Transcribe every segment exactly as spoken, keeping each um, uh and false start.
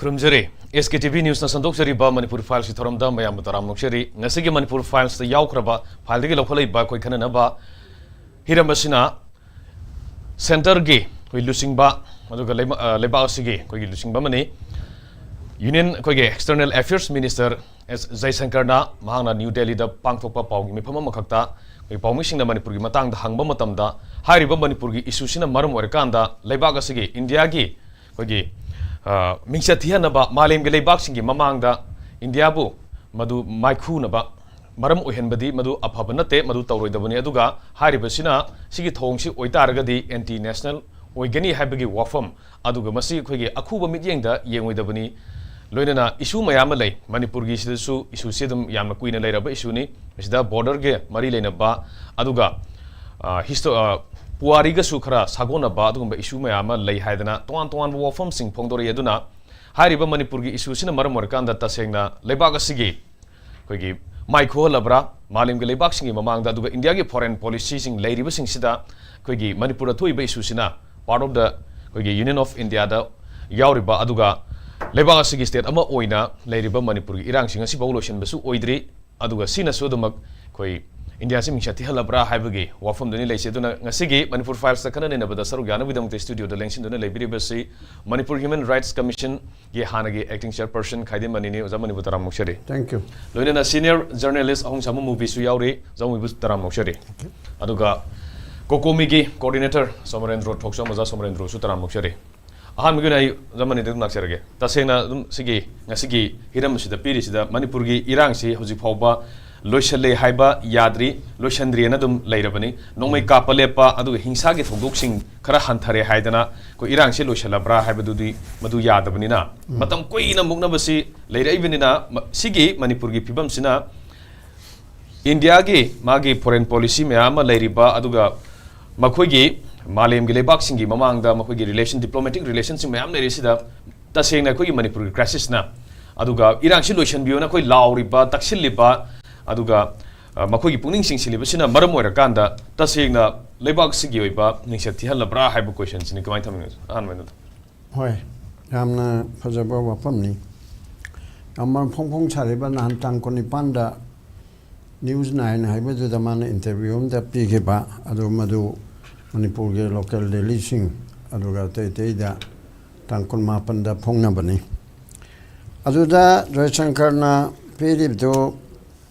ꯈꯨꯔꯨꯝꯖꯔꯤ꯫ ꯑꯦꯁ ꯀꯦ T V ꯅ꯭ꯌꯨꯁꯅ ꯁꯟꯗꯣꯛꯆꯔꯤꯕ Manipur ꯐꯥꯏꯜꯁꯀꯤ ꯊꯧꯔꯝꯗ ꯃꯌꯥꯝꯕꯨ ꯇꯔꯥꯝꯅ ꯑꯣꯛꯆꯔꯤ꯫ ꯉꯁꯤꯒꯤ ꯃꯅꯤꯄꯨꯔ ꯐꯥꯏꯜꯁꯇ ꯌꯥꯎꯈ꯭ꯔꯕ ꯐꯥꯏꯜꯗꯒꯤ ꯂꯧꯈꯠꯂꯛꯏꯕ ꯑꯩꯈꯣꯏ ꯈꯟꯅꯅꯕ ꯍꯤꯔꯝ ꯑꯁꯤꯅ ꯁꯦꯟꯇꯔꯒꯤ ꯑꯩꯈꯣꯏ ꯂꯨꯆꯤꯡꯕ, ꯑꯗꯨꯒ ꯂꯩꯃ-, ꯑ, ꯂꯩꯕꯥꯛ ꯑꯁꯤꯒꯤ ꯑꯩꯈꯣꯏꯒꯤ ꯂꯨꯆꯤꯡꯕ ꯑꯃꯅꯤ꯫ ꯌꯨꯅꯤꯌꯟ ꯑꯩꯈꯣꯏꯒꯤ ꯑꯦꯛꯁꯇꯔꯅꯦꯜ ꯑꯦꯐꯤꯌꯔꯁ ꯃꯤꯅꯤꯁꯇꯔ ꯑꯦꯁ ꯖꯌꯁꯪꯀꯔꯅ ꯃꯍꯥꯛꯅ ꯅ꯭ꯌꯨ ꯗꯦꯜꯂꯤꯗ ꯄꯥꯡꯊꯣꯛꯄ ꯄꯥꯎꯒꯤ ꯃꯤꯐꯝ ꯑꯃꯈꯛꯇ ꯑꯩꯈꯣꯏ ꯄꯥꯎꯃꯤꯁꯤꯡꯅ ꯃꯅꯤꯄꯨꯔꯒꯤ ꯃꯇꯥꯡꯗ ꯍꯪꯕ ꯃꯇꯝꯗ, ꯍꯥꯏꯔꯤꯕ ꯃꯅꯤꯄꯨꯔꯒꯤ ꯏꯁꯨꯁꯤꯅ ꯃꯔꯝ ꯑꯣꯏꯔꯀꯥꯟꯗ ꯂꯩꯕꯥꯛ ꯑꯁꯤꯒꯤ, ꯏꯟꯗꯤꯌꯥꯒꯤ ꯑꯩꯈꯣꯏꯒꯤ, ꯑ, ꯃꯤꯡꯆꯠ ꯊꯤꯍꯟꯅꯕ ꯃꯥꯂꯦꯝꯒꯤ ꯂꯩꯕꯥꯛꯁꯤꯡꯒꯤ ꯃꯃꯥꯡꯗ ꯏꯟꯗꯤꯌꯥꯕꯨ ꯃꯗꯨ ꯃꯥꯏꯈꯨꯅꯕ ꯃꯔꯝ ꯑꯣꯏꯍꯟꯕꯗꯤ ꯃꯗꯨ ꯑꯐꯕ ꯅꯠꯇꯦ, ꯃꯗꯨ ꯇꯧꯔꯣꯏꯗꯕꯅꯤ꯫ ꯑꯗꯨꯒ ꯍꯥꯏꯔꯤꯕꯁꯤꯅ, ꯁꯤꯒꯤ ꯊꯧꯑꯣꯡꯁꯤ ꯑꯣꯏꯇꯥꯔꯒꯗꯤ ꯑꯦꯟꯇꯤ ꯅꯦꯁꯅꯦꯜ ꯑꯣꯏꯒꯅꯤ ꯍꯥꯏꯕꯒꯤ ꯋꯥꯐꯝ, ꯑꯗꯨꯒ ꯃꯁꯤ ꯑꯩꯈꯣꯏꯒꯤ ꯑꯈꯨꯕ ꯃꯤꯠꯌꯦꯡꯗ ꯌꯦꯡꯉꯣꯏꯗꯕꯅꯤ꯫ ꯂꯣꯏꯅꯅ ꯏꯁꯨ ꯃꯌꯥꯝ ꯑꯃ ꯂꯩ ꯃꯅꯤꯄꯨꯔꯒꯤ, ꯁꯤꯗꯁꯨ ꯏꯁꯨꯁꯤ ꯑꯗꯨꯝ ꯌꯥꯝꯅ ꯀꯨꯏꯅ ꯂꯩꯔꯕ ꯏꯁꯨꯅꯤ꯫ ꯃꯁꯤꯗ ꯕꯣꯔꯗꯔꯒ ꯃꯔꯤ ꯂꯩꯅꯕ, ꯑꯗꯨꯒ, ꯑ, ꯍꯤꯁꯇꯣ-, ꯑ, ꯄꯨꯋꯥꯔꯤꯒꯁꯨ ꯈꯔ ꯁꯥꯒꯣꯟꯅꯕ ꯑꯗꯨꯒꯨꯝꯕ ꯏꯁꯨ ꯃꯌꯥꯝ ꯑꯃ ꯂꯩ ꯍꯥꯏꯗꯅ ꯇꯣꯉꯥꯟ ꯇꯣꯉꯥꯟꯕ ꯋꯥꯐꯝꯁꯤꯡ ꯐꯣꯡꯗꯣꯔꯛꯏ꯫ ꯑꯗꯨꯅ ꯍꯥꯏꯔꯤꯕ ꯃꯅꯤꯄꯨꯔꯒꯤ ꯏꯁꯨꯁꯤꯅ ꯃꯔꯝ ꯑꯣꯏꯔꯀꯥꯟꯗ ꯇꯁꯦꯡꯅ ꯂꯩꯕꯥꯛ ꯑꯁꯤꯒꯤ ꯑꯩꯈꯣꯏꯒꯤ ꯃꯥꯏꯈꯨꯍꯜꯂꯕ꯭ꯔꯥ ꯃꯥꯂꯦꯝꯒꯤ ꯂꯩꯕꯥꯛꯁꯤꯡꯒꯤ ꯃꯃꯥꯡꯗ? ꯑꯗꯨꯒ ꯏꯟꯗꯤꯌꯥꯒꯤ ꯐꯣꯔꯦꯟ ꯄꯣꯂꯤꯁꯤꯁꯤꯡ ꯂꯩꯔꯤꯕꯁꯤꯡꯁꯤꯗ ꯑꯩꯈꯣꯏꯒꯤ ꯃꯅꯤꯄꯨꯔꯗ ꯊꯣꯛꯏꯕ ꯏꯁꯨꯁꯤꯅ part of the ꯑꯩꯈꯣꯏꯒꯤ Union of Indiaꯗ ꯌꯥꯎꯔꯤꯕ, ꯑꯗꯨꯒ ꯂꯩꯕꯥꯛ ꯑꯁꯤꯒꯤ state ꯑꯃ ꯑꯣꯏꯅ ꯂꯩꯔꯤꯕ ꯃꯅꯤꯄꯨꯔꯒꯤ ꯏꯔꯥꯡꯁꯤ ꯉꯁꯤꯐꯥꯎ ꯂꯣꯏꯁꯤꯟꯕꯁꯨ ꯑꯣꯏꯗ꯭ꯔꯤ꯫ ꯑꯗꯨꯒ ꯁꯤꯅꯁꯨ ꯑꯗꯨꯃꯛ ꯑꯩꯈꯣꯏ ꯏꯟꯗꯤꯌꯥꯁꯤ ꯃꯤꯡꯆꯠ ꯊꯤꯍꯜꯂꯕ꯭ꯔꯥ ꯍꯥꯏꯕꯒꯤ ꯋꯥꯐꯝꯗꯨꯅꯤ ꯂꯩꯁꯦ꯫ ꯑꯗꯨꯅ ꯉꯁꯤꯒꯤ ꯃꯅꯤꯄꯨꯔ ꯐꯥꯏꯜꯁꯇ ꯈꯟꯅ ꯅꯩꯅꯕꯗ ꯁꯔꯨꯛ ꯌꯥꯅꯕꯒꯤꯗꯃꯛꯇ ꯁ꯭ꯇꯨꯗꯤꯑꯣꯗ ꯂꯦꯡꯁꯤꯟꯗꯨꯅ ꯂꯩꯕꯤꯔꯤꯕꯁꯤ ꯃꯅꯤꯄꯨꯔ ꯍ꯭ꯌꯨꯃꯦꯟ ꯔꯥꯏꯠꯁ ꯀꯃꯤꯁꯟꯒꯤ ꯍꯥꯟꯅꯒꯤ acting chairperson ꯈꯥꯏꯗꯦꯝ ꯃꯅꯤꯅꯤ꯫ ꯑꯣꯖꯥ ꯃꯅꯤꯕꯨ ꯇꯔꯥꯝꯅ ꯑꯣꯛꯆꯔꯤ꯫ Thank you. ꯂꯣꯏꯅꯅ senior journalist ꯑꯍꯨꯝꯁꯥꯃꯨ ꯃꯨꯕꯤꯁꯨ ꯌꯥꯎꯔꯤ꯫ ꯑꯣꯖꯥ ꯃꯨꯕꯤꯕꯨ ꯇꯔꯥꯝꯅ ꯑꯣꯛꯆꯔꯤ꯫ ꯑꯗꯨꯒ ꯀꯣꯀꯣꯃꯤꯒꯤ coordinator ꯁꯣꯃꯔꯦꯟꯗ꯭ꯔꯣ ꯊꯣꯛꯆꯣꯝ, ꯑꯣꯖꯥ ꯁꯣꯃꯔꯦꯟꯗ꯭ꯔꯣꯁꯨ ꯇꯔꯥꯝꯅ ꯑꯣꯛꯆꯔꯤ꯫ ꯑꯍꯥꯟꯕꯒꯤ ꯑꯣꯏꯅ ꯑꯩ ꯑꯣꯖꯥ ꯃꯅꯤꯗ ꯑꯗꯨꯝ ꯂꯥꯛꯆꯔꯒꯦ꯫ ꯇꯁꯦꯡꯅ ꯑꯗꯨꯝ ꯁꯤꯒꯤ ꯉꯁꯤꯒꯤ ꯍꯤꯔꯝ ꯑꯁꯤꯗ ꯄꯤꯔꯤꯁꯤꯗ ꯃꯅꯤꯄꯨꯔꯒꯤ ꯏꯔꯥꯡꯁꯤ ꯍꯧꯖꯤꯛ ꯐꯥꯎꯕ ꯂꯣꯏꯁꯤꯜꯂꯦ ꯍꯥꯏꯕ ꯌꯥꯗ꯭ꯔꯤ, ꯂꯣꯏꯁꯤꯟꯗ꯭ꯔꯤꯑꯅ ꯑꯗꯨꯝ ꯂꯩꯔꯕꯅꯤ꯫ ꯅꯣꯡꯃꯩ ꯀꯥꯞꯄ ꯂꯦꯞꯄ, ꯑꯗꯨꯒ ꯍꯤꯡꯁꯥꯒꯤ ꯊꯧꯗꯣꯛꯁꯤꯡ ꯈꯔ ꯍꯟꯊꯔꯦ ꯍꯥꯏꯗꯅ ꯑꯩꯈꯣꯏ ꯏꯔꯥꯡꯁꯤ ꯂꯣꯏꯁꯤꯜꯂꯕ꯭ꯔꯥ ꯍꯥꯏꯕꯗꯨꯗꯤ ꯃꯗꯨ ꯌꯥꯗꯕꯅꯤꯅ, ꯃꯇꯝ ꯀꯨꯏꯅ ꯃꯨꯛꯅꯕꯁꯤ ꯂꯩꯔꯛꯏꯕꯅꯤꯅ, ꯃ-, ꯁꯤꯒꯤ ꯃꯅꯤꯄꯨꯔꯒꯤ ꯐꯤꯕꯝꯁꯤꯅ ꯏꯟꯗꯤꯌꯥꯒꯤ ꯃꯥꯒꯤ ꯐꯣꯔꯦꯟ ꯄꯣꯂꯤꯁꯤ ꯃꯌꯥꯝ ꯑꯃ ꯂꯩꯔꯤꯕ, ꯑꯗꯨꯒ ꯃꯈꯣꯏꯒꯤ ꯃꯥꯂꯦꯝꯒꯤ ꯂꯩꯕꯥꯛꯁꯤꯡꯒꯤ ꯃꯃꯥꯡꯗ ꯃꯈꯣꯏꯒꯤ relation, diplomatic relationꯁꯤꯡ ꯃꯌꯥꯝ ꯂꯩꯔꯤꯁꯤꯗ, ꯇꯁꯦꯡꯅ ꯑꯩꯈꯣꯏꯒꯤ ꯃꯅꯤꯄꯨꯔꯒꯤ crisisꯅ, ꯑꯗꯨꯒ ꯏꯔꯥꯡꯁꯤ ꯂꯣꯏꯁꯤꯟꯕꯤꯌꯣꯅ ꯑꯩꯈꯣꯏ ꯂꯥꯎꯔꯤꯕ, ꯇꯛꯁꯤꯜꯂꯤꯕ, ꯑꯗꯨꯒ, ꯑ, ꯃꯈꯣꯏꯒꯤ ꯄꯨꯛꯅꯤꯡ ꯆꯤꯡꯁꯤꯜꯂꯤꯕꯁꯤꯅ ꯃꯔꯝ ꯑꯣꯏꯔꯀꯥꯟꯗ ꯇꯁꯦꯡꯅ ꯂꯩꯕꯥꯛꯁꯤꯒꯤ ꯑꯣꯏꯕ ꯃꯤꯡꯆꯠ ꯊꯤꯍꯜꯂꯕ꯭ꯔꯥ ꯍꯥꯏꯕ questionꯁꯤꯅꯤ꯫ ꯀꯃꯥꯏꯅ ꯊꯝꯕꯤꯅꯣ? ꯑꯍꯥꯟꯕꯗ꯫ ꯍꯣꯏ, ꯌꯥꯝꯅ ꯐꯖꯕ ꯋꯥꯐꯝꯅꯤ꯫ ꯌꯥꯝ ꯐꯣꯡ ꯐꯣꯡ ꯁꯥꯔꯤꯕ, ꯅꯍꯥꯟ ꯇꯥꯡ ꯀꯨꯟꯅꯤꯄꯥꯟꯗ ꯅ꯭ꯌꯨꯁ ꯅꯥꯏꯟ ꯍꯥꯏꯕꯗꯨꯗ ꯃꯥꯅ ꯏꯟꯇꯔꯚ꯭ꯌꯨ ꯑꯃꯗ ꯄꯤꯈꯤꯕ, ꯑꯗꯨ ꯃꯗꯨ ꯃꯅꯤꯄꯨꯔꯒꯤ ꯂꯣꯀꯦꯜ ꯗꯦꯂꯤꯁꯤꯡ ꯑꯗꯨꯒ ꯑꯇꯩ ꯑꯇꯩꯗ ꯇꯥꯡ ꯀꯨꯟꯃꯥꯄꯟꯗ ꯐꯣꯡꯅꯕꯅꯤ꯫ ꯑꯗꯨꯗ ꯖꯣꯏꯁꯪꯀꯔꯅ ꯄꯤꯔꯤꯕꯗꯨ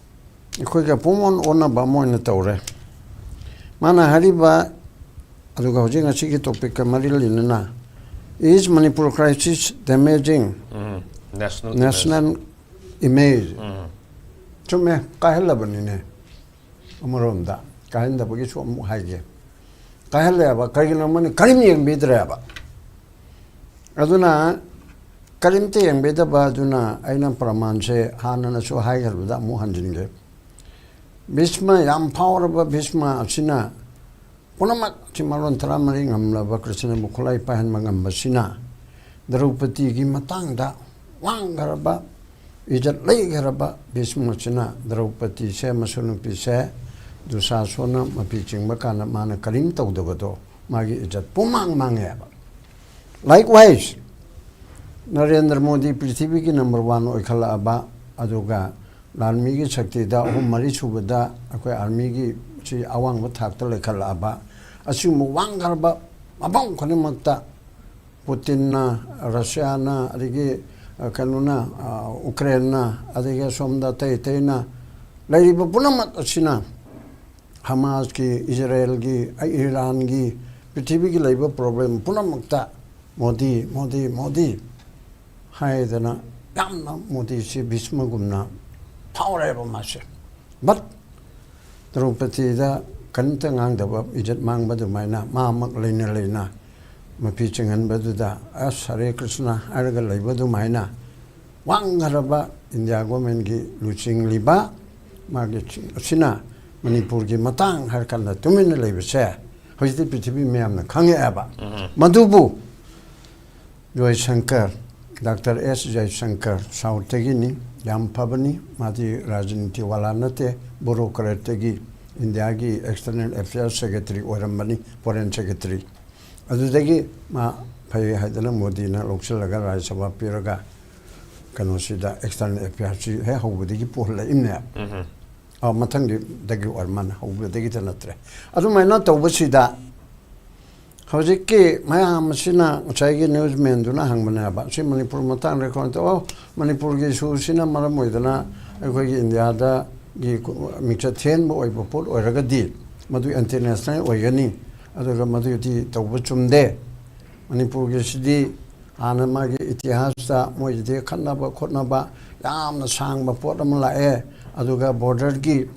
ꯑꯩꯈꯣꯏꯒ ꯄꯨꯡꯑꯣꯟ ꯑꯣꯟꯅꯕ ꯑꯃ ꯑꯣꯏꯅ ꯇꯧꯔꯦ꯫ ꯃꯥꯅ ꯍꯥꯏꯔꯤꯕ, ꯑꯗꯨꯒ ꯍꯧꯖꯤꯛ ꯉꯁꯤꯒꯤ ꯇꯣꯄꯤꯛꯀ ꯃꯔꯤ ꯂꯩꯅꯅ, "Is Manipur crisis damaging um, national national image?" ꯎꯝ, ꯆꯨꯝꯃꯦ, ꯀꯥꯏꯍꯜꯂꯕꯅꯤꯅꯦ꯫ ꯑꯃꯔꯣꯝꯗ ꯀꯥꯏꯍꯟꯗꯕꯒꯤꯁꯨ ꯑꯃꯨꯛ ꯍꯥꯏꯒꯦ꯫ ꯀꯥꯏꯍꯜꯂꯦꯕ꯫ ꯀꯔꯤꯒꯤꯅꯣ? ꯃꯣꯏꯅ ꯀꯔꯤꯝ ꯌꯦꯡꯕꯤꯗ꯭ꯔꯦꯕ꯫ ꯑꯗꯨꯅ ꯀꯔꯤꯝꯇ ꯌꯦꯡꯕꯤꯗꯕ ꯑꯗꯨꯅ ꯑꯩꯅ ꯄ꯭ꯔꯃꯥꯟꯁꯦ ꯍꯥꯟꯅꯅꯁꯨ ꯍꯥꯏꯈ꯭ꯔꯕꯗ ꯑꯃꯨꯛ ꯍꯟꯖꯤꯟꯒꯦ꯫ ꯚꯤꯁꯃ, ꯌꯥꯝ ꯐꯥꯎꯔꯕ ꯚꯤꯁꯃ ꯑꯁꯤꯅ ꯄꯨꯝꯅꯃꯛ ꯆꯤꯡꯃꯥꯂꯣꯟ ꯇꯔꯥꯃꯔꯤ ꯉꯝꯂꯕ ꯀ꯭ꯔꯤꯁꯅꯕꯨ ꯈꯨꯠꯂꯥꯏ ꯄꯥꯏꯍꯟꯕ ꯉꯝꯕꯁꯤꯅ, ꯗ꯭ꯔꯧꯄꯗꯤꯒꯤ ꯃꯇꯥꯡꯗ ꯋꯥꯡꯈ꯭ꯔꯕ, ꯏꯖꯠ ꯂꯩꯈ꯭ꯔꯕ ꯚꯤꯁꯃꯁꯤꯅ ꯗ꯭ꯔꯧꯄꯗꯤꯁꯦ, ꯃꯁꯨ ꯅꯨꯄꯤꯁꯦ, ꯗꯨꯁꯥꯁꯣꯅ ꯃꯄꯤ ꯆꯤꯡꯕ ꯀꯥꯟꯗ ꯃꯥꯅ ꯀꯔꯤꯝ ꯇꯧꯗꯕꯗꯣ ꯃꯥꯒꯤ ꯏꯖꯠ ꯄꯨꯝꯃꯥꯡ ꯃꯥꯡꯉꯦꯕ꯫ Likewise, ꯅꯔꯦꯟꯗ꯭ꯔ ꯃꯣꯗꯤ ꯄ꯭ꯔꯤꯊꯤꯕꯤꯒꯤ ꯅꯝꯕꯔ ꯋꯥꯟ ꯑꯣꯏꯈꯠꯂꯛꯑꯕ, ꯑꯗꯨꯒ ꯂꯥꯟꯃꯤꯒꯤ ꯁꯛꯇꯤꯗ ꯑꯍꯨꯝ ꯃꯔꯤ ꯁꯨꯕꯗ ꯑꯩꯈꯣꯏ ꯑꯥꯔꯃꯤꯒꯤ ꯁꯤ ꯑꯋꯥꯡꯕ ꯊꯥꯛꯇ ꯂꯩꯈꯠꯂꯛꯑꯕ, ꯑꯁꯤꯒꯨꯝꯕ ꯋꯥꯡꯈ꯭ꯔꯕ ꯃꯐꯝ ꯈꯨꯗꯤꯡꯃꯛꯇ ꯄꯨꯇꯤꯟꯅ, ꯔꯁꯤꯌꯥꯅ, ꯑꯗꯒꯤ, ꯑ, ꯀꯩꯅꯣꯅ, ꯑ, ꯎꯀ꯭ꯔꯦꯟꯅ, ꯑꯗꯒꯤ ꯑꯁꯣꯝꯗ ꯑꯇꯩ ꯑꯇꯩꯅ ꯂꯩꯔꯤꯕ ꯄꯨꯝꯅꯃꯛ ꯑꯁꯤꯅ, ꯍꯃꯥꯁꯀꯤ, ꯏꯖꯔꯦꯜꯒꯤ, ꯑ, ꯏꯔꯥꯟꯒꯤ, ꯄ꯭ꯔꯤꯊꯤꯕꯤꯒꯤ ꯂꯩꯕ ꯄ꯭ꯔꯣꯕ꯭ꯂꯦꯝ ꯄꯨꯝꯅꯃꯛꯇ ꯃꯣꯗꯤ, ꯃꯣꯗꯤ, ꯃꯣꯗꯤ ꯍꯥꯏꯗꯅ ꯌꯥꯝꯅ ꯃꯣꯗꯤꯁꯤ ꯚꯤꯁꯃꯒꯨꯝꯅ ꯐꯥꯎꯔꯦꯕ ꯃꯥꯁꯦ꯫ But ꯗ꯭ꯔꯧꯄꯗꯤꯗ ꯀꯔꯤꯝꯇ ꯉꯥꯡꯗꯕ, ꯏꯖꯠ ꯃꯥꯡꯕ ꯑꯗꯨꯃꯥꯏꯅ ꯃꯥꯃꯛ ꯂꯩꯅ ꯂꯩꯅ ꯃꯄꯤ ꯆꯤꯡꯍꯟꯕꯗꯨꯗ, "ꯑꯁ, ꯍꯔꯦ ꯀ꯭ꯔꯤꯁꯅ" ꯍꯥꯏꯔꯒ ꯂꯩꯕ ꯑꯗꯨꯃꯥꯏꯅ, ꯋꯥꯡꯈ꯭ꯔꯕ ꯏꯟꯗꯤꯌꯥ ꯒꯣꯔꯃꯦꯟꯒꯤ ꯂꯨꯆꯤꯡꯂꯤꯕ ꯃꯥꯒꯤ ꯆꯤꯡ ꯑꯁꯤꯅ ꯃꯅꯤꯄꯨꯔꯒꯤ ꯃꯇꯥꯡ ꯍꯥꯏꯔꯀꯥꯟꯗ ꯇꯨꯃꯤꯟꯅ ꯂꯩꯕꯁꯦ ꯍꯧꯖꯤꯛꯇꯤ ꯄ꯭ꯔꯤꯊꯤꯕꯤ ꯃꯌꯥꯝꯅ ꯈꯪꯉꯛꯑꯦꯕ꯫ ꯃꯗꯨꯕꯨ ꯖꯣꯏꯁꯪꯀꯔ, ꯗꯥꯛꯇꯔ ꯑꯦꯁ ꯖꯣꯏꯁꯪꯀꯔ, ꯁꯥꯎꯠꯇꯒꯤꯅꯤ, ꯌꯥꯝ ꯐꯕꯅꯤ, ꯃꯥꯗꯤ ꯔꯥꯖꯅꯤꯇꯤ ꯋꯥꯂꯥ ꯅꯠꯇꯦ, ꯕ꯭ꯌꯨꯔꯣꯀ꯭ꯔꯦꯠꯇꯒꯤ ꯏꯟꯗꯤꯌꯥꯒꯤ ꯑꯦꯛꯁꯇꯔꯅꯦꯜ ꯑꯦꯐꯤꯌꯔꯁ ꯁꯦꯀ꯭ꯔꯦꯇꯔꯤ ꯑꯣꯏꯔꯝꯕꯅꯤ, ꯐꯣꯔꯦꯟ ꯁꯦꯀ꯭ꯔꯦꯇꯔꯤ꯫ ꯑꯗꯨꯗꯒꯤ ꯃꯥ ꯐꯩ ꯍꯥꯏꯗꯅ ꯃꯣꯗꯤꯅ ꯂꯧꯁꯤꯜꯂꯒ ꯔꯥꯖ꯭ꯌ ꯁꯚꯥ ꯄꯤꯔꯒ ꯀꯩꯅꯣꯁꯤꯗ ꯑꯦꯛꯁꯇꯔꯅꯦꯜ ꯑꯦꯐꯤꯌꯔꯁꯤ ꯍꯦꯛ ꯍꯧꯕꯗꯒꯤ ꯄꯨꯍꯜꯂꯛꯏꯕꯅꯦ꯫ ꯑ, ꯃꯊꯪꯒꯤꯗꯒꯤ ꯑꯣꯏꯔ ꯃꯥꯅ ꯍꯧꯕꯗꯒꯤꯗ ꯅꯠꯇ꯭ꯔꯦ꯫ ꯑꯗꯨꯃꯥꯏꯅ ꯇꯧꯕꯁꯤꯗ ꯍꯧꯖꯤꯛꯀꯤ ꯃꯌꯥꯝ ꯑꯁꯤꯅ ꯉꯁꯥꯏꯒꯤ ꯅ꯭ꯌꯨꯁꯃꯦꯟꯗꯨꯅ ꯍꯪꯕꯅꯦꯕ, ꯁꯤ ꯃꯅꯤꯄꯨꯔ ꯃꯇꯥꯡꯗ ꯀꯃꯥꯏꯅ ꯇꯧ-, ꯑꯣ, ꯃꯅꯤꯄꯨꯔꯒꯤ ꯏꯁꯨꯁꯤꯅ ꯃꯔꯝ ꯑꯣꯏꯗꯅ ꯑꯩꯈꯣꯏꯒꯤ ꯏꯟꯗꯤꯌꯥꯗꯒꯤ ꯃꯤꯡꯆꯠ ꯊꯦꯟꯕ ꯑꯣꯏꯕ ꯄꯣꯠ ꯑꯣꯏꯔꯒꯗꯤ ꯃꯗꯨ ꯏꯟꯇꯔꯅꯦꯁꯅꯦꯜ ꯑꯣꯏꯒꯅꯤ, ꯑꯗꯨꯒ ꯃꯗꯨꯗꯤ ꯇꯧꯕ ꯆꯨꯝꯗꯦ꯫ ꯃꯅꯤꯄꯨꯔꯒꯤꯁꯤꯗꯤ ꯍꯥꯟꯅ ꯃꯥꯒꯤ ꯏꯇꯤꯍꯥꯁꯇ ꯃꯣꯏꯒꯤꯗꯤ ꯈꯠꯅꯕ ꯈꯣꯠꯅꯕ ꯌꯥꯝꯅ ꯁꯥꯡꯕ ꯄꯣꯠ ꯑꯃ ꯂꯥꯛꯑꯦ꯫ ꯑꯗꯨꯒ ꯕꯣꯔꯗꯔꯒꯤ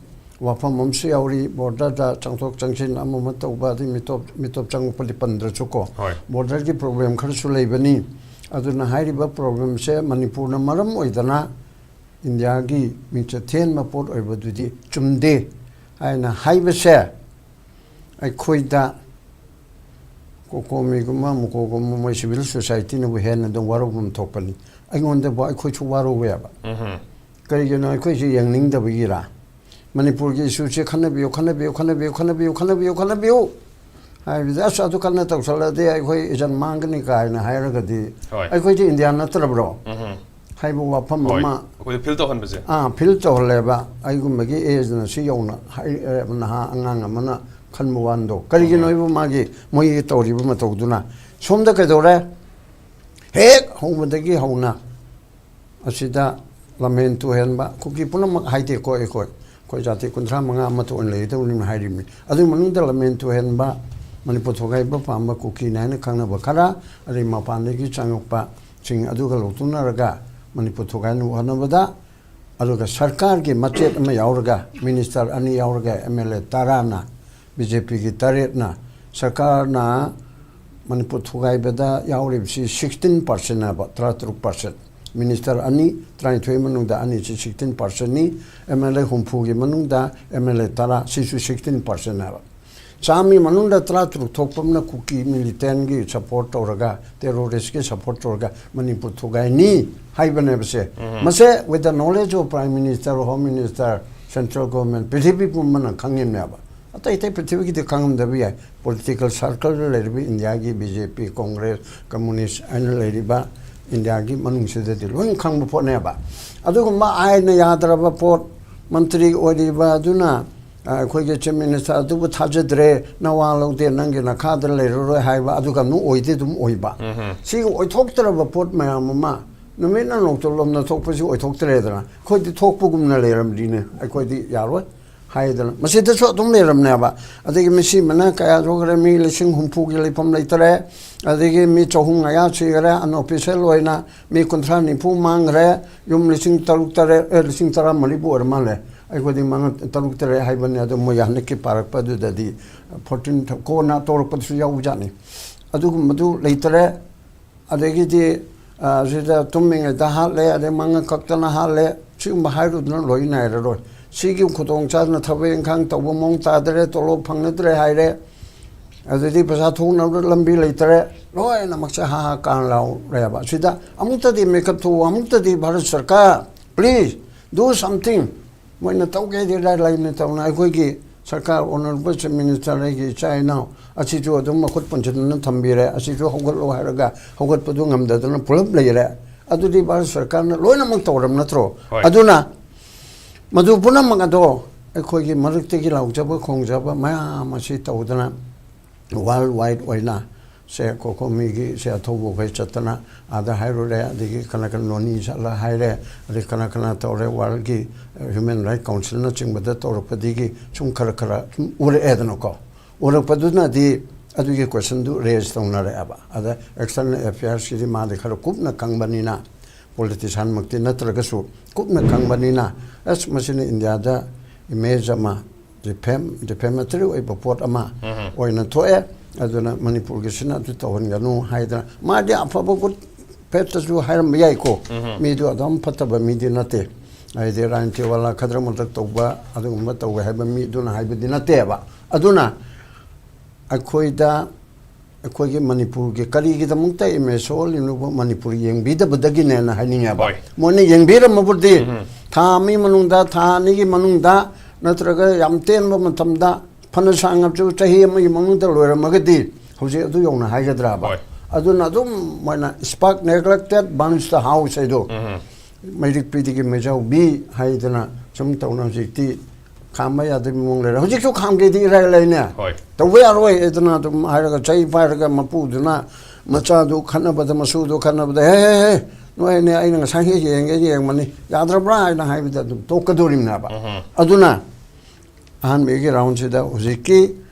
ꯋꯥꯐꯝ ꯑꯃꯁꯨ ꯌꯥꯎꯔꯤ, ꯕꯣꯔꯗꯔꯗ ꯆꯪꯊꯣꯛ ꯆꯪꯁꯤꯟ ꯑꯃ ꯑꯃ ꯇꯧꯕ, ꯑꯗꯩ ꯃꯤꯇꯣꯞ, ꯃꯤꯇꯣꯞ ꯆꯪꯉꯛꯄꯗꯤ ꯄꯟꯗ꯭ꯔꯁꯨꯀꯣ, ꯍꯣꯏ꯫ ꯕꯣꯔꯗꯔꯒꯤ ꯄ꯭ꯔꯣꯕ꯭ꯂꯦꯝ ꯈꯔꯁꯨ ꯂꯩꯕꯅꯤ꯫ ꯑꯗꯨꯅ ꯍꯥꯏꯔꯤꯕ ꯄ꯭ꯔꯣꯕ꯭ꯂꯦꯝꯁꯦ ꯃꯅꯤꯄꯨꯔꯅ ꯃꯔꯝ ꯑꯣꯏꯗꯅ ꯏꯟꯗꯤꯌꯥꯒꯤ ꯃꯤꯡꯆꯠ ꯊꯦꯟꯕ ꯄꯣꯠ ꯑꯣꯏꯕꯗꯨꯗꯤ ꯆꯨꯝꯗꯦ ꯍꯥꯏꯅ ꯍꯥꯏꯕꯁꯦ ꯑꯩꯈꯣꯏꯗ ꯀꯣꯀꯣꯃꯤꯒꯨꯝꯕ ꯃꯨꯀꯣꯒꯨꯝꯕ ꯃꯣꯏ ꯁꯤꯚꯤꯜ ꯁꯣꯁꯥꯏꯇꯤꯅꯕꯨ ꯍꯦꯟꯅ ꯑꯗꯨꯝ ꯋꯥꯔꯧꯕ ꯑꯃ ꯊꯣꯛꯄꯅꯤ꯫ ꯑꯩꯉꯣꯟꯗꯕꯨ ꯑꯩꯈꯣꯏꯁꯨ ꯋꯥꯔꯧꯋꯦꯕ꯫ ꯀꯔꯤꯒꯤꯅꯣ? ꯑꯩꯈꯣꯏꯁꯦ ꯌꯦꯡꯅꯤꯡꯗꯕꯒꯤꯔꯥ? ꯃꯅꯤꯄꯨꯔꯒꯤ ꯏꯁꯨꯁꯦ ꯈꯟꯅꯕꯤꯌꯨ, ꯈꯟꯅꯕꯤꯌꯨ, ꯈꯟꯅꯕꯤꯌꯨ, ꯈꯟꯅꯕꯤꯌꯨ, ꯈꯟꯅꯕꯤꯌꯨ ꯍꯥꯏꯕꯗꯤ, "ꯑꯁ, ꯑꯗꯨ ꯀꯟꯅ ꯇꯧꯁꯜꯂꯗꯤ ꯑꯩꯈꯣꯏ ꯏꯖꯟ ꯃꯥꯡꯒꯅꯤ" ꯀꯥꯏꯅ ꯍꯥꯏꯔꯒꯗꯤ, ꯍꯣꯏ꯫ ꯑꯩꯈꯣꯏꯗꯤ ꯏꯟꯗꯤꯌꯥ ꯅꯠꯇ꯭ꯔꯕ꯭ꯔꯣ? ꯎꯝ꯫ ꯍꯥꯏꯕ ꯋꯥꯐꯝ ꯍꯣꯏ꯫ ꯑꯃ ꯑꯩꯈꯣꯏꯗ ꯐꯤꯜ ꯇꯧꯍꯟꯕꯁꯦ꯫ ꯑꯥ, ꯐꯤꯜ ꯇꯧꯍꯜꯂꯦꯕ꯫ ꯑꯩꯒꯨꯝꯕꯒꯤ ꯑꯦꯖꯅ ꯁꯤ ꯌꯧꯅ ꯍꯥꯏ-, ꯑꯦ, ꯅꯍꯥ ꯑꯉꯥꯡ ꯑꯃꯅ ꯈꯟꯕ ꯋꯥꯟꯗꯣ꯫ ꯀꯔꯤꯒꯤꯅꯣ ꯎꯝ꯫ ꯍꯥꯏꯕ ꯃꯥꯒꯤ, ꯃꯣꯏꯒꯤ ꯇꯧꯔꯤꯕ ꯃꯇꯧꯗꯨꯅ? ꯁꯣꯝꯗ ꯀꯩꯗꯧꯔꯦ? ꯍꯦꯛ ꯍꯧꯕꯗꯒꯤ ꯍꯧꯅ ꯑꯁꯤꯗ ꯂꯝꯍꯦꯟ ꯇꯨꯍꯦꯟꯕ, ꯀꯨꯀꯤ ꯄꯨꯝꯅꯃꯛ ꯍꯥꯏꯗꯦꯀꯣ ꯑꯩꯈꯣꯏ꯫ ꯑꯩꯈꯣꯏ ꯖꯥꯇꯤ ꯀꯨꯟꯊ꯭ꯔꯥ ꯃꯉꯥ ꯑꯃꯠꯇ ꯑꯣꯏꯅ ꯂꯩꯒꯗꯧꯔꯤꯕꯅꯤ ꯍꯥꯏꯔꯤꯕꯅꯤ꯫ ꯑꯗꯨꯒꯤ ꯃꯅꯨꯡꯗ ꯂꯝꯍꯦꯟ ꯇꯨꯍꯦꯟꯕ, ꯃꯅꯤꯄꯨꯔ ꯊꯨꯒꯥꯏꯕ ꯄꯥꯝꯕ ꯀꯨꯀꯤꯅꯤ ꯍꯥꯏꯅ ꯈꯪꯅꯕ ꯈꯔ, ꯑꯗꯩ ꯃꯄꯥꯟꯗꯒꯤ ꯆꯪꯉꯛꯄꯁꯤꯡ ꯑꯗꯨꯒ ꯂꯧꯊꯣꯛꯅꯔꯒ ꯃꯅꯤꯄꯨꯔ ꯊꯨꯒꯥꯏꯅꯕ ꯍꯣꯠꯅꯕꯗ, ꯑꯗꯨꯒ ꯁꯔꯀꯥꯔꯒꯤ ꯃꯆꯦꯠ ꯑꯃ ꯌꯥꯎꯔꯒ, ꯃꯤꯅꯤꯁꯇꯔ ꯑꯅꯤ ꯌꯥꯎꯔꯒ, ꯑꯦꯝ ꯑꯦꯜ ꯑꯦ ꯇꯔꯥꯅ, ꯕꯤ ꯖꯦ ꯄꯤꯒꯤ ꯇꯔꯦꯠꯅ, ꯁꯔꯀꯥꯔꯅ ꯃꯅꯤꯄꯨꯔ ꯊꯨꯒꯥꯏꯕꯗ ꯌꯥꯎꯔꯤꯕꯁꯤ ꯁꯤꯛꯁꯇꯤꯟ ꯄꯥꯔꯁꯦꯟ ꯍꯥꯏꯕ, ꯇꯔꯥꯇꯔꯨꯛ ꯄꯥꯔꯁꯦꯟ꯫ ꯃꯤꯅꯤꯁꯇꯔ ꯑꯅꯤ, ꯇꯔꯥꯅꯤꯊꯣꯏ ꯃꯅꯨꯡꯗ ꯑꯅꯤꯁꯤ ꯁꯤꯛꯁꯇꯤꯟ ꯄꯥꯔꯁꯦꯟꯅꯤ꯫ ꯑꯦꯝ ꯑꯦꯜ ꯑꯦ ꯍꯨꯝꯐꯨꯒꯤ ꯃꯅꯨꯡꯗ ꯑꯦꯝ ꯑꯦꯜ ꯑꯦ ꯇꯔꯥ, ꯁꯤꯁꯨ ꯁꯤꯛꯁꯇꯤꯟ ꯄꯥꯔꯁꯦꯟ ꯍꯥꯏꯕ꯫ ꯆꯥꯝꯃꯒꯤ ꯃꯅꯨꯡꯗ ꯇꯔꯥꯇꯔꯨꯛ ꯊꯣꯛꯄ ꯑꯃꯅ ꯀꯨꯀꯤ ꯃꯤꯂꯤꯇꯦꯟꯒꯤ ꯁꯄꯣꯔꯠ ꯇꯧꯔꯒ, ꯇꯦꯔꯣꯔꯤꯁꯀꯤ ꯁꯄꯣꯔꯠ ꯇꯧꯔꯒ ꯃꯅꯤꯄꯨꯔ ꯊꯨꯒꯥꯏꯅꯤ ꯍꯥꯏꯕꯅꯦꯕꯁꯦ꯫ ꯎꯝ꯫ ꯃꯁꯦ with the knowledge of Prime Minister, Home Minister, Central Government, ꯄ꯭ꯔꯤꯊꯤꯕꯤ ꯄꯨꯝꯕꯅ ꯈꯪꯉꯤꯕꯅꯦꯕ꯫ ꯑꯇꯩ ꯑꯇꯩ ꯄ꯭ꯔꯤꯊꯤꯕꯤꯒꯤꯗꯤ ꯈꯪꯉꯝꯗꯕ ꯌꯥꯏ꯫ ꯄꯣꯂꯤꯇꯤꯀꯦꯜ ꯁꯥꯔꯀꯜꯗ ꯂꯩꯔꯤꯕ ꯏꯟꯗꯤꯌꯥꯒꯤ ꯕꯤ ꯖꯦ ꯄꯤ, ꯀꯣꯡꯒ꯭ꯔꯦꯁ, ꯀꯝꯃꯨꯅꯤꯁ ꯍꯥꯏꯅ ꯂꯩꯔꯤꯕ ꯏꯟꯗꯤꯌꯥꯒꯤ ꯃꯅꯨꯡꯁꯤꯗꯗꯤ ꯂꯣꯏ ꯈꯪꯕ ꯄꯣꯠꯅꯦꯕ꯫ ꯑꯗꯨꯒꯨꯝꯕ ꯑꯥꯏꯟꯅ ꯌꯥꯗ꯭ꯔꯕ ꯄꯣꯠ, ꯃꯟꯇ꯭ꯔꯤ ꯑꯣꯏꯔꯤꯕ ꯑꯗꯨꯅ, ꯑ, ꯑꯩꯈꯣꯏꯒꯤ ꯆꯤꯐ ꯃꯤꯅꯤꯁꯇꯔ ꯑꯗꯨꯕꯨ ꯊꯥꯖꯗ꯭ꯔꯦ, ꯅꯋꯥ ꯂꯧꯗꯦ, ꯅꯪꯒꯤ ꯅꯈꯥꯗ ꯂꯩꯔꯔꯣꯏ ꯍꯥꯏꯕ ꯑꯗꯨꯒ ꯑꯗꯨꯝ ꯑꯣꯏꯗꯤ ꯑꯗꯨꯝ ꯑꯣꯏꯕ꯫ ꯁꯤꯒꯤ ꯑꯣꯏꯊꯣꯛꯇ꯭ꯔꯕ ꯄꯣꯠ ꯃꯌꯥꯝ ꯑꯃ ꯅꯨꯃꯤꯠꯅ ꯅꯣꯡꯆꯨꯞꯂꯣꯝꯗ ꯊꯣꯛꯄꯁꯤ ꯑꯣꯏꯊꯣꯛꯇ꯭ꯔꯦꯗꯅ, ꯑꯩꯈꯣꯏꯗꯤ ꯊꯣꯛꯄꯒꯨꯝꯅ ꯂꯩꯔꯝꯗ꯭ꯔꯤꯅꯦ, ꯑꯩꯈꯣꯏꯗꯤ ꯌꯥꯔꯣꯏ ꯍꯥꯏꯗꯅ ꯃꯁꯤꯗꯁꯨ ꯑꯗꯨꯝ ꯂꯩꯔꯝꯅꯦꯕ꯫ ꯑꯗꯒꯤ ꯃꯁꯤ ꯃꯅꯥ ꯀꯌꯥ ꯊꯣꯛꯈ꯭ꯔꯦ, ꯃꯤ ꯂꯤꯁꯤꯡ ꯍꯨꯝꯐꯨꯒꯤ ꯂꯩꯐꯝ ꯂꯩꯇꯔꯦ, ꯑꯗꯒꯤ ꯃꯤ ꯆꯍꯨꯝ ꯃꯌꯥ ꯁꯤꯈꯔꯦ, ꯑꯟꯑꯣꯐꯤꯁꯦꯜ ꯑꯣꯏꯅ ꯃꯤ ꯀꯨꯟꯊ꯭ꯔꯥ ꯅꯤꯐꯨ ꯃꯥꯡꯈ꯭ꯔꯦ, ꯌꯨꯝ ꯂꯤꯁꯤꯡ ꯇꯔꯨꯛ ꯇꯔꯦꯠ, ꯑꯦ, ꯂꯤꯁꯤꯡ ꯇꯔꯥ ꯃꯔꯤꯕꯨ ꯑꯣꯏꯔ ꯃꯥꯜꯂꯦ, ꯑꯩꯈꯣꯏꯗꯤ ꯃꯉꯥ, ꯇꯔꯨꯛ ꯇꯔꯦꯠ ꯍꯥꯏꯕꯅꯤ꯫ ꯑꯗꯣ ꯃꯣꯏ ꯍꯟꯗꯛꯀꯤ ꯄꯥꯔꯛꯄ ꯑꯗꯨꯗꯗꯤ ꯐꯣꯔꯇꯤꯟ ꯀꯣꯟꯅ ꯇꯧꯔꯛꯄꯗꯁꯨ ꯌꯥꯎꯕꯖꯥꯠꯅꯤ꯫ ꯑꯗꯨꯒꯨꯝꯕꯗꯨ ꯂꯩꯇꯔꯦ꯫ ꯑꯗꯒꯤꯗꯤ, ꯑ, ꯁꯤꯗ ꯇꯨꯝꯃꯤꯉꯩꯗ ꯍꯥꯠꯂꯦ, ꯑꯗꯩ ꯃꯉꯛ ꯀꯛꯇꯅ ꯍꯥꯠꯂꯦ, ꯁꯤꯒꯨꯝꯕ ꯍꯥꯏꯔꯨꯗꯅ ꯂꯣꯏ ꯅꯥꯏꯔꯔꯣꯏ꯫ ꯁꯤꯒꯤ ꯈꯨꯗꯣꯡ ꯆꯥꯗꯅ ꯊꯕꯛ ꯏꯪꯈꯥꯡ ꯇꯧꯕ ꯃꯑꯣꯡ ꯇꯥꯗ꯭ꯔꯦ, ꯇꯣꯂꯣꯞ ꯐꯪꯅꯗ꯭ꯔꯦ ꯍꯥꯏꯔꯦ, ꯑꯗꯨꯗꯤ ꯄꯩꯁꯥ ꯊꯣꯛꯅꯕ ꯂꯝꯕꯤ ꯂꯩꯇꯔꯦ, ꯂꯣꯏꯅꯃꯛꯁꯦ ꯍꯥ ꯍꯥ ꯀꯥꯟ ꯂꯥꯎꯔꯦꯕ꯫ ꯁꯤꯗ ꯑꯃꯨꯛꯇꯗꯤ ꯃꯦꯀꯞ ꯊꯣꯛꯎ, ꯑꯃꯨꯛꯇꯗꯤ ꯚꯥꯔꯠ ꯁꯔꯀꯥꯔ, please do something꯫ ꯃꯣꯏꯅ ꯇꯧꯒꯦꯗꯤ ꯏꯔꯥꯏ ꯂꯥꯏꯅ ꯇꯧꯅ, ꯑꯩꯈꯣꯏꯒꯤ ꯁꯔꯀꯥꯔ, ꯑꯣꯅꯔꯦꯕꯜ ꯆꯤꯐ ꯃꯤꯅꯤꯁꯇꯔ, ꯑꯩꯒꯤ ꯏꯆꯥ ꯏꯅꯥꯎ ꯑꯁꯤꯁꯨ ꯑꯗꯨꯝ ꯃꯈꯨꯠ ꯄꯨꯟꯁꯤꯟꯗꯨꯅ ꯊꯝꯕꯤꯔꯦ, ꯑꯁꯤꯁꯨ ꯍꯧꯒꯠꯂꯣ ꯍꯥꯏꯔꯒ ꯍꯧꯒꯠꯄꯗꯨ ꯉꯝꯗꯗꯅ ꯄꯨꯂꯞ ꯂꯩꯔꯦ꯫ ꯑꯗꯨꯗꯤ ꯚꯥꯔꯠ ꯁꯔꯀꯥꯔꯅ ꯂꯣꯏꯅꯃꯛ ꯇꯧꯔꯕ ꯅꯠꯇ꯭ꯔꯣ? ꯍꯣꯏ꯫ ꯑꯗꯨꯅ ꯃꯗꯨ ꯄꯨꯝꯅꯃꯛ ꯑꯗꯣ ꯑꯩꯈꯣꯏꯒꯤ ꯃꯔꯛꯇꯒꯤ ꯂꯥꯎꯖꯕ ꯈꯣꯡꯖꯕ ꯃꯌꯥꯝ ꯑꯁꯤ ꯇꯧꯗꯅ ꯋꯥꯔꯜ ꯋꯥꯏꯗ ꯑꯣꯏꯅ ꯁꯦ ꯀꯣꯀꯣꯃꯤꯒꯤ ꯁꯦ ꯑꯊꯧꯕꯈꯩ ꯆꯠꯇꯅ ꯑꯥꯗ ꯍꯥꯏꯔꯨꯔꯦ, ꯑꯗꯒꯤ ꯀꯅꯥ ꯀꯅꯥ ꯅꯣꯅꯤ ꯆꯠꯂ ꯍꯥꯏꯔꯦ, ꯑꯗꯩ ꯀꯅꯥ ꯀꯅꯥ ꯇꯧꯔꯦ, ꯋꯥꯔꯜꯒꯤ ꯍ꯭ꯌꯨꯃꯦꯟ ꯔꯥꯏꯠ ꯀꯥꯎꯟꯁꯤꯜꯅꯆꯤꯡꯕꯗ ꯇꯧꯔꯛꯄꯗꯒꯤ ꯁꯨꯝ ꯈꯔ ꯈꯔ ꯁꯨꯝ ꯎꯔꯛꯑꯦꯗꯅꯀꯣ꯫ ꯎꯔꯛꯄꯗꯨꯅꯗꯤ ꯑꯗꯨꯒꯤ ꯀꯣꯏꯁꯟꯗꯨ ꯔꯦꯖ ꯇꯧꯅꯔꯛꯑꯦꯕ꯫ ꯑꯗ ꯑꯦꯛꯁꯇꯔꯅꯦꯜ ꯑꯦꯐꯤꯌꯔꯁꯀꯤꯗꯤ ꯃꯥꯗꯤ ꯈꯔ ꯀꯨꯞꯅ ꯈꯪꯕꯅꯤꯅ, ꯄꯣꯂꯤꯇꯤꯁꯤꯌꯥꯟꯃꯛꯇꯤ ꯅꯠꯇ꯭ꯔꯒꯁꯨ ꯀꯨꯞꯅ ꯈꯪꯕꯅꯤꯅ, ꯑꯁ, ꯃꯁꯤꯅ ꯏꯟꯗꯤꯌꯥꯗ ꯏꯃꯦꯖ ꯑꯃ, ꯗꯤꯐꯦꯝ, ꯗꯤꯐꯦꯃꯦꯇꯔꯤ ꯑꯣꯏꯕ ꯄꯣꯠ ꯑꯃ ꯑꯣꯏꯅ ꯊꯣꯛꯑꯦ꯫ ꯑꯗꯨꯅ ꯃꯅꯤꯄꯨꯔꯒꯤꯁꯤꯅ ꯑꯗꯨ ꯇꯧꯍꯟꯒꯅꯨ ꯍꯥꯏꯗꯅ, ꯃꯥꯗꯤ ꯑꯐꯕ ꯒꯨꯗ ꯐꯦꯠꯇꯁꯨ ꯍꯥꯏꯔꯝꯕ ꯌꯥꯏꯀꯣ꯫ ꯃꯤꯗꯨ ꯑꯗꯨꯝ ꯐꯠꯇꯕ ꯃꯤꯗꯤ ꯅꯠꯇꯦ꯫ ꯍꯥꯏꯗꯤ ꯔꯥꯖꯅꯤꯇꯤ ꯋꯥꯂꯥ ꯈꯗ꯭ꯔꯛ ꯃꯗ꯭ꯔꯛ ꯇꯧꯕ, ꯑꯗꯨꯒꯨꯝꯕ ꯇꯧꯕ ꯍꯥꯏꯕ ꯃꯤꯗꯨꯅ ꯍꯥꯏꯕꯗꯤ ꯅꯠꯇꯦꯕ꯫ ꯑꯗꯨꯅ ꯑꯩꯈꯣꯏꯗ, ꯑꯩꯈꯣꯏꯒꯤ ꯃꯅꯤꯄꯨꯔꯒꯤ ꯀꯔꯤꯒꯤꯗꯃꯛꯇ ꯑꯦꯝ ꯑꯦꯁ ꯁꯣꯛꯍꯜꯂꯤꯅꯣꯕ, ꯃꯅꯤꯄꯨꯔ ꯌꯦꯡꯕꯤꯗꯕꯗꯒꯤꯅꯦꯅ ꯍꯥꯏꯅꯤꯡꯉꯦꯕ꯫ ꯍꯣꯏ꯫ ꯃꯣꯏꯅ ꯌꯦꯡꯕꯤꯔꯝꯃꯕꯨꯗꯤ ꯊꯥ ꯑꯃꯒꯤ ꯃꯅꯨꯡꯗ, ꯊꯥ ꯑꯅꯤꯒꯤ ꯃꯅꯨꯡꯗ, ꯅꯠꯇ꯭ꯔꯒ ꯌꯥꯝ ꯇꯦꯟꯕ ꯃꯇꯝꯗ ꯐꯅ ꯁꯥꯡꯉꯕꯁꯨ ꯆꯍꯤ ꯑꯃꯒꯤ ꯃꯅꯨꯡꯗ ꯂꯣꯏꯔꯝꯃꯒꯗꯤ ꯍꯧꯖꯤꯛ ꯑꯗꯨ ꯌꯧꯅ ꯍꯥꯏꯒꯗ꯭ꯔꯥꯕ? ꯍꯣꯏ. ꯑꯗꯨꯅ ꯑꯗꯨꯝ ꯃꯣꯏꯅ "Spark neglected burns the house" ꯍꯥꯏꯗꯣ, ꯎꯝ. ꯃꯩꯔꯤꯛꯄꯤꯗꯒꯤ ꯃꯩꯖꯥꯎꯕꯤ ꯍꯥꯏꯗꯅ ꯁꯨꯝ ꯇꯧꯅ ꯍꯧꯖꯤꯛꯇꯤ ꯈꯥꯝꯕ ꯌꯥꯗꯕꯒꯤ ꯃꯑꯣꯡ ꯂꯩꯔꯦ꯫ ꯍꯧꯖꯤꯛꯁꯨ ꯈꯥꯝꯒꯦꯗꯤ ꯏꯔꯥꯏ ꯂꯩꯅꯦ꯫ ꯍꯣꯏ. "ꯇꯧꯕ ꯌꯥꯔꯣꯏ" ꯍꯥꯏꯗꯅ ꯑꯗꯨꯝ ꯍꯥꯏꯔꯒ ꯆꯩ ꯄꯥꯏꯔꯒ ꯃꯄꯨꯗꯨꯅ ꯃꯆꯥꯗꯨ ꯈꯠꯅꯕꯗ, ꯃꯁꯨꯗꯨ ꯈꯠꯅꯕꯗ, "ꯍꯦ, ꯍꯦ, ꯍꯦ, ꯅꯣꯏꯅꯦ, ꯑꯩꯅ ꯉꯁꯥꯏ ꯍꯦꯛ ꯌꯦꯡꯒꯦ ꯌꯦꯡꯕꯅꯤ, ꯌꯥꯗ꯭ꯔꯕ꯭ꯔꯥ?" ꯍꯥꯏꯅ ꯍꯥꯏꯕꯗ ꯑꯗꯨꯝ ꯇꯣꯛꯀꯗꯣꯔꯤꯕꯅꯦꯕ꯫ ꯎꯝ. ꯑꯗꯨꯅ ꯑꯍꯥꯟꯕꯒꯤ ꯔꯥꯎꯟꯁꯤꯗ ꯍꯧꯖꯤꯛꯀꯤ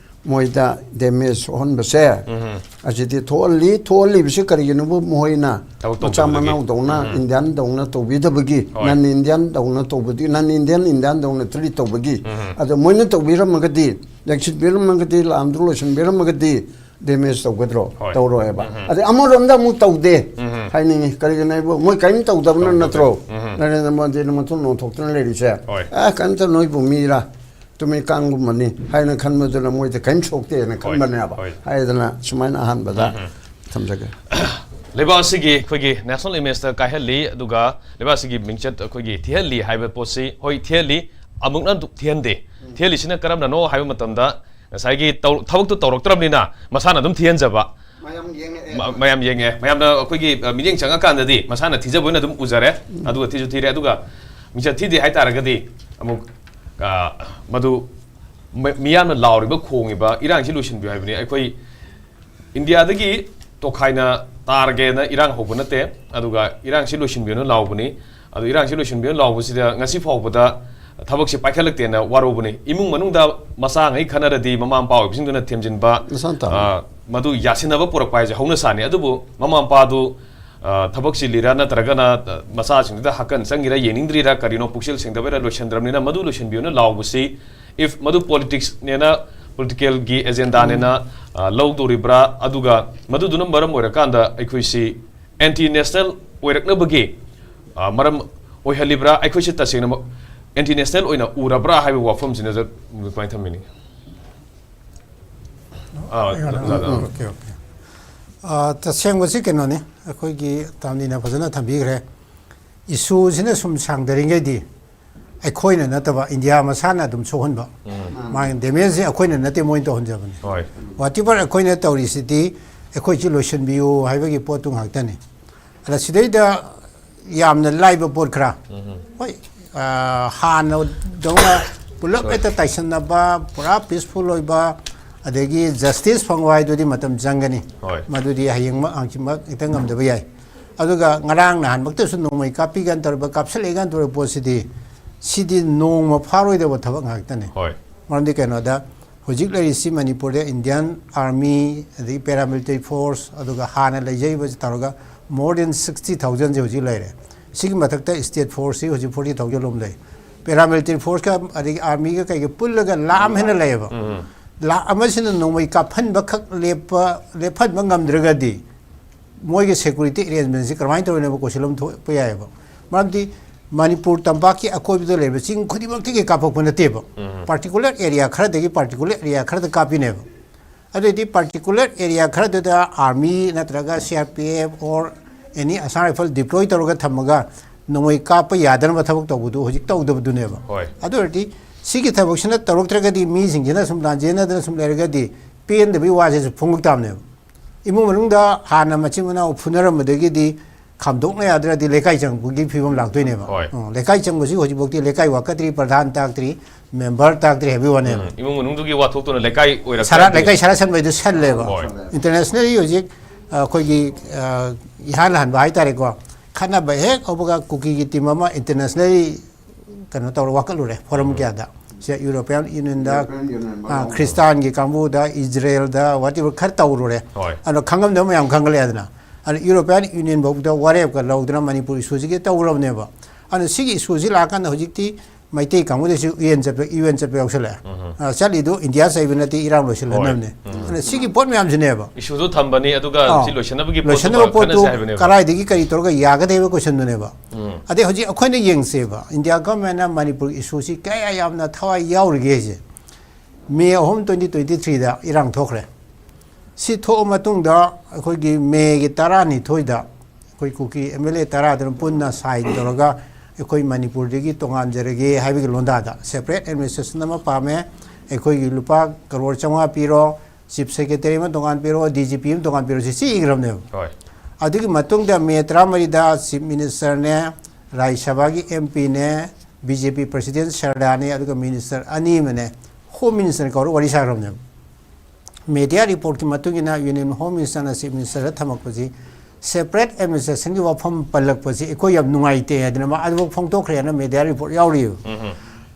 ꯃꯣꯏꯗ ꯗꯦꯃꯦꯖ ꯊꯣꯛꯍꯟꯕꯁꯦ, ꯎꯝ. ꯑꯁꯤꯗꯤ ꯊꯣꯛꯍꯜꯂꯤ꯫ ꯊꯣꯛꯍꯜꯂꯤꯕꯁꯤ ꯀꯔꯤꯒꯤꯅꯣꯕꯨ? ꯃꯈꯣꯏꯅ ꯊꯕꯛ ꯃꯆꯥ ꯇꯧꯗꯕꯗꯒꯤ. ꯃꯅꯥꯎꯗꯧꯅ, ꯎꯝ. ꯏꯟꯗꯤꯌꯥꯟꯗꯧꯅ ꯇꯧꯕꯤꯗꯕꯒꯤ, ꯍꯣꯏ. ꯅꯟ ꯏꯟꯗꯤꯌꯥꯟꯗꯧꯅ ꯇꯧꯕꯗꯤ, ꯅꯟ ꯏꯟꯗꯤꯌꯥꯟ ꯏꯟꯗꯤꯌꯥꯟꯗꯧꯅ ꯇ꯭ꯔꯤꯠ ꯇꯧꯕꯒꯤ, ꯎꯝ. ꯑꯗꯣ ꯃꯣꯏꯅ ꯇꯧꯕꯤꯔꯝꯃꯒꯗꯤ, ꯌꯦꯡꯁꯤꯟꯕꯤꯔꯝꯃꯒꯗꯤ, ꯂꯥꯟꯗꯨ ꯂꯣꯏꯁꯤꯟꯕꯤꯔꯝꯃꯒꯗꯤ ꯗꯦꯃꯦꯖ ꯇꯧꯒꯗ꯭ꯔꯣ? ꯍꯣꯏ. ꯇꯧꯔꯣꯏꯕ꯫ ꯎꯝ. ꯑꯗꯩ ꯑꯃꯔꯣꯝꯗ ꯑꯃꯨꯛ ꯇꯧꯗꯦ ꯎꯝ. ꯍꯥꯏꯅꯤꯡꯉꯤ꯫ ꯀꯔꯤꯒꯤꯅꯣ ꯍꯥꯏꯕꯨ ꯃꯣꯏ ꯀꯔꯤꯝ ꯇꯧꯗꯕꯅ ꯇꯧꯗꯕ. ꯅꯠꯇ꯭ꯔꯣ? ꯎꯝ. ꯅꯔꯦꯟꯗ꯭ꯔ ꯃꯣꯗꯤꯅ ꯃꯊꯨꯟ ꯅꯣꯡꯊꯣꯛꯇꯅ ꯂꯩꯔꯤꯁꯦ? ꯍꯣꯏ. "ꯑꯦ, ꯀꯔꯤꯝꯇ ꯅꯣꯏꯕꯨ ꯃꯤꯔꯥ? ꯇꯨꯃꯤꯀꯥꯡꯒꯨꯝꯕꯅꯤ" ꯍꯥꯏꯅ ꯈꯟꯕꯗꯨꯅ ꯃꯣꯏꯗ ꯀꯔꯤꯝ ꯁꯣꯛꯇꯦꯅ ꯍꯣꯏ. ꯈꯟꯕꯅꯦꯕ꯫ ꯍꯣꯏ. ꯍꯥꯏꯗꯅ ꯁꯨꯃꯥꯏꯅ ꯑꯍꯥꯟꯕꯗ ꯎꯝ. ꯊꯝꯖꯒꯦ꯫ ꯂꯩꯕꯥꯛ ꯑꯁꯤꯒꯤ ꯑꯩꯈꯣꯏꯒꯤ ꯅꯦꯁꯅꯦꯜ ꯏꯃꯦꯖꯇ ꯀꯥꯏꯍꯜꯂꯤ, ꯑꯗꯨꯒ ꯂꯩꯕꯥꯛ ꯑꯁꯤꯒꯤ ꯃꯤꯡꯆꯠ ꯑꯩꯈꯣꯏꯒꯤ ꯊꯤꯍꯜꯂꯤ ꯍꯥꯏꯕ ꯄꯣꯠꯁꯤ, ꯍꯣꯏ, ꯊꯤꯍꯜꯂꯤ, ꯑꯃꯨꯛꯅ ꯑꯗꯨ ꯊꯤꯍꯟꯗꯦ꯫ ꯊꯤꯍꯜꯂꯤꯁꯤꯅ ꯀꯔꯝꯅꯅꯣ ꯍꯥꯏꯕ ꯃꯇꯝꯗ, ꯉꯁꯥꯏꯒꯤ ꯇꯧ-, ꯊꯕꯛꯇꯨ ꯇꯧꯔꯛꯇ꯭ꯔꯕꯅꯤꯅ ꯃꯁꯥꯅ ꯑꯗꯨꯝ ꯊꯤꯍꯟꯖꯕ, ꯃꯌꯥꯝ ꯌꯦꯡꯉꯛꯑꯦ꯫ ꯃ-, ꯃꯌꯥꯝ ꯌꯦꯡꯉꯛꯑꯦ꯫ ꯃꯌꯥꯝꯅ ꯑꯩꯈꯣꯏꯒꯤ, ꯑ, ꯃꯤꯠꯌꯦꯡ ꯆꯪꯉꯀꯥꯟꯗꯗꯤ ꯃꯁꯥꯅ ꯊꯤꯖꯕ ꯑꯣꯏꯅ ꯑꯗꯨꯝ ꯎꯖꯔꯦ꯫ ꯑꯗꯨꯒ ꯊꯤꯁꯨ ꯊꯤꯔꯦ꯫ ꯑꯗꯨꯒ ꯃꯤꯡꯆꯠ ꯊꯤꯗꯦ ꯍꯥꯏꯇꯥꯔꯒꯗꯤ ꯑꯃꯨꯛ, ꯑ, ꯃꯗꯨ ꯃ-, ꯃꯤꯌꯥꯝꯅ ꯂꯥꯎꯔꯤꯕ, ꯈꯣꯡꯉꯤꯕ "ꯏꯔꯥꯡꯁꯤ ꯂꯣꯏꯁꯤꯟꯕꯤꯌꯨ" ꯍꯥꯏꯕꯅꯤ꯫ ꯑꯩꯈꯣꯏ ꯏꯟꯗꯤꯌꯥꯗꯒꯤ ꯇꯣꯈꯥꯏꯅ ꯇꯥꯔꯒꯦꯅ ꯏꯔꯥꯡ ꯍꯧꯕ ꯅꯠꯇꯦ꯫ ꯑꯗꯨꯒ "ꯏꯔꯥꯡꯁꯤ ꯂꯣꯏꯁꯤꯟꯕꯤꯌꯨꯅ" ꯂꯥꯎꯕꯅꯤ꯫ ꯑꯗꯨ "ꯏꯔꯥꯡꯁꯤ ꯂꯣꯏꯁꯤꯟꯕꯤꯌꯨꯅ" ꯂꯥꯎꯕꯁꯤꯗ ꯉꯁꯤ ꯐꯥꯎꯕꯗ ꯊꯕꯛꯁꯤ ꯄꯥꯏꯈꯠꯂꯛꯇꯦꯅ ꯋꯥꯔꯧꯕꯅꯤ꯫ ꯏꯃꯨꯡ ꯃꯅꯨꯡꯗ ꯃꯆꯥꯉꯩ ꯈꯠꯅꯔꯗꯤ ꯃꯃꯥ ꯃꯄꯥ ꯑꯣꯏꯕꯁꯤꯡꯗꯨꯅ ꯊꯦꯝꯖꯤꯟꯕ, ꯃꯁꯥꯅ ꯇꯥꯕꯅꯤ꯫ ꯑ, ꯃꯗꯨ ꯌꯥꯁꯤꯟꯅꯕ ꯄꯨꯔꯛꯄ ꯍꯥꯏꯁꯦ ꯍꯧꯅ ꯁꯥꯅꯤ꯫ ꯑꯗꯨꯕꯨ ꯃꯃꯥ ꯃꯄꯥꯗꯨ, ꯑ, ꯊꯕꯛ ꯆꯤꯜꯂꯤꯔꯥ ꯅꯠꯇ꯭ꯔꯒꯅ, ꯑ, ꯃꯆꯥꯁꯤꯡꯗꯨꯗ ꯍꯛꯀꯟ ꯆꯪꯉꯤꯔꯥ ꯌꯦꯡꯅꯤꯡꯗ꯭ꯔꯤꯔꯥ ꯀꯔꯤꯅꯣ, ꯄꯨꯛꯆꯦꯜ ꯁꯦꯡꯗꯕꯩꯔꯥ ꯂꯣꯏꯁꯤꯟꯗ꯭ꯔꯕꯅꯤꯅ ꯃꯗꯨ ꯂꯣꯏꯁꯤꯟꯕꯤꯌꯨꯅ ꯂꯥꯎꯕꯁꯤ, if ꯃꯗꯨ ꯄꯣꯂꯤꯇꯤꯛꯁꯅꯦꯅ, ꯄꯣꯂꯤꯇꯤꯀꯦꯜꯒꯤ ꯑꯦꯖꯦꯟꯗꯥꯅꯦꯅ, ꯑ, ꯂꯧꯗꯣꯔꯤꯕ꯭ꯔꯥ, ꯑꯗꯨꯒ ꯃꯗꯨꯗꯨꯅ ꯃꯔꯝ ꯑꯣꯏꯔꯀꯥꯟꯗ ꯑꯩꯈꯣꯏꯁꯤ ꯑꯦꯟꯇꯤ ꯅꯦꯁꯅꯦꯜ ꯑꯣꯏꯔꯛꯅꯕꯒꯤ, ꯑ, ꯃꯔꯝ ꯑꯣꯏꯍꯜꯂꯤꯕ꯭ꯔꯥ, ꯑꯩꯈꯣꯏꯁꯤ ꯇꯁꯦꯡꯅꯃꯛ ꯑꯦꯟꯇꯤ ꯅꯦꯁꯅꯦꯜ ꯑꯣꯏꯅ ꯎꯔꯕ꯭ꯔꯥ ꯍꯥꯏꯕ ꯋꯥꯐꯝꯁꯤꯅ ꯀꯃꯥꯏꯅ ꯊꯝꯕꯤꯅꯤꯡꯉꯤ? ꯑꯥ, ꯑꯩ ꯍꯥꯟꯅ ꯑꯥ, ꯑꯥ꯫ Okay, okay. ꯑꯥ, ꯇꯁꯦꯡꯕꯁꯤ ꯀꯩꯅꯣꯅꯤ, ꯑꯩꯈꯣꯏꯒꯤ ꯇꯥꯝꯅꯤꯅ ꯐꯖꯅ ꯊꯝꯕꯤꯈ꯭ꯔꯦ꯫ ꯏꯁꯨꯁꯤꯅ ꯁꯨꯝ ꯁꯥꯡꯗꯔꯤꯉꯩꯗꯤ ꯑꯩꯈꯣꯏꯅ ꯅꯠꯇꯕ ꯏꯟꯗꯤꯌꯥ ꯃꯁꯥꯅ ꯑꯗꯨꯝ ꯁꯣꯛꯍꯟꯕ꯫ ꯃꯥꯒꯤ ꯗꯦꯃꯦꯖꯁꯦ ꯑꯩꯈꯣꯏꯅ ꯅꯠꯇꯦ, ꯃꯣꯏꯅ ꯇꯧꯍꯟꯖꯕꯅꯤ꯫ ꯍꯣꯏ꯫ Whatever ꯑꯩꯈꯣꯏꯅ ꯇꯧꯔꯤꯁꯤꯗꯤ ꯑꯩꯈꯣꯏꯁꯤ ꯂꯣꯏꯁꯤꯟꯕꯤꯌꯨ ꯍꯥꯏꯕꯒꯤ ꯄꯣꯠꯇꯨ ꯉꯥꯛꯇꯅꯤ꯫ ꯑꯗ ꯁꯤꯗꯩꯗ ꯌꯥꯝꯅ ꯂꯥꯏꯕ ꯄꯣꯠ ꯈꯔ, ꯍꯣꯏ, ꯑ, ꯍꯥꯟꯅꯗꯧꯅ ꯄꯨꯂꯞ ꯍꯦꯛꯇ ꯇꯥꯏꯁꯟꯅꯕ, ꯄꯨꯔꯥ ꯄꯤꯁꯐꯨꯜ ꯑꯣꯏꯕ, ꯑꯗꯒꯤ ꯖꯁꯇꯤꯁ ꯐꯪꯕ ꯍꯥꯏꯗꯨꯗꯤ ꯃꯇꯝ ꯆꯪꯒꯅꯤ꯫ ꯍꯣꯏ꯫ ꯃꯗꯨꯗꯤ ꯍꯌꯦꯡꯃꯛ ꯍꯪꯆꯤꯠꯃꯛ ꯍꯦꯛꯇ ꯉꯝꯗꯕ ꯌꯥꯏ꯫ ꯑꯗꯨꯒ ꯉꯔꯥꯡ ꯅꯍꯥꯟꯃꯛꯇꯁꯨ ꯅꯣꯡꯃꯩ ꯀꯥꯞꯄꯤ ꯀꯥꯟ ꯇꯧꯔꯤꯕ, ꯀꯥꯞꯁꯤꯜꯂꯛꯏ ꯀꯥꯟ ꯇꯧꯔꯤꯕ ꯄꯣꯠꯁꯤꯗꯤ, ꯁꯤꯗꯤ ꯅꯣꯡꯃ ꯐꯥꯔꯣꯏꯗꯕ ꯊꯕꯛ ꯉꯥꯛꯇꯅꯤ꯫ ꯍꯣꯏ꯫ ꯃꯔꯝꯗꯤ ꯀꯩꯅꯣꯗ, ꯍꯧꯖꯤꯛ ꯂꯩꯔꯤꯁꯤ ꯃꯅꯤꯄꯨꯔꯗ Indian Army, ꯑꯗꯒꯤ paramilitary force, ꯑꯗꯨꯒ ꯍꯥꯟꯅ ꯂꯩꯖꯔꯤꯕꯁꯤ ꯇꯧꯔꯒ more than sixty thousand ꯁꯤ ꯍꯧꯖꯤꯛ ꯂꯩꯔꯦ꯫ ꯁꯤꯒꯤ ꯃꯊꯛꯇ state force ꯁꯤ ꯍꯧꯖꯤꯛ forty thousand ꯂꯣꯝ ꯂꯩ꯫ Paramilitary force ꯀ ꯑꯗꯒꯤ army ꯒ ꯀꯩꯒ ꯄꯨꯜꯂꯒ ꯂꯥꯈ ꯑꯃ ꯍꯦꯟꯅ ꯂꯩꯌꯦꯕ꯫ ꯂꯥꯈ ꯑꯃꯁꯤꯅ ꯅꯣꯡꯃꯩ ꯀꯥꯞꯍꯟꯕ ꯈꯛ ꯂꯦꯞꯄ, ꯂꯦꯞꯍꯟꯕ ꯉꯝꯗ꯭ꯔꯒꯗꯤ ꯃꯣꯏꯒꯤ security arrangement ꯁꯤ ꯀꯔꯝꯍꯥꯏꯅ ꯇꯧꯔꯤꯅꯣ ꯍꯥꯏꯕ question ꯑꯃ ꯊꯣꯛꯄ ꯌꯥꯏꯑꯕ꯫ ꯃꯔꯝꯗꯤ ꯃꯅꯤꯄꯨꯔ ꯇꯝꯄꯥꯛꯀꯤ ꯑꯀꯣꯏꯕꯗ ꯂꯩꯕ ꯆꯤꯡ ꯈꯨꯗꯤꯡꯃꯛꯇꯒꯤ ꯀꯥꯞꯄꯛꯄ ꯅꯠꯇꯦꯕ꯫ Particular area ꯈꯔꯗꯒꯤ particular area ꯈꯔꯗ ꯀꯥꯞꯄꯤꯅꯦꯕ꯫ ꯑꯗꯨꯑꯣꯏꯗꯤ particular area ꯈꯔꯗꯨꯗ army ꯅꯠꯇ꯭ꯔꯒ C R P F or any Assam Rifle deploy ꯇꯧꯔꯒ ꯊꯝꯃꯒ ꯅꯣꯡꯃꯩ ꯀꯥꯞꯄ ꯌꯥꯗꯅꯕ ꯊꯕꯛ ꯇꯧꯕꯗꯨ ꯍꯧꯖꯤꯛ ꯇꯧꯗꯕꯗꯨꯅꯦꯕ꯫ ꯍꯣꯏ꯫ ꯑꯗꯨ ꯑꯣꯏꯔꯗꯤ ꯁꯤꯒꯤ ꯊꯕꯛꯁꯤꯅ ꯇꯧꯔꯛꯇ꯭ꯔꯒꯗꯤ ꯃꯤꯁꯤꯡꯁꯤꯅ ꯁꯨꯝ ꯂꯥꯟꯖꯦꯟꯅꯗꯅ ꯁꯨꯝ ꯂꯩꯔꯒꯗꯤ ꯄꯦꯟꯗꯕꯒꯤ ꯋꯥꯁꯤꯁꯨ ꯐꯣꯡꯂꯛ ꯇꯥꯕꯅꯦꯕ꯫ ꯏꯃꯨꯡ ꯃꯅꯨꯡꯗ ꯍꯥꯟꯅ ꯃꯆꯤꯟ ꯃꯅꯥꯎ ꯐꯨꯅꯔꯝꯕꯗꯒꯤꯗꯤ ꯈꯥꯝꯗꯣꯛꯅ ꯌꯥꯗ꯭ꯔꯗꯤ ꯂꯩꯀꯥꯏ ꯆꯪꯕꯒꯤ ꯐꯤꯕꯝ ꯂꯥꯛꯇꯣꯏꯅꯦꯕ꯫ ꯍꯣꯏ꯫ ꯎꯝ, ꯂꯩꯀꯥꯏ ꯆꯪꯕꯁꯤ ꯍꯧꯖꯤꯛꯐꯥꯎꯗꯤ ꯂꯩꯀꯥꯏ ꯋꯥꯀꯠꯇ꯭ꯔꯤ, ꯄ꯭ꯔꯙꯥꯟ ꯇꯥꯛꯇ꯭ꯔꯤ, member ꯇꯥꯛꯇ꯭ꯔꯤ ꯍꯥꯏꯕꯒꯤ ꯋꯥꯅꯦꯕ꯫ ꯎꯝ, ꯏꯃꯨꯡ ꯃꯅꯨꯡꯗꯨꯒꯤ ꯋꯥꯊꯣꯛꯇꯨꯅ ꯂꯩꯀꯥꯏ ꯑꯣꯏꯔꯛ ꯁꯔꯥ-, ꯂꯩꯀꯥꯏ ꯁꯔꯥ ꯁꯟꯕꯩꯗꯨ ꯁꯜꯂꯦꯕ꯫ ꯍꯣꯏ꯫ Internationally ꯍꯧꯖꯤꯛ, ꯑ, ꯑꯩꯈꯣꯏꯒꯤ, ꯑ, ꯏꯍꯥꯟ ꯍꯥꯟꯕ ꯍꯥꯏꯇꯥꯔꯦꯀꯣ, ꯈꯠꯅꯕ ꯍꯦꯛ ꯍꯧꯕꯒ ꯀꯨꯀꯤꯒꯤ team ꯑꯃ internationally ꯀꯩꯅꯣ ꯇꯧꯔ ꯋꯥꯀꯠꯂꯨꯔꯦ forum ꯀꯌꯥꯗ꯫ ꯁꯤ European Unionꯗ, European Union ꯑ, ꯃꯥꯡ ꯈ꯭ꯔꯤꯁꯇꯥꯟꯒꯤ ꯀꯥꯡꯕꯨꯗ, ꯏꯖꯔꯦꯜꯗ, whatever ꯈꯔ ꯇꯧꯔꯨꯔꯦ꯫ ꯍꯣꯏ꯫ ꯑꯗꯣ ꯈꯪꯉꯝꯗꯕ ꯃꯌꯥꯝ ꯈꯪꯒꯠꯂꯛꯑꯦꯗꯅ꯫ ꯑꯗꯣ European Union ꯐꯥꯎꯗ ꯋꯥꯔꯦꯞꯀ ꯂꯧꯗꯅ ꯃꯅꯤꯄꯨꯔ issue ꯁꯤꯒꯤ ꯇꯧꯔꯕꯅꯦꯕ꯫ ꯑꯗꯣ ꯁꯤꯒꯤ issue ꯁꯤ ꯂꯥꯛꯑꯀꯥꯟꯗ ꯍꯧꯖꯤꯛꯇꯤ ꯃꯩꯇꯩ ꯀꯥꯡꯕꯨꯗꯁꯨ U N ꯆꯠꯄ, U N ꯆꯠꯄ ꯌꯥꯎꯁꯜꯂꯛꯑꯦ꯫ ꯑ, ꯆꯠꯂꯤꯗꯣ ꯏꯟꯗꯤꯌꯥ ꯆꯩꯕ ꯅꯠꯇꯦ, ꯏꯔꯥꯡ ꯂꯣꯏꯁꯤꯜꯂꯛꯅꯕꯅꯦ꯫ ꯑꯗꯣ ꯁꯤꯒꯤ ꯄꯣꯠ ꯃꯌꯥꯝꯁꯤꯅꯦꯕ꯫ Issue ꯗꯨ ꯊꯝꯕꯅꯤ, ꯑꯗꯨꯒ ꯑꯥ꯫ ꯁꯤ ꯂꯣꯏꯁꯤꯟꯅꯕꯒꯤ ꯄꯣꯠꯇꯨ ꯂꯣꯏꯁꯤꯟꯅꯕ ꯄꯣꯠꯇꯨ ꯈꯟꯅꯁꯦ ꯍꯥꯏꯕꯅꯦꯕ꯫ ꯀꯗꯥꯏꯗꯒꯤ ꯀꯔꯤ ꯇꯧꯔꯒ ꯌꯥꯒꯗꯕ question ꯗꯨꯅꯦꯕ꯫ ꯎꯝ꯫ ꯑꯗꯩ ꯍꯧꯖꯤꯛ ꯑꯩꯈꯣꯏꯅ ꯌꯦꯡꯁꯦꯕ, India government ꯅ ꯃꯅꯤꯄꯨꯔ issue ꯁꯤ ꯀꯌꯥ ꯌꯥꯝꯅ ꯊꯋꯥꯏ ꯌꯥꯎꯔꯤꯒꯦ ꯍꯥꯏꯁꯦ꯫ May ꯑꯍꯨꯝ, twenty twenty three ꯗ ꯏꯔꯥꯡ ꯊꯣꯛꯈ꯭ꯔꯦ꯫ ꯁꯤ ꯊꯣꯛꯑ ꯃꯇꯨꯡꯗ ꯑꯩꯈꯣꯏꯒꯤ May ꯒꯤ ꯇꯔꯥꯅꯤꯊꯣꯏꯗ ꯑꯩꯈꯣꯏ ꯀꯨꯀꯤ M L A ꯇꯔꯥꯗꯨꯅ ꯄꯨꯟꯅ sign ꯇꯧꯔꯒ ꯑꯩꯈꯣꯏ ꯃꯅꯤꯄꯨꯔꯗꯒꯤ ꯇꯣꯉꯥꯟꯖꯔꯒꯦ ꯍꯥꯏꯕꯒꯤ ꯂꯣꯟꯗꯥꯗ separate administration ꯑꯃ ꯄꯥꯝꯃꯦ, ꯑꯩꯈꯣꯏꯒꯤ ꯂꯨꯄꯥ ꯀꯔꯣꯔ ꯆꯥꯝꯃꯉꯥ ꯄꯤꯔꯣ, chief secretary ꯑꯃ ꯇꯣꯉꯥꯟ ꯄꯤꯔꯣ, D G P ꯑꯃ ꯇꯣꯉꯥꯟ ꯄꯤꯔꯣ, ꯁꯤ ꯆꯦ ꯏꯈ꯭ꯔꯕꯅꯦꯕ꯫ ꯍꯣꯏ꯫ ꯑꯗꯨꯒꯤ ꯃꯇꯨꯡꯗ ꯃꯦ ꯇꯔꯥꯃꯔꯤꯗ chief ministerꯅꯦ, ꯔꯥꯖ꯭ꯌ ꯁꯚꯥꯒꯤ M Pꯅꯦ, B J P president ꯁꯔꯗꯥꯅꯦ, ꯑꯗꯨꯒ minister ꯑꯅꯤ ꯑꯃꯅꯦ, home minister ꯀꯧꯔ ꯋꯥꯔꯤ ꯁꯥꯈ꯭ꯔꯕꯅꯦꯕ꯫ Media reportꯀꯤ ꯃꯇꯨꯡ ꯏꯟꯅ Union Home Ministerꯅ chief ministerꯗ ꯊꯝꯃꯛꯄꯁꯤ separate administrationꯒꯤ ꯋꯥꯐꯝ ꯄꯜꯂꯛꯄꯁꯤ ꯑꯩꯈꯣꯏ ꯌꯥꯝ ꯅꯨꯡꯉꯥꯏꯇꯦ ꯍꯥꯏꯗꯅ ꯃꯥ ꯑꯗꯨꯐꯥꯎ ꯐꯣꯡꯗꯣꯛꯈ꯭ꯔꯦꯅ media report ꯌꯥꯎꯔꯤꯕ꯫ ꯎꯝ꯫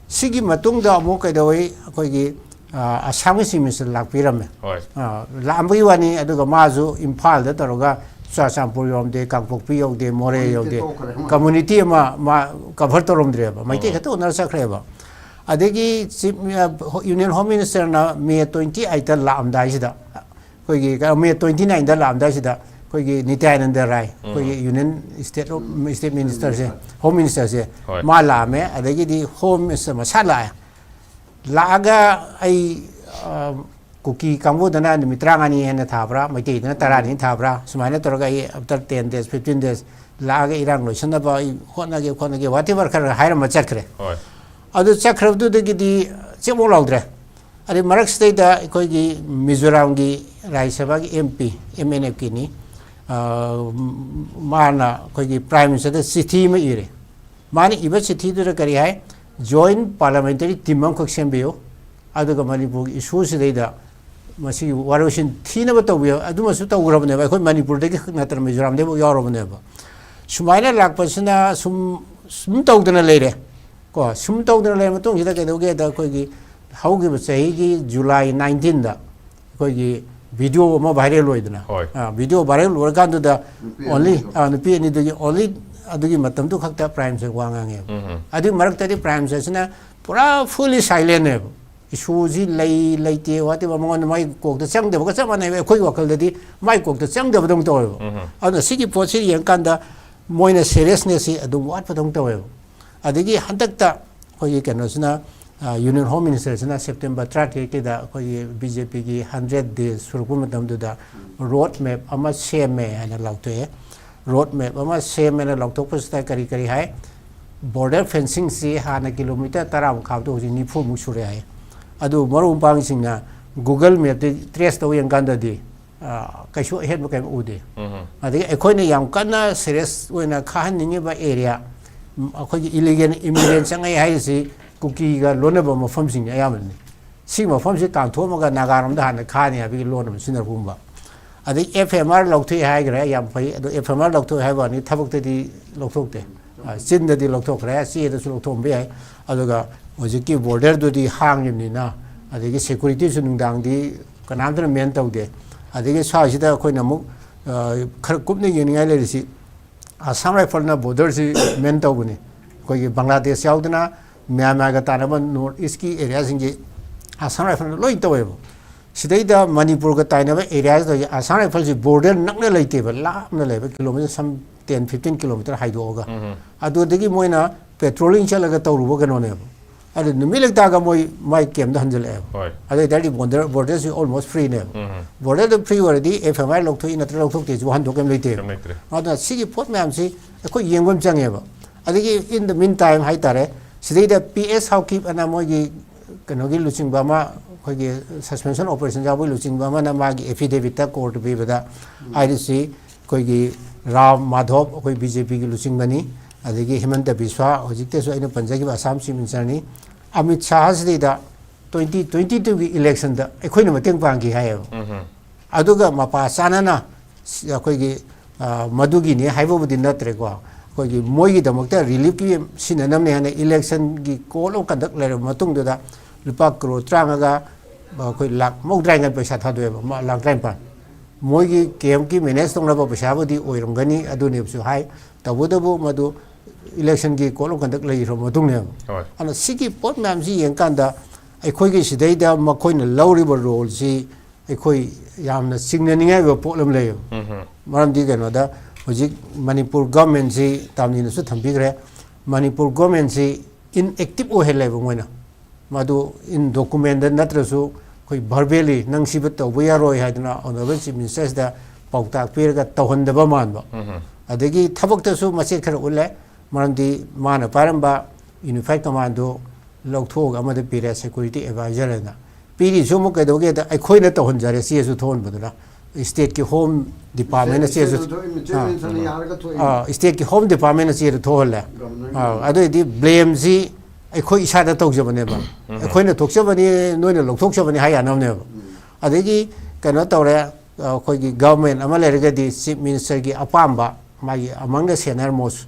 ꯁꯤꯒꯤ ꯃꯇꯨꯡꯗ ꯑꯃꯨꯛ ꯀꯩꯗꯧꯏ, ꯑꯩꯈꯣꯏꯒꯤ ꯑ, ꯑꯁꯥꯝꯒꯤ chief minister ꯂꯥꯛꯄꯤꯔꯝꯃꯦ꯫ ꯍꯣꯏ꯫ ꯑ, ꯂꯥꯛꯑꯝꯕꯒꯤ ꯋꯥꯅꯤ, ꯑꯗꯨꯒ ꯃꯥꯁꯨ ꯏꯝꯐꯥꯜꯗ ꯇꯧꯔꯒ ꯆꯨꯔꯥꯆꯥꯟꯄꯨꯔ ꯌꯧꯔꯝꯗꯦ, ꯀꯥꯡꯄꯣꯛꯄꯤ ꯌꯧꯗꯦ, ꯃꯣꯔꯦ Community ꯌꯧꯗꯦ, ꯇꯣꯛꯈ꯭ꯔꯦ꯫ community ꯑꯃ ꯃꯥ cover ꯇꯧꯔꯝꯗ꯭ꯔꯦꯕ, ꯃꯩꯇꯩ ꯎꯝ꯫ ꯈꯛꯇ ꯎꯅꯔ ꯆꯠꯈ꯭ꯔꯦꯕ꯫ ꯑꯗꯒꯤ chief, ꯑ, Union Home Ministerꯅ ꯃꯦ twenty eightꯇ ꯂꯥꯛꯑꯝꯗꯥꯏꯁꯤꯗ, ꯑꯩꯈꯣꯏꯒꯤ ꯀꯩꯅꯣ, ꯃꯦ twenty nineꯗ ꯂꯥꯛꯑꯝꯗꯥꯏꯁꯤꯗ ꯑꯩꯈꯣꯏꯒꯤ ꯅꯤꯇ꯭ꯌꯥꯅꯟꯗ ꯔꯥꯏ, ꯑꯩꯈꯣꯏꯒꯤ Union State of, State Ministerꯁꯦ, Home Ministerꯁꯦ, ꯍꯣꯏ꯫ ꯃꯥ ꯂꯥꯛꯑꯝꯃꯦ꯫ ꯑꯗꯒꯤꯗꯤ Home Minister ꯃꯁꯥ ꯂꯥꯛꯑꯦ꯫ ꯂꯥꯛꯑꯒ ꯑꯩ, ꯑ, ꯀꯨꯀꯤ ꯀꯥꯡꯕꯨꯗꯅ ꯅꯨꯃꯤꯠ ꯇꯔꯥꯃꯉꯥꯅꯤ ꯍꯦꯟꯅ ꯊꯥꯕ꯭ꯔꯥ, ꯃꯩꯇꯩꯗꯅ ꯇꯔꯥꯅꯤ ꯊꯥꯕ꯭ꯔꯥ, ꯁꯨꯃꯥꯏꯅ ꯇꯧꯔꯒ ꯑꯩ after ten days, fifteen days ꯂꯥꯛꯑꯒ ꯏꯔꯥꯡ ꯂꯣꯏꯁꯤꯟꯅꯕ ꯑꯩ ꯍꯣꯠꯅꯒꯦ, ꯈꯣꯠꯅꯒꯦ, whatever ꯈꯔ ꯍꯥꯏꯔꯝꯃ ꯆꯠꯈ꯭ꯔꯦ꯫ ꯍꯣꯏ꯫ ꯑꯗꯨ ꯆꯠꯈ꯭ꯔꯕꯗꯨꯗꯒꯤꯗꯤ ꯆꯦꯃꯣꯛ ꯂꯥꯎꯗ꯭ꯔꯦ꯫ ꯑꯗꯩ ꯃꯔꯛꯁꯤꯗꯩꯗ ꯑꯩꯈꯣꯏꯒꯤ ꯃꯤꯖꯣꯔꯥꯝꯒꯤ ꯔꯥꯖ꯭ꯌ ꯁꯚꯥꯒꯤ M P, M N Fꯀꯤꯅꯤ, ꯑ, ꯃꯥꯅ ꯑꯩꯈꯣꯏꯒꯤ Prime Ministerꯗ ꯆꯤꯊꯤ ꯑꯃ ꯏꯔꯦ꯫ ꯃꯥꯅ ꯏꯕ ꯆꯤꯊꯤꯗꯨꯗ ꯀꯔꯤ ꯍꯥꯏ? Joint Parliamentary Team ꯑꯃꯈꯛ ꯁꯦꯝꯕꯤꯌꯨ, ꯑꯗꯨꯒ ꯃꯅꯤꯄꯨꯔꯒꯤ issueꯁꯤꯗꯩꯗ ꯃꯁꯤꯒꯤ ꯋꯥꯔꯣꯏꯁꯤꯟ ꯊꯤꯅꯕ ꯇꯧꯕꯤꯌꯨ꯫ ꯑꯗꯨꯃꯁꯨ ꯇꯧꯈ꯭ꯔꯕꯅꯦꯕ, ꯑꯩꯈꯣꯏ ꯃꯅꯤꯄꯨꯔꯗꯒꯤ ꯈꯛ ꯅꯠꯇꯅ ꯃꯤꯖꯣꯔꯥꯝꯗꯒꯤꯐꯥꯎ ꯌꯥꯎꯔꯕꯅꯦꯕ꯫ ꯁꯨꯃꯥꯏꯅ ꯂꯥꯛꯄꯁꯤꯅ ꯁꯨꯝ, ꯁꯨꯝ ꯇꯧꯗꯅ ꯂꯩꯔꯦ꯫ ꯀꯣ, ꯁꯨꯝ ꯇꯧꯗꯅ ꯂꯩꯔ ꯃꯇꯨꯡꯁꯤꯗ ꯀꯩꯗꯧꯒꯦꯗ, ꯑꯩꯈꯣꯏꯒꯤ ꯍꯧꯈꯤꯕ ꯆꯍꯤꯒꯤ July nineteenꯗ ꯑꯩꯈꯣꯏꯒꯤ video ꯑꯃ viral ꯑꯣꯏꯗꯅ, ꯍꯣꯏ꯫ ꯑ, video viral ꯑꯣꯏꯔꯀꯥꯟꯗꯨꯗ ꯅꯨꯄꯤ only, ꯑꯅꯤꯗꯣ꯫ ꯑ, ꯅꯨꯄꯤ ꯑꯅꯤꯗꯨꯒꯤ only ꯑꯗꯨꯒꯤ ꯃꯇꯝꯗꯨ ꯈꯛꯇ Prime Minister ꯋꯥ ꯉꯥꯡꯉꯦꯕ꯫ ꯎꯝ꯫ ꯑꯗꯨꯒꯤ ꯃꯔꯛꯇꯗꯤ Prime Ministerꯁꯤꯅ ꯄꯨꯔꯥ fully silentꯅꯦꯕ꯫ Issueꯁꯤ ꯂꯩ ꯂꯩꯇꯦ whatever ꯃꯉꯣꯟꯗ ꯃꯥꯏ ꯀꯣꯛꯇ ꯆꯪꯗꯕꯒ ꯆꯞ ꯃꯥꯟꯅꯩꯕ꯫ ꯑꯩꯈꯣꯏꯒꯤ ꯋꯥꯈꯜꯗꯗꯤ ꯃꯥꯏ ꯀꯣꯛꯇ ꯆꯪꯗꯕꯗꯧꯅ ꯇꯧꯋꯦꯕ꯫ ꯎꯝ꯫ ꯑꯗꯨꯅ ꯁꯤꯒꯤ ꯄꯣꯠꯁꯤ ꯌꯦꯡꯀꯥꯟꯗ ꯃꯣꯏꯅ seriousnessꯁꯤ ꯑꯗꯨꯝ ꯋꯥꯠꯄꯗꯧꯅ ꯇꯧꯋꯦꯕ꯫ ꯑꯗꯒꯤ ꯍꯟꯗꯛꯇ ꯑꯩꯈꯣꯏꯒꯤ ꯀꯩꯅꯣꯁꯤꯅ, ꯑ, Union Home Ministerꯁꯤꯅ September ꯇꯔꯥꯇꯔꯦꯠꯀꯤꯗ ꯑꯩꯈꯣꯏꯒꯤ BJPꯒꯤ hundred days ꯁꯨꯔꯛꯄ ꯃꯇꯝꯗꯨꯗ road map ꯑꯃ ꯁꯦꯝꯃꯦ ꯍꯥꯏꯅ ꯂꯥꯎꯊꯣꯛꯑꯦ꯫ Road map ꯑꯃ ꯁꯦꯝꯃꯦꯅ ꯂꯥꯎꯊꯣꯛꯄꯁꯤꯗ ꯀꯔꯤ ꯀꯔꯤ ꯍꯥꯏ? ꯕꯣꯔꯗꯔ ꯐꯦꯟꯁꯤꯡꯁꯤ ꯍꯥꯟꯅ ꯀꯤꯂꯣꯃꯤꯇꯔ ꯇꯔꯥꯃꯨꯛ ꯈꯥꯕꯗꯣ ꯍꯧꯖꯤꯛ ꯅꯤꯐꯨꯃꯨꯛ ꯁꯨꯔꯦ ꯍꯥꯏ꯫ ꯑꯗꯨ ꯃꯔꯨꯞ ꯃꯄꯥꯡꯁꯤꯡꯅ ꯒꯨꯒꯜ ꯃꯦꯞꯇ ꯇ꯭ꯔꯦꯁ ꯇꯧ ꯌꯦꯡꯀꯥꯟꯗꯗꯤ, ꯑ, ꯀꯩꯁꯨ ꯑꯍꯦꯟꯕ ꯀꯩꯝ ꯎꯗꯦ꯫ ꯑꯗꯒꯤ ꯑꯩꯈꯣꯏꯅ ꯌꯥꯝ ꯀꯟꯅ ꯁꯦꯔꯤꯌꯁ ꯑꯣꯏꯅ ꯈꯥꯍꯟꯅꯤꯡꯉꯤꯕ ꯑꯦꯔꯤꯌꯥ, ꯎꯝ, ꯑꯩꯈꯣꯏꯒꯤ ꯏꯂꯤꯒꯦꯜ ꯏꯃꯤꯒ꯭ꯔꯦꯟ ꯆꯪꯉꯛꯑꯦ ꯍꯥꯏꯔꯤꯁꯤ ꯀꯨꯀꯤꯒ ꯂꯣꯟꯅꯕ ꯃꯐꯝꯁꯤꯡ ꯑꯌꯥꯝꯕꯅꯤ꯫ ꯁꯤ ꯃꯐꯝꯁꯤ ꯀꯥꯟꯊꯣꯛꯑꯝꯃꯒ ꯅꯥꯒꯥꯔꯣꯝꯗ ꯍꯥꯟꯅ ꯈꯥꯅꯤ ꯍꯥꯏꯕꯒꯤ ꯂꯣꯟ ꯑꯃ ꯁꯤꯖꯤꯟꯅꯔꯛꯄꯒꯨꯝꯕ꯫ ꯑꯗꯩ ꯑꯦꯐ ꯑꯦꯝ ꯑꯥꯔ ꯂꯧꯊꯣꯛꯑꯦ ꯍꯥꯏꯈ꯭ꯔꯦ, ꯌꯥꯝ ꯐꯩ꯫ ꯑꯗꯣ ꯑꯦꯐ ꯑꯦꯝ ꯑꯥꯔ ꯂꯧꯊꯣꯛꯑꯦ ꯍꯥꯏꯕ ꯋꯥꯅꯤ, ꯊꯕꯛꯇꯗꯤ ꯂꯧꯊꯣꯛꯇꯦ꯫ ꯑ, ꯆꯤꯟꯗꯗꯤ ꯂꯧꯊꯣꯛꯈ꯭ꯔꯦ, ꯆꯦꯗꯁꯨ ꯂꯧꯊꯣꯛꯑꯝꯕ ꯌꯥꯏ꯫ ꯑꯗꯨꯒ ꯍꯧꯖꯤꯛꯀꯤ ꯕꯣꯔꯗꯔꯗꯨꯗꯤ ꯍꯥꯡꯉꯤꯕꯅꯤꯅ, ꯑꯗꯒꯤ ꯁꯦꯀꯨꯔꯤꯇꯤꯁꯨ ꯅꯨꯡꯗꯥꯡꯗꯤ ꯀꯅꯥꯝꯇꯅ ꯃꯦꯟ ꯇꯧꯗꯦ꯫ ꯑꯗꯒꯤ ꯁ꯭ꯋꯥꯏꯁꯤꯗ ꯑꯩꯈꯣꯏꯅ ꯑꯃꯨꯛ, ꯑ, ꯈꯔ ꯀꯨꯞꯅ ꯌꯦꯡꯅꯤꯡꯉꯥꯏ ꯂꯩꯔꯤꯁꯤ, ꯑꯁꯥꯝ ꯔꯥꯏꯐꯜꯅ ꯕꯣꯔꯗꯔꯁꯤ ꯃꯦꯟ ꯇꯧꯕꯅꯤ꯫ ꯑꯩꯈꯣꯏꯒꯤ ꯕꯪꯒ꯭ꯂꯥꯗꯦꯁ ꯌꯥꯎꯗꯅ ꯃ꯭ꯌꯥꯟꯃꯥꯔꯒ ꯇꯥꯟꯅꯕ ꯅꯣꯔꯠ ꯏꯁꯀꯤ ꯑꯦꯔꯤꯌꯥꯁꯤꯡꯁꯤ ꯑꯁꯥꯝ ꯔꯥꯏꯐꯜꯅ ꯂꯣꯏ ꯇꯧꯋꯦꯕ꯫ ꯁꯤꯗꯩꯗ ꯃꯅꯤꯄꯨꯔꯒ ꯇꯥꯏꯅꯕ ꯑꯦꯔꯤꯌꯥꯁꯤꯗ ꯑꯁꯥꯝ ꯔꯥꯏꯐꯜꯁꯤ ꯕꯣꯔꯗꯔ ꯅꯛꯅ ꯂꯩꯇꯦꯕ, ꯂꯥꯞꯅ ꯂꯩꯕ, kilometre some ten fifteen kilometre ꯍꯥꯏꯗꯣꯛꯑꯒ꯫ ꯑꯗꯨꯗꯒꯤ ꯃꯣꯏꯅ ꯄꯦꯇ꯭ꯔꯣꯂꯤꯡ ꯆꯠꯂꯒ ꯇꯧꯔꯨꯕ ꯀꯩꯅꯣꯅꯦꯕ꯫ ꯑꯗꯨ ꯅꯨꯃꯤꯠ ꯂꯩꯇꯥꯒ ꯃꯣꯏ ꯃꯥꯏ ꯀꯦꯝꯗ ꯍꯟꯖꯜꯂꯛꯑꯦꯕ꯫ ꯍꯣꯏ꯫ ꯑꯗꯨ ꯑꯣꯏꯇꯥꯔꯗꯤ ꯕꯣꯔꯗꯔ, ꯕꯣꯔꯗꯔꯁꯤ ꯑꯣꯜꯃꯣꯁ ꯐ꯭ꯔꯤꯅꯦꯕ꯫ ꯕꯣꯔꯗꯔꯗ ꯐ꯭ꯔꯤ ꯑꯣꯏꯔꯗꯤ ꯑꯦꯐ ꯑꯦꯝ ꯑꯥꯏ ꯂꯧꯊꯣꯛꯏ ꯅꯠꯇ꯭ꯔꯒ ꯂꯧꯊꯣꯛꯇꯦꯁꯤ ꯋꯥꯍꯟꯊꯣꯛ ꯀꯩꯝ ꯂꯩꯇꯦꯕ꯫ ꯀꯩꯝ ꯂꯩꯇ꯭ꯔꯦ꯫ ꯑꯗꯨꯅ ꯁꯤꯒꯤ ꯄꯣꯠ ꯃꯌꯥꯝꯁꯤ ꯑꯩꯈꯣꯏ ꯌꯦꯡꯕ ꯑꯃ ꯆꯪꯉꯦꯕ꯫ ꯑꯗꯒꯤ in the meantime ꯍꯥꯏꯇꯥꯔꯦ, ꯁꯤꯗꯩꯗ ꯄꯤ ꯑꯦꯁ ꯍꯥꯎꯀꯤꯞ ꯑꯅ ꯃꯣꯏꯒꯤ ꯀꯩꯅꯣꯒꯤ ꯂꯨꯆꯤꯡꯕ ꯑꯃ, ꯑꯩꯈꯣꯏꯒꯤ ꯁꯁꯄꯦꯟꯁꯟ ꯑꯣꯄꯔꯦꯁꯟ ꯌꯥꯎꯕꯒꯤ ꯂꯨꯆꯤꯡꯕ ꯑꯃꯅ ꯃꯥꯒꯤ ꯑꯦꯐꯤꯗꯦꯕꯤꯠꯇ ꯀꯣꯔꯠꯇ ꯄꯤꯕꯗ ꯍꯥꯏꯔꯤꯁꯤ, ꯑꯩꯈꯣꯏꯒꯤ ꯔꯥꯝ ꯃꯥꯙꯣꯞ, ꯑꯩꯈꯣꯏ ꯕꯤ ꯖꯦ ꯄꯤꯒꯤ ꯂꯨꯆꯤꯡꯕꯅꯤ, ꯑꯗꯒꯤ ꯍꯤꯃꯟꯇ ꯕꯤꯁ꯭ꯋꯥ, ꯍꯧꯖꯤꯛꯇꯁꯨ ꯑꯩꯅ ꯄꯟꯖꯈꯤꯕ ꯑꯁꯥꯝ ꯆꯤꯐ ꯃꯤꯅꯤꯁꯇꯔꯅꯤ, ꯑꯃꯤꯠ ꯁꯥꯍ ꯁꯤꯗꯩꯗ twenty twenty twoꯒꯤ ꯏꯂꯦꯛꯁꯟꯗ ꯑꯩꯈꯣꯏꯅ ꯃꯇꯦꯡ ꯄꯥꯡꯈꯤ ꯍꯥꯏꯌꯦꯕ꯫ ꯑꯗꯨꯒ ꯃꯄꯥ ꯆꯥꯅꯅ ꯁꯤ-, ꯑꯩꯈꯣꯏꯒꯤ, ꯑ, ꯃꯗꯨꯒꯤꯅꯤ ꯍꯥꯏꯕꯕꯨꯗꯤ ꯅꯠꯇ꯭ꯔꯦꯀꯣ, ꯑꯩꯈꯣꯏꯒꯤ ꯃꯣꯏꯒꯤꯗꯃꯛꯇ ꯔꯤꯂꯤꯐꯀꯤ ꯁꯤꯖꯤꯟꯅꯅꯕꯅꯦ ꯍꯥꯏꯅ ꯏꯂꯦꯛꯁꯟꯒꯤ ꯀꯣꯜ ꯑꯃ ꯀꯟꯗꯛ ꯂꯩꯔꯕ ꯃꯇꯨꯡꯗꯨꯗ ꯂꯨꯄꯥ ꯀ꯭ꯔꯣꯔ ꯇꯔꯥꯃꯉꯥꯒ, ꯑ, ꯑꯩꯈꯣꯏ ꯂꯥꯛ ꯃꯧꯗ꯭ꯔꯥ ꯍꯦꯟꯅ ꯄꯩꯁꯥ ꯊꯥꯗꯣꯛꯑꯦꯕ, ꯃꯥ ꯂꯥꯛ ꯇꯔꯥꯅꯤꯄꯥꯟ꯫ ꯃꯣꯏꯒꯤ ꯀꯦꯝꯞꯀꯤ ꯃꯦꯅꯦꯖ ꯇꯧꯅꯕ ꯄꯩꯁꯥꯕꯨꯗꯤ ꯑꯣꯏꯔꯝꯒꯅꯤ, ꯑꯗꯨꯅꯦꯕꯁꯨ ꯍꯥꯏ꯫ ꯇꯧꯕꯇꯕꯨ ꯃꯗꯨ ꯏꯂꯦꯛꯁꯟꯒꯤ ꯀꯣꯜ ꯑꯣꯐ ꯀꯟꯗꯛ ꯂꯩꯈ꯭ꯔꯕ ꯃꯇꯨꯡꯅꯦꯕ꯫ ꯍꯣꯏ꯫ ꯑꯗꯨꯅ ꯁꯤꯒꯤ ꯄꯣꯠ ꯃꯌꯥꯝꯁꯤ ꯌꯦꯡꯀꯥꯟꯗ ꯑꯩꯈꯣꯏꯒꯤ ꯁꯤꯗꯩꯗ ꯃꯈꯣꯏꯅ ꯂꯧꯔꯤꯕ ꯔꯣꯜꯁꯤ ꯑꯩꯈꯣꯏ ꯌꯥꯝꯅ ꯆꯤꯡꯅꯅꯤꯡꯉꯥꯏ ꯑꯣꯏꯕ ꯄꯣꯠ ꯑꯃ ꯂꯩꯌꯦꯕ꯫ ꯃꯔꯝꯗꯤ ꯀꯩꯅꯣꯗ ꯍꯧꯖꯤꯛ ꯃꯅꯤꯄꯨꯔ ꯒꯚꯔꯟꯃꯦꯟꯁꯤ ꯇꯥꯝꯅꯤꯅꯁꯨ ꯊꯝꯕꯤꯈ꯭ꯔꯦ, ꯃꯅꯤꯄꯨꯔ ꯒꯚꯔꯟꯃꯦꯟꯁꯤ ꯏꯟꯑꯦꯛꯇꯤꯞ ꯑꯣꯏꯍꯜꯂꯦꯕ ꯃꯣꯏꯅ꯫ ꯃꯗꯨ ꯏꯟ ꯗꯣꯀꯨꯃꯦꯟꯗ ꯅꯠꯇ꯭ꯔꯁꯨ ꯑꯩꯈꯣꯏ ꯚꯔꯕꯦꯂꯤ ꯅꯪ ꯁꯤꯕ ꯇꯧꯕ ꯌꯥꯔꯣꯏ ꯍꯥꯏꯗꯅ ꯑꯣꯅꯔꯦꯕꯜ ꯆꯤꯐ ꯃꯤꯅꯤꯁꯇꯔꯁꯤꯗ ꯄꯥꯎꯇꯥꯛ ꯄꯤꯔꯒ ꯇꯧꯍꯟꯗꯕ ꯃꯥꯟꯕ꯫ ꯑꯗꯒꯤ ꯊꯕꯛꯇꯁꯨ ꯃꯆꯦꯠ ꯈꯔ ꯎꯠꯂꯦ, ꯃꯔꯝꯗꯤ ꯃꯥꯅ ꯄꯥꯏꯔꯝꯕ ꯌꯨꯅꯤꯐꯥꯏꯠ ꯀꯃꯥꯟꯗꯣ ꯂꯧꯊꯣꯛꯑꯒ ꯑꯃꯗ ꯄꯤꯔꯦ, ꯁꯦꯀ꯭ꯌꯨꯔꯤꯇꯤ ꯑꯦꯗꯚꯥꯏꯖꯔ ꯍꯥꯏꯅ꯫ ꯄꯤꯔꯤꯁꯨ ꯑꯃꯨꯛ ꯀꯩꯗꯧꯒꯦꯗ, ꯑꯩꯈꯣꯏꯅ ꯇꯧꯍꯟꯖꯔꯦ, ꯆꯦꯁꯨ ꯊꯣꯛꯍꯟꯕꯗꯨꯅ꯫ ꯁ꯭ꯇꯦꯠꯀꯤ ꯍꯣꯝ ꯗꯤꯄꯥꯔꯠꯃꯦꯟꯅ ꯆꯦꯁꯨ, ꯁ꯭ꯇꯦꯠ ꯃꯤꯅꯤꯁꯇꯔꯅ ꯌꯥꯔꯒ ꯊꯣꯛꯏ꯫ ꯑꯥ, ꯁ꯭ꯇꯦꯠꯀꯤ ꯍꯣꯝ ꯗꯤꯄꯥꯔꯠꯃꯦꯟꯅ ꯆꯦꯗꯨ ꯊꯣꯛꯍꯜꯂꯦ꯫ ꯒꯚꯔꯅꯔꯒꯤ ꯑꯥ, ꯑꯗꯨꯑꯣꯏꯗꯤ ꯕ꯭ꯂꯦꯝꯁꯤ ꯑꯩꯈꯣꯏ ꯏꯁꯥꯗ ꯇꯧꯖꯕꯅꯦꯕ꯫ ꯑꯩꯈꯣꯏꯅ ꯊꯣꯛꯆꯕꯅꯤ, ꯅꯣꯏꯅ ꯂꯧꯊꯣꯛꯆꯕꯅꯤ ꯍꯥꯏ ꯌꯥꯅꯕꯅꯦꯕ꯫ ꯑꯗꯒꯤ ꯀꯩꯅꯣ ꯇꯧꯔꯦ, ꯑꯩꯈꯣꯏꯒꯤ ꯒꯚꯔꯟꯃꯦꯟ ꯑꯃ ꯂꯩꯔꯒꯗꯤ ꯆꯤꯐ ꯃꯤꯅꯤꯁꯇꯔꯒꯤ ꯑꯄꯥꯝꯕ, ꯃꯥꯒꯤ ꯑꯃꯪꯗ ꯁꯦꯅꯤꯌꯔ ꯃꯣꯁ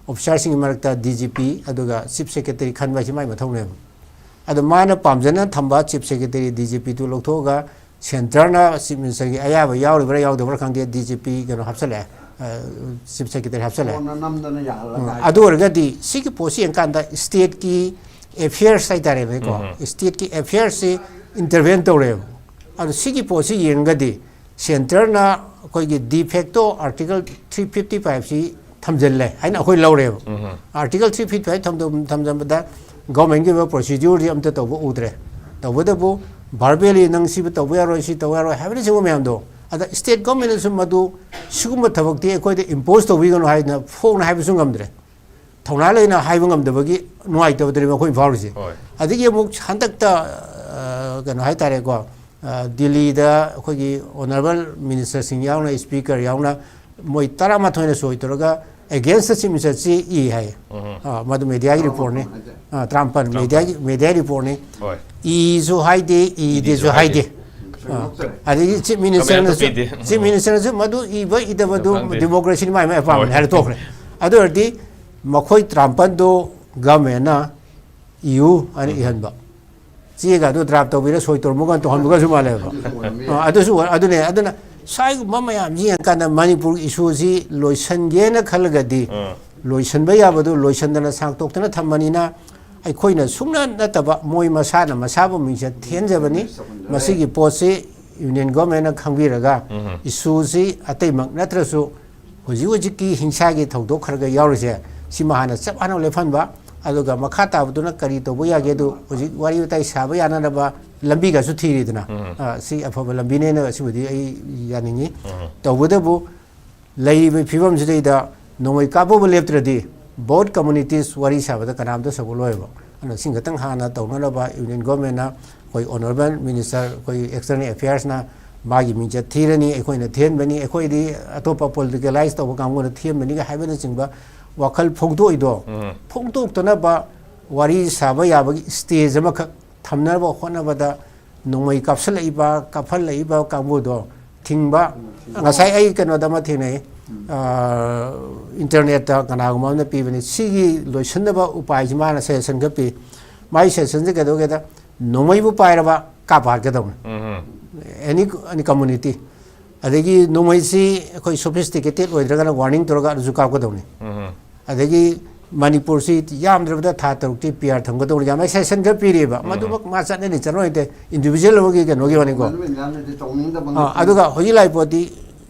ꯑꯣꯐꯤꯁꯥꯔꯁꯤꯡꯒꯤ ꯃꯔꯛꯇ ꯗꯤ ꯖꯤ ꯄꯤ ꯑꯗꯨꯒ ꯆꯤꯐ ꯁꯦꯀ꯭ꯔꯦꯇꯔꯤ ꯈꯟꯕ ꯍꯥꯏꯁꯤ ꯃꯥꯏ ꯃꯊꯧꯅꯦꯕ꯫ ꯑꯗꯣ ꯃꯥꯅ ꯄꯥꯝꯖꯅ ꯊꯝꯕ ꯆꯤꯐ ꯁꯦꯀ꯭ꯔꯦꯇꯔꯤ, ꯗꯤ ꯖꯤ ꯄꯤꯗꯨ ꯂꯧꯊꯣꯛꯑꯒ ꯁꯦꯟꯇꯔꯅ ꯆꯤꯐ ꯃꯤꯅꯤꯁꯇꯔꯒꯤ ꯑꯌꯥꯕ ꯌꯥꯎꯔꯤꯕ꯭ꯔꯥ ꯌꯥꯎꯗꯕ꯭ꯔꯥ ꯈꯪꯗꯦ, ꯗꯤ ꯖꯤ ꯄꯤ ꯀꯩꯅꯣ ꯍꯥꯞꯆꯜꯂꯛꯑꯦ, ꯆꯤꯐ ꯁꯦꯀ꯭ꯔꯦꯇꯔꯤ ꯍꯥꯞꯆꯜꯂꯛꯑꯦ꯫ ꯀꯣꯟꯅ ꯅꯝꯗꯅ ꯌꯥꯍꯜꯂꯒ ꯎꯝ, ꯍꯥꯏ꯫ ꯑꯗꯨ ꯑꯣꯏꯔꯒꯗꯤ ꯁꯤꯒꯤ ꯄꯣꯠꯁꯤ ꯌꯦꯡꯀꯥꯟꯗ ꯁ꯭ꯇꯦꯠꯀꯤ ꯑꯦꯐꯤꯌꯔꯁ ꯍꯥꯏꯇꯥꯔꯦꯅꯦꯀꯣ, ꯁ꯭ꯇꯦꯠꯀꯤ ꯑꯦꯐꯤꯌꯔꯁꯁꯤ ꯏꯟꯇꯔꯚꯦꯟ ꯇꯧꯔꯦꯕ꯫ ꯑꯗꯣ ꯁꯤꯒꯤ ꯄꯣꯠꯁꯤ ꯌꯦꯡꯉꯒꯗꯤ ꯁꯦꯟꯇꯔꯅ ꯑꯩꯈꯣꯏꯒꯤ ꯗꯤ ꯐꯦꯛꯇꯣ ꯑꯥꯔꯇꯤꯀꯜ ꯊ꯭ꯔꯤ ꯐꯤꯐꯇꯤ ꯐꯥꯏꯚꯁꯤ ꯊꯝꯖꯤꯜꯂꯦ ꯍꯥꯏꯅ ꯑꯩꯈꯣꯏ ꯂꯧꯔꯦꯕ꯫ ꯑꯥꯔꯇꯤꯀꯜ ꯊ꯭ꯔꯤ ꯐꯤꯐꯇꯤ ꯐꯥꯏꯚ ꯊꯝꯖ-, ꯊꯝꯖꯟꯕꯗ ꯒꯚꯔꯟꯃꯦꯟꯒꯤ ꯑꯣꯏꯕ ꯄ꯭ꯔꯣꯁꯤꯗ꯭ꯌꯨꯔꯗꯤ ꯑꯝꯇ ꯇꯧꯕ ꯎꯗ꯭ꯔꯦ꯫ ꯇꯧꯕꯇꯕꯨ ꯚꯥꯔꯕꯦꯂꯤ ꯅꯪ ꯁꯤꯕꯨ ꯇꯧꯕ ꯌꯥꯔꯣꯏ, ꯁꯤ ꯇꯧꯕ ꯌꯥꯔꯣꯏ ꯍꯥꯏꯕꯅꯆꯤꯡꯕ ꯃꯌꯥꯝꯗꯣ, ꯑꯗ ꯁ꯭ꯇꯦꯠ ꯒꯚꯔꯟꯃꯦꯟꯅꯁꯨ ꯃꯗꯨ ꯁꯤꯒꯨꯝꯕ ꯊꯕꯛꯇꯤ ꯑꯩꯈꯣꯏꯗ ꯏꯝꯄꯣꯁ ꯇꯧꯕꯤꯒꯅꯨ ꯍꯥꯏꯗꯅ ꯐꯣꯡꯅ ꯍꯥꯏꯕꯁꯨ ꯉꯝꯗ꯭ꯔꯦ꯫ ꯊꯧꯅꯥ ꯂꯩꯅ ꯍꯥꯏꯕ ꯉꯝꯗꯕꯒꯤ ꯅꯨꯡꯉꯥꯏꯇꯕꯗꯨꯅꯦꯕ ꯑꯩꯈꯣꯏ ꯐꯥꯎꯔꯤꯁꯦ꯫ ꯍꯣꯏ꯫ ꯑꯗꯒꯤ ꯑꯃꯨꯛ ꯍꯟꯗꯛꯇ, ꯑ, ꯀꯩꯅꯣ ꯍꯥꯏꯇꯥꯔꯦꯀꯣ, ꯑ, ꯗꯤꯜꯂꯤꯗ ꯑꯩꯈꯣꯏꯒꯤ ꯑꯣꯅꯔꯦꯕꯜ ꯃꯤꯅꯤꯁꯇꯔꯁꯤꯡ ꯌꯥꯎꯅ, ꯁ꯭ꯄꯤꯀꯔ ꯌꯥꯎꯅ, ꯃꯣꯏ ꯇꯔꯥꯃꯥꯊꯣꯏꯅ ꯁꯣꯏ ꯇꯧꯔꯒ ꯑꯦꯒꯦꯟꯁꯇ ꯆꯤꯐ ꯃꯤꯅꯤꯁꯇꯔ ꯆꯦ ꯏ ꯍꯥꯏ꯫ ꯑ, ꯃꯗꯨ ꯃꯦꯗꯤꯌꯥꯒꯤ ꯔꯤꯄꯣꯔꯠꯅꯤ꯫ ꯑ, ꯇꯔꯥꯃꯥꯄꯟ, ꯇꯔꯥꯃꯥꯄꯟ꯫ ꯃꯦꯗꯤꯌꯥꯒꯤ, ꯃꯦꯗꯤꯌꯥꯒꯤ ꯔꯤꯄꯣꯔꯠꯅꯤ꯫ ꯍꯣꯏ꯫ ꯏꯁꯨ ꯍꯥꯏꯗꯦ, ꯏꯗꯦꯁꯨ ꯏꯗꯦꯁꯨ ꯍꯥꯏꯗꯦ꯫ ꯍꯥꯏꯗꯦ꯫ ꯑ, ꯑꯗꯒꯤ ꯆꯤꯐ ꯃꯤꯅꯤꯁꯇꯔꯅꯁꯨ, ꯀꯃꯦꯟꯁꯨ ꯄꯤꯗꯦ꯫ ꯆꯤꯐ ꯃꯤꯅꯤꯁꯇꯔꯅꯁꯨ ꯃꯗꯨ ꯏꯕ ꯏꯗꯕꯗꯨ ꯈꯪꯗꯦ꯫ ꯗꯤꯃꯣꯀ꯭ꯔꯦꯁꯤꯅꯤ, ꯃꯥꯏ ꯃꯥꯏ ꯑꯄꯥꯝꯕꯅꯤ ꯍꯣꯏ꯫ ꯍꯥꯏꯔ ꯇꯣꯛꯈ꯭ꯔꯦ꯫ ꯑꯗꯨ ꯑꯣꯏꯔꯗꯤ ꯃꯈꯣꯏ ꯇꯔꯥꯃꯥꯄꯟꯗꯣ ꯒꯚꯔꯟꯃꯦꯟꯅ ꯏꯌꯨ ꯍꯥꯏꯅ ꯏꯍꯟꯕ꯫ ꯆꯦꯒ ꯑꯗꯨ ꯗ꯭ꯔꯥꯐ ꯇꯧꯕꯤꯔ ꯁꯣꯏ ꯇꯧꯔꯝꯃꯒ ꯇꯧꯍꯟꯕꯒꯁꯨ ꯃꯥꯜꯂꯦꯕ꯫ ꯑꯗꯨꯁꯨ ꯑꯣꯏꯔꯝꯕ ꯌꯥꯏ꯫ ꯑ, ꯑꯗꯨꯅꯦ, ꯑꯗꯨꯅ ꯁ꯭ꯋꯥꯏꯒꯨꯝꯕ ꯃꯌꯥꯝꯁꯤ ꯌꯦꯡꯀꯥꯟꯗ ꯃꯅꯤꯄꯨꯔꯒꯤ ꯏꯁꯨꯁꯤ ꯂꯣꯏꯁꯤꯟꯒꯦꯅ ꯈꯜꯂꯒꯗꯤ ꯑꯥ꯫ ꯂꯣꯏꯁꯤꯟꯕ ꯌꯥꯕꯗꯨ ꯂꯣꯏꯁꯤꯟꯗꯅ ꯁꯥꯡꯇꯣꯛꯇꯅ ꯊꯝꯕꯅꯤꯅ ꯑꯩꯈꯣꯏꯅ ꯁꯨꯡꯅ ꯅꯠꯇꯕ ꯃꯣꯏ ꯃꯁꯥꯅ ꯃꯁꯥꯕꯨ ꯃꯤꯡꯆꯠ ꯊꯤꯍꯟꯖꯕꯅꯤ꯫ ꯃꯁꯤꯒꯤ ꯄꯣꯠꯁꯤ ꯌꯨꯅꯤꯌꯟ ꯒꯣꯔꯃꯦꯟꯅ ꯈꯪꯕꯤꯔꯒ ꯎꯝ꯫ ꯏꯁꯨꯁꯤ ꯑꯇꯩꯃꯛ ꯅꯠꯇ꯭ꯔꯁꯨ ꯍꯧꯖꯤꯛ ꯍꯧꯖꯤꯛꯀꯤ ꯍꯤꯡꯁꯥꯒꯤ ꯊꯧꯗꯣꯛ ꯈꯔ ꯈꯔ ꯌꯥꯎꯔꯤꯁꯦ, ꯁꯤ ꯃꯍꯥꯛꯅ ꯆꯞ ꯍꯥꯟꯅ ꯂꯦꯞꯍꯟꯕ, ꯑꯗꯨꯒ ꯃꯈꯥ ꯇꯥꯕꯗꯨꯅ ꯀꯔꯤ ꯇꯧꯕ ꯌꯥꯒꯦ ꯑꯗꯨ ꯍꯧꯖꯤꯛ ꯋꯥꯔꯤ ꯋꯥꯇꯥꯏ ꯁꯥꯕ ꯌꯥꯅꯅꯕ ꯂꯝꯕꯤꯒꯁꯨ ꯊꯤꯔꯤꯗꯅ, ꯎꯝ꯫ ꯑ, ꯁꯤ ꯑꯐꯕ ꯂꯝꯕꯤꯅꯦꯅ ꯑꯁꯤꯕꯨꯗꯤ ꯑꯩ ꯌꯥꯅꯤꯡꯉꯤ꯫ ꯎꯝ꯫ ꯇꯧꯕꯇꯕꯨ ꯂꯩꯔꯤꯕ ꯐꯤꯕꯝꯁꯤꯗꯩꯗ ꯅꯣꯡꯃꯩ ꯀꯥꯞꯄꯕꯨ ꯂꯦꯞꯇ꯭ꯔꯗꯤ Both communities ꯋꯥꯔꯤ ꯁꯥꯕꯗ ꯀꯅꯥꯝꯇ ꯁꯧꯒꯠꯂꯣꯏꯕ꯫ ꯑꯗꯨꯅ ꯁꯤ ꯈꯛꯇꯪ ꯍꯥꯟꯅ ꯇꯧꯅꯅꯕ ꯌꯨꯅꯤꯌꯟ ꯒꯣꯔꯃꯦꯟꯅ, ꯑꯩꯈꯣꯏ ꯑꯣꯅꯔꯦꯕꯜ ꯃꯤꯅꯤꯁꯇꯔ, ꯑꯩꯈꯣꯏ ꯑꯦꯛꯁꯇꯔꯅꯦꯜ ꯑꯦꯐꯤꯌꯔꯁꯅ ꯃꯥꯒꯤ ꯃꯤꯡꯆꯠ ꯊꯤꯔꯅꯤ, ꯑꯩꯈꯣꯏꯅ ꯊꯤꯍꯟꯕꯅꯤ, ꯑꯩꯈꯣꯏꯗꯤ ꯑꯇꯣꯞꯄ ꯄꯣꯂꯤꯇꯤꯀꯦꯂꯥꯏꯁ ꯇꯧꯕ ꯀꯥꯡꯕꯨꯅ ꯊꯤꯍꯟꯕꯅꯤꯒ ꯍꯥꯏꯕꯅꯆꯤꯡꯕ ꯋꯥꯈꯜ ꯐꯣꯡꯗꯣꯛꯏꯗꯣ, ꯎꯝ꯫ ꯐꯣꯡꯗꯣꯛꯇꯅꯕ ꯋꯥꯔꯤ ꯁꯥꯕ ꯌꯥꯕꯒꯤ ꯁ꯭ꯇꯦꯖ ꯑꯃꯈꯛ ꯊꯝꯅꯕ ꯍꯣꯠꯅꯕꯗ ꯅꯣꯡꯃꯩ ꯀꯥꯞꯁꯤꯜꯂꯛꯏꯕ, ꯀꯥꯞꯍꯜꯂꯛꯏꯕ ꯀꯥꯡꯕꯨꯗꯣ ꯊꯤꯡꯕ꯫ ꯉꯁꯥꯏ ꯑꯩ ꯀꯩꯅꯣꯗ ꯑꯃ ꯊꯦꯡꯅꯩ, ꯏꯟꯇꯔꯅꯦꯠꯇ ꯀꯅꯥꯒꯨꯝꯕ ꯑꯃꯅ ꯄꯤꯕꯅꯤ꯫ ꯁꯤꯒꯤ ꯂꯣꯏꯁꯤꯟꯅꯕ ꯎꯄꯥꯏꯁꯤ ꯃꯥꯅ ꯁꯖꯦꯁꯟ ꯈꯔ ꯄꯤ꯫ ꯃꯥꯒꯤ ꯁꯖꯦꯁꯟꯁꯤ ꯀꯩꯗꯧꯒꯦꯗ, ꯅꯣꯡꯃꯩꯕꯨ ꯄꯥꯏꯔꯕ ꯀꯥꯞꯄ ꯍꯥꯠꯀꯗꯧꯅꯤ꯫ ꯎꯝ꯫ ꯑꯦꯅꯤ, ꯑꯦꯅꯤ ꯀꯝꯃꯨꯅꯤꯇꯤ꯫ ꯑꯗꯒꯤ ꯅꯣꯡꯃꯩꯁꯤ ꯑꯩꯈꯣꯏ ꯁꯣꯐꯤꯁꯇꯤꯀꯦꯇꯦꯠ ꯑꯣꯏꯗ꯭ꯔꯒꯅ ꯋꯥꯔꯅꯤꯡ ꯇꯧꯔꯒ ꯑꯗꯨꯁꯨ ꯀꯥꯞꯀꯗꯧꯅꯤ꯫ ꯎꯝ꯫ ꯑꯗꯒꯤ ꯃꯅꯤꯄꯨꯔꯁꯤ ꯌꯥꯝꯗ꯭ꯔꯕꯗ ꯊꯥ ꯇꯔꯨꯛꯇꯤ ꯄꯤ ꯑꯥꯔ ꯊꯝꯒꯗꯧꯅꯤ ꯌꯥꯝꯅ ꯁꯖꯦꯁꯟ ꯈꯔ ꯄꯤꯔꯤꯑꯕ꯫ ꯎꯝ꯫ ꯃꯗꯨꯃꯛ ꯃꯥ ꯆꯠꯅꯅꯤ ꯆꯠꯅꯣꯏ ꯅꯠꯇꯦ, ꯏꯟꯗꯤꯕꯤꯖꯨꯋꯦꯜ ꯑꯃꯒꯤ ꯀꯩꯅꯣꯒꯤ ꯋꯥꯅꯤꯀꯣ꯫ ꯃꯗꯨ ꯃꯌꯥꯝꯅꯗꯤ ꯇꯧꯅꯤꯡꯗꯕ ꯑꯥ, ꯉꯥꯛꯇꯅꯤ꯫ ꯑꯗꯨꯒ ꯍꯧꯖꯤꯛ ꯂꯥꯛꯏ ꯄꯣꯠꯇꯤ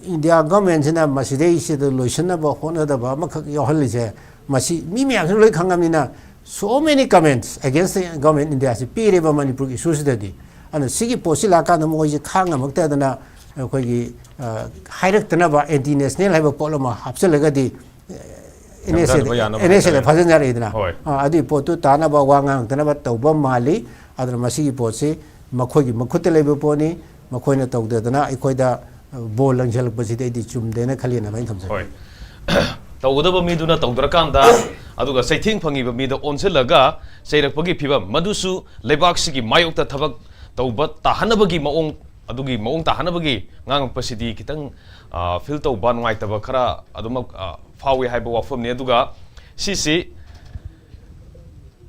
ꯏꯟꯗꯤꯌꯥ ꯒꯚꯔꯟꯃꯦꯟꯁꯤꯅ ꯃꯁꯤꯗꯩꯁꯤꯗ ꯂꯣꯏꯁꯤꯟꯅꯕ ꯍꯣꯠꯅꯗꯕ ꯑꯃꯈꯛ ꯌꯥꯎꯍꯜꯂꯤꯁꯦ, ꯃꯁꯤ ꯃꯤ ꯃꯌꯥꯝꯁꯤꯅ ꯂꯣꯏ ꯈꯪꯉꯕꯅꯤꯅ, so many comments against the government India ꯁꯤ ꯄꯤꯔꯦꯕ ꯃꯅꯤꯄꯨꯔꯒꯤ ꯏꯁꯨꯁꯤꯗꯗꯤ꯫ ꯑꯗꯨꯅ ꯁꯤꯒꯤ ꯄꯣꯠꯁꯤ ꯂꯥꯛꯀꯥꯟꯗ ꯃꯣꯏꯁꯤ ꯈꯥꯡ ꯉꯝꯃꯛꯇꯗꯅ ꯑꯩꯈꯣꯏꯒꯤ, ꯑ, ꯍꯥꯏꯔꯛꯇꯅꯕ ꯑꯦꯟꯇꯤ ꯅꯦꯁꯅꯦꯜ ꯍꯥꯏꯕ ꯄꯣꯠ ꯑꯃ ꯍꯥꯞꯆꯤꯜꯂꯒꯗꯤ, ꯑꯦꯟ ꯑꯦꯁ ꯑꯦꯗ, ꯌꯥꯅꯕ ꯑꯦꯟ ꯑꯦꯁ ꯑꯦꯗ ꯌꯥꯅꯕ ꯐꯖꯅ ꯌꯥꯔꯛꯏꯗꯅ꯫ ꯍꯣꯏ꯫ ꯑ, ꯑꯗꯨꯒꯤ ꯄꯣꯠꯇꯨ ꯇꯥꯅꯕ ꯋꯥ ꯉꯥꯡꯉꯛꯇꯅꯕ ꯇꯧꯕ ꯃꯥꯜꯂꯤ꯫ ꯑꯗꯨꯅ ꯃꯁꯤꯒꯤ ꯄꯣꯠꯁꯤ ꯃꯈꯣꯏꯒꯤ ꯃꯈꯨꯠꯇ ꯂꯩꯕ ꯄꯣꯠꯅꯤ꯫ ꯃꯈꯣꯏꯅ ꯇꯧꯗꯗꯅ ꯑꯩꯈꯣꯏꯗ, ꯑ, ꯕꯣꯜ ꯂꯪꯁꯤꯜꯂꯛꯄꯁꯤꯗꯤ ꯑꯩꯗꯤ ꯆꯨꯝꯗꯦꯅ ꯈꯜꯂꯤꯅ ꯑꯩꯅ ꯊꯝꯖꯒꯦ꯫ ꯍꯣꯏ꯫ ꯇꯧꯒꯗꯕ ꯃꯤꯗꯨꯅ ꯇꯧꯗ꯭ꯔꯀꯥꯟꯗ, ꯑꯗꯨꯒ ꯆꯩꯊꯦꯡ ꯐꯪꯉꯤꯕ ꯃꯤꯗ ꯑꯣꯟꯁꯤꯜꯂꯒ ꯆꯩꯔꯛꯄꯒꯤ ꯐꯤꯕꯝ, ꯃꯗꯨꯁꯨ ꯂꯩꯕꯥꯛꯁꯤꯒꯤ ꯃꯥꯌꯣꯛꯇ ꯊꯕꯛ ꯇꯧꯕ ꯇꯥꯍꯟꯅꯕꯒꯤ ꯃꯑꯣꯡ, ꯑꯗꯨꯒꯤ ꯃꯑꯣꯡ ꯇꯥꯍꯟꯅꯕꯒꯤ ꯉꯥꯡꯉꯛꯄꯁꯤꯗꯤ ꯈꯤꯇꯪ, ꯑ, ꯐꯤꯜ ꯇꯧꯕ ꯅꯨꯡꯉꯥꯏꯇꯕ ꯈꯔ ꯑꯗꯨꯃꯛ, ꯑ, ꯐꯥꯎꯏ ꯍꯥꯏꯕ ꯋꯥꯐꯝꯅꯤ꯫ ꯑꯗꯨꯒ ꯁꯤꯁꯤ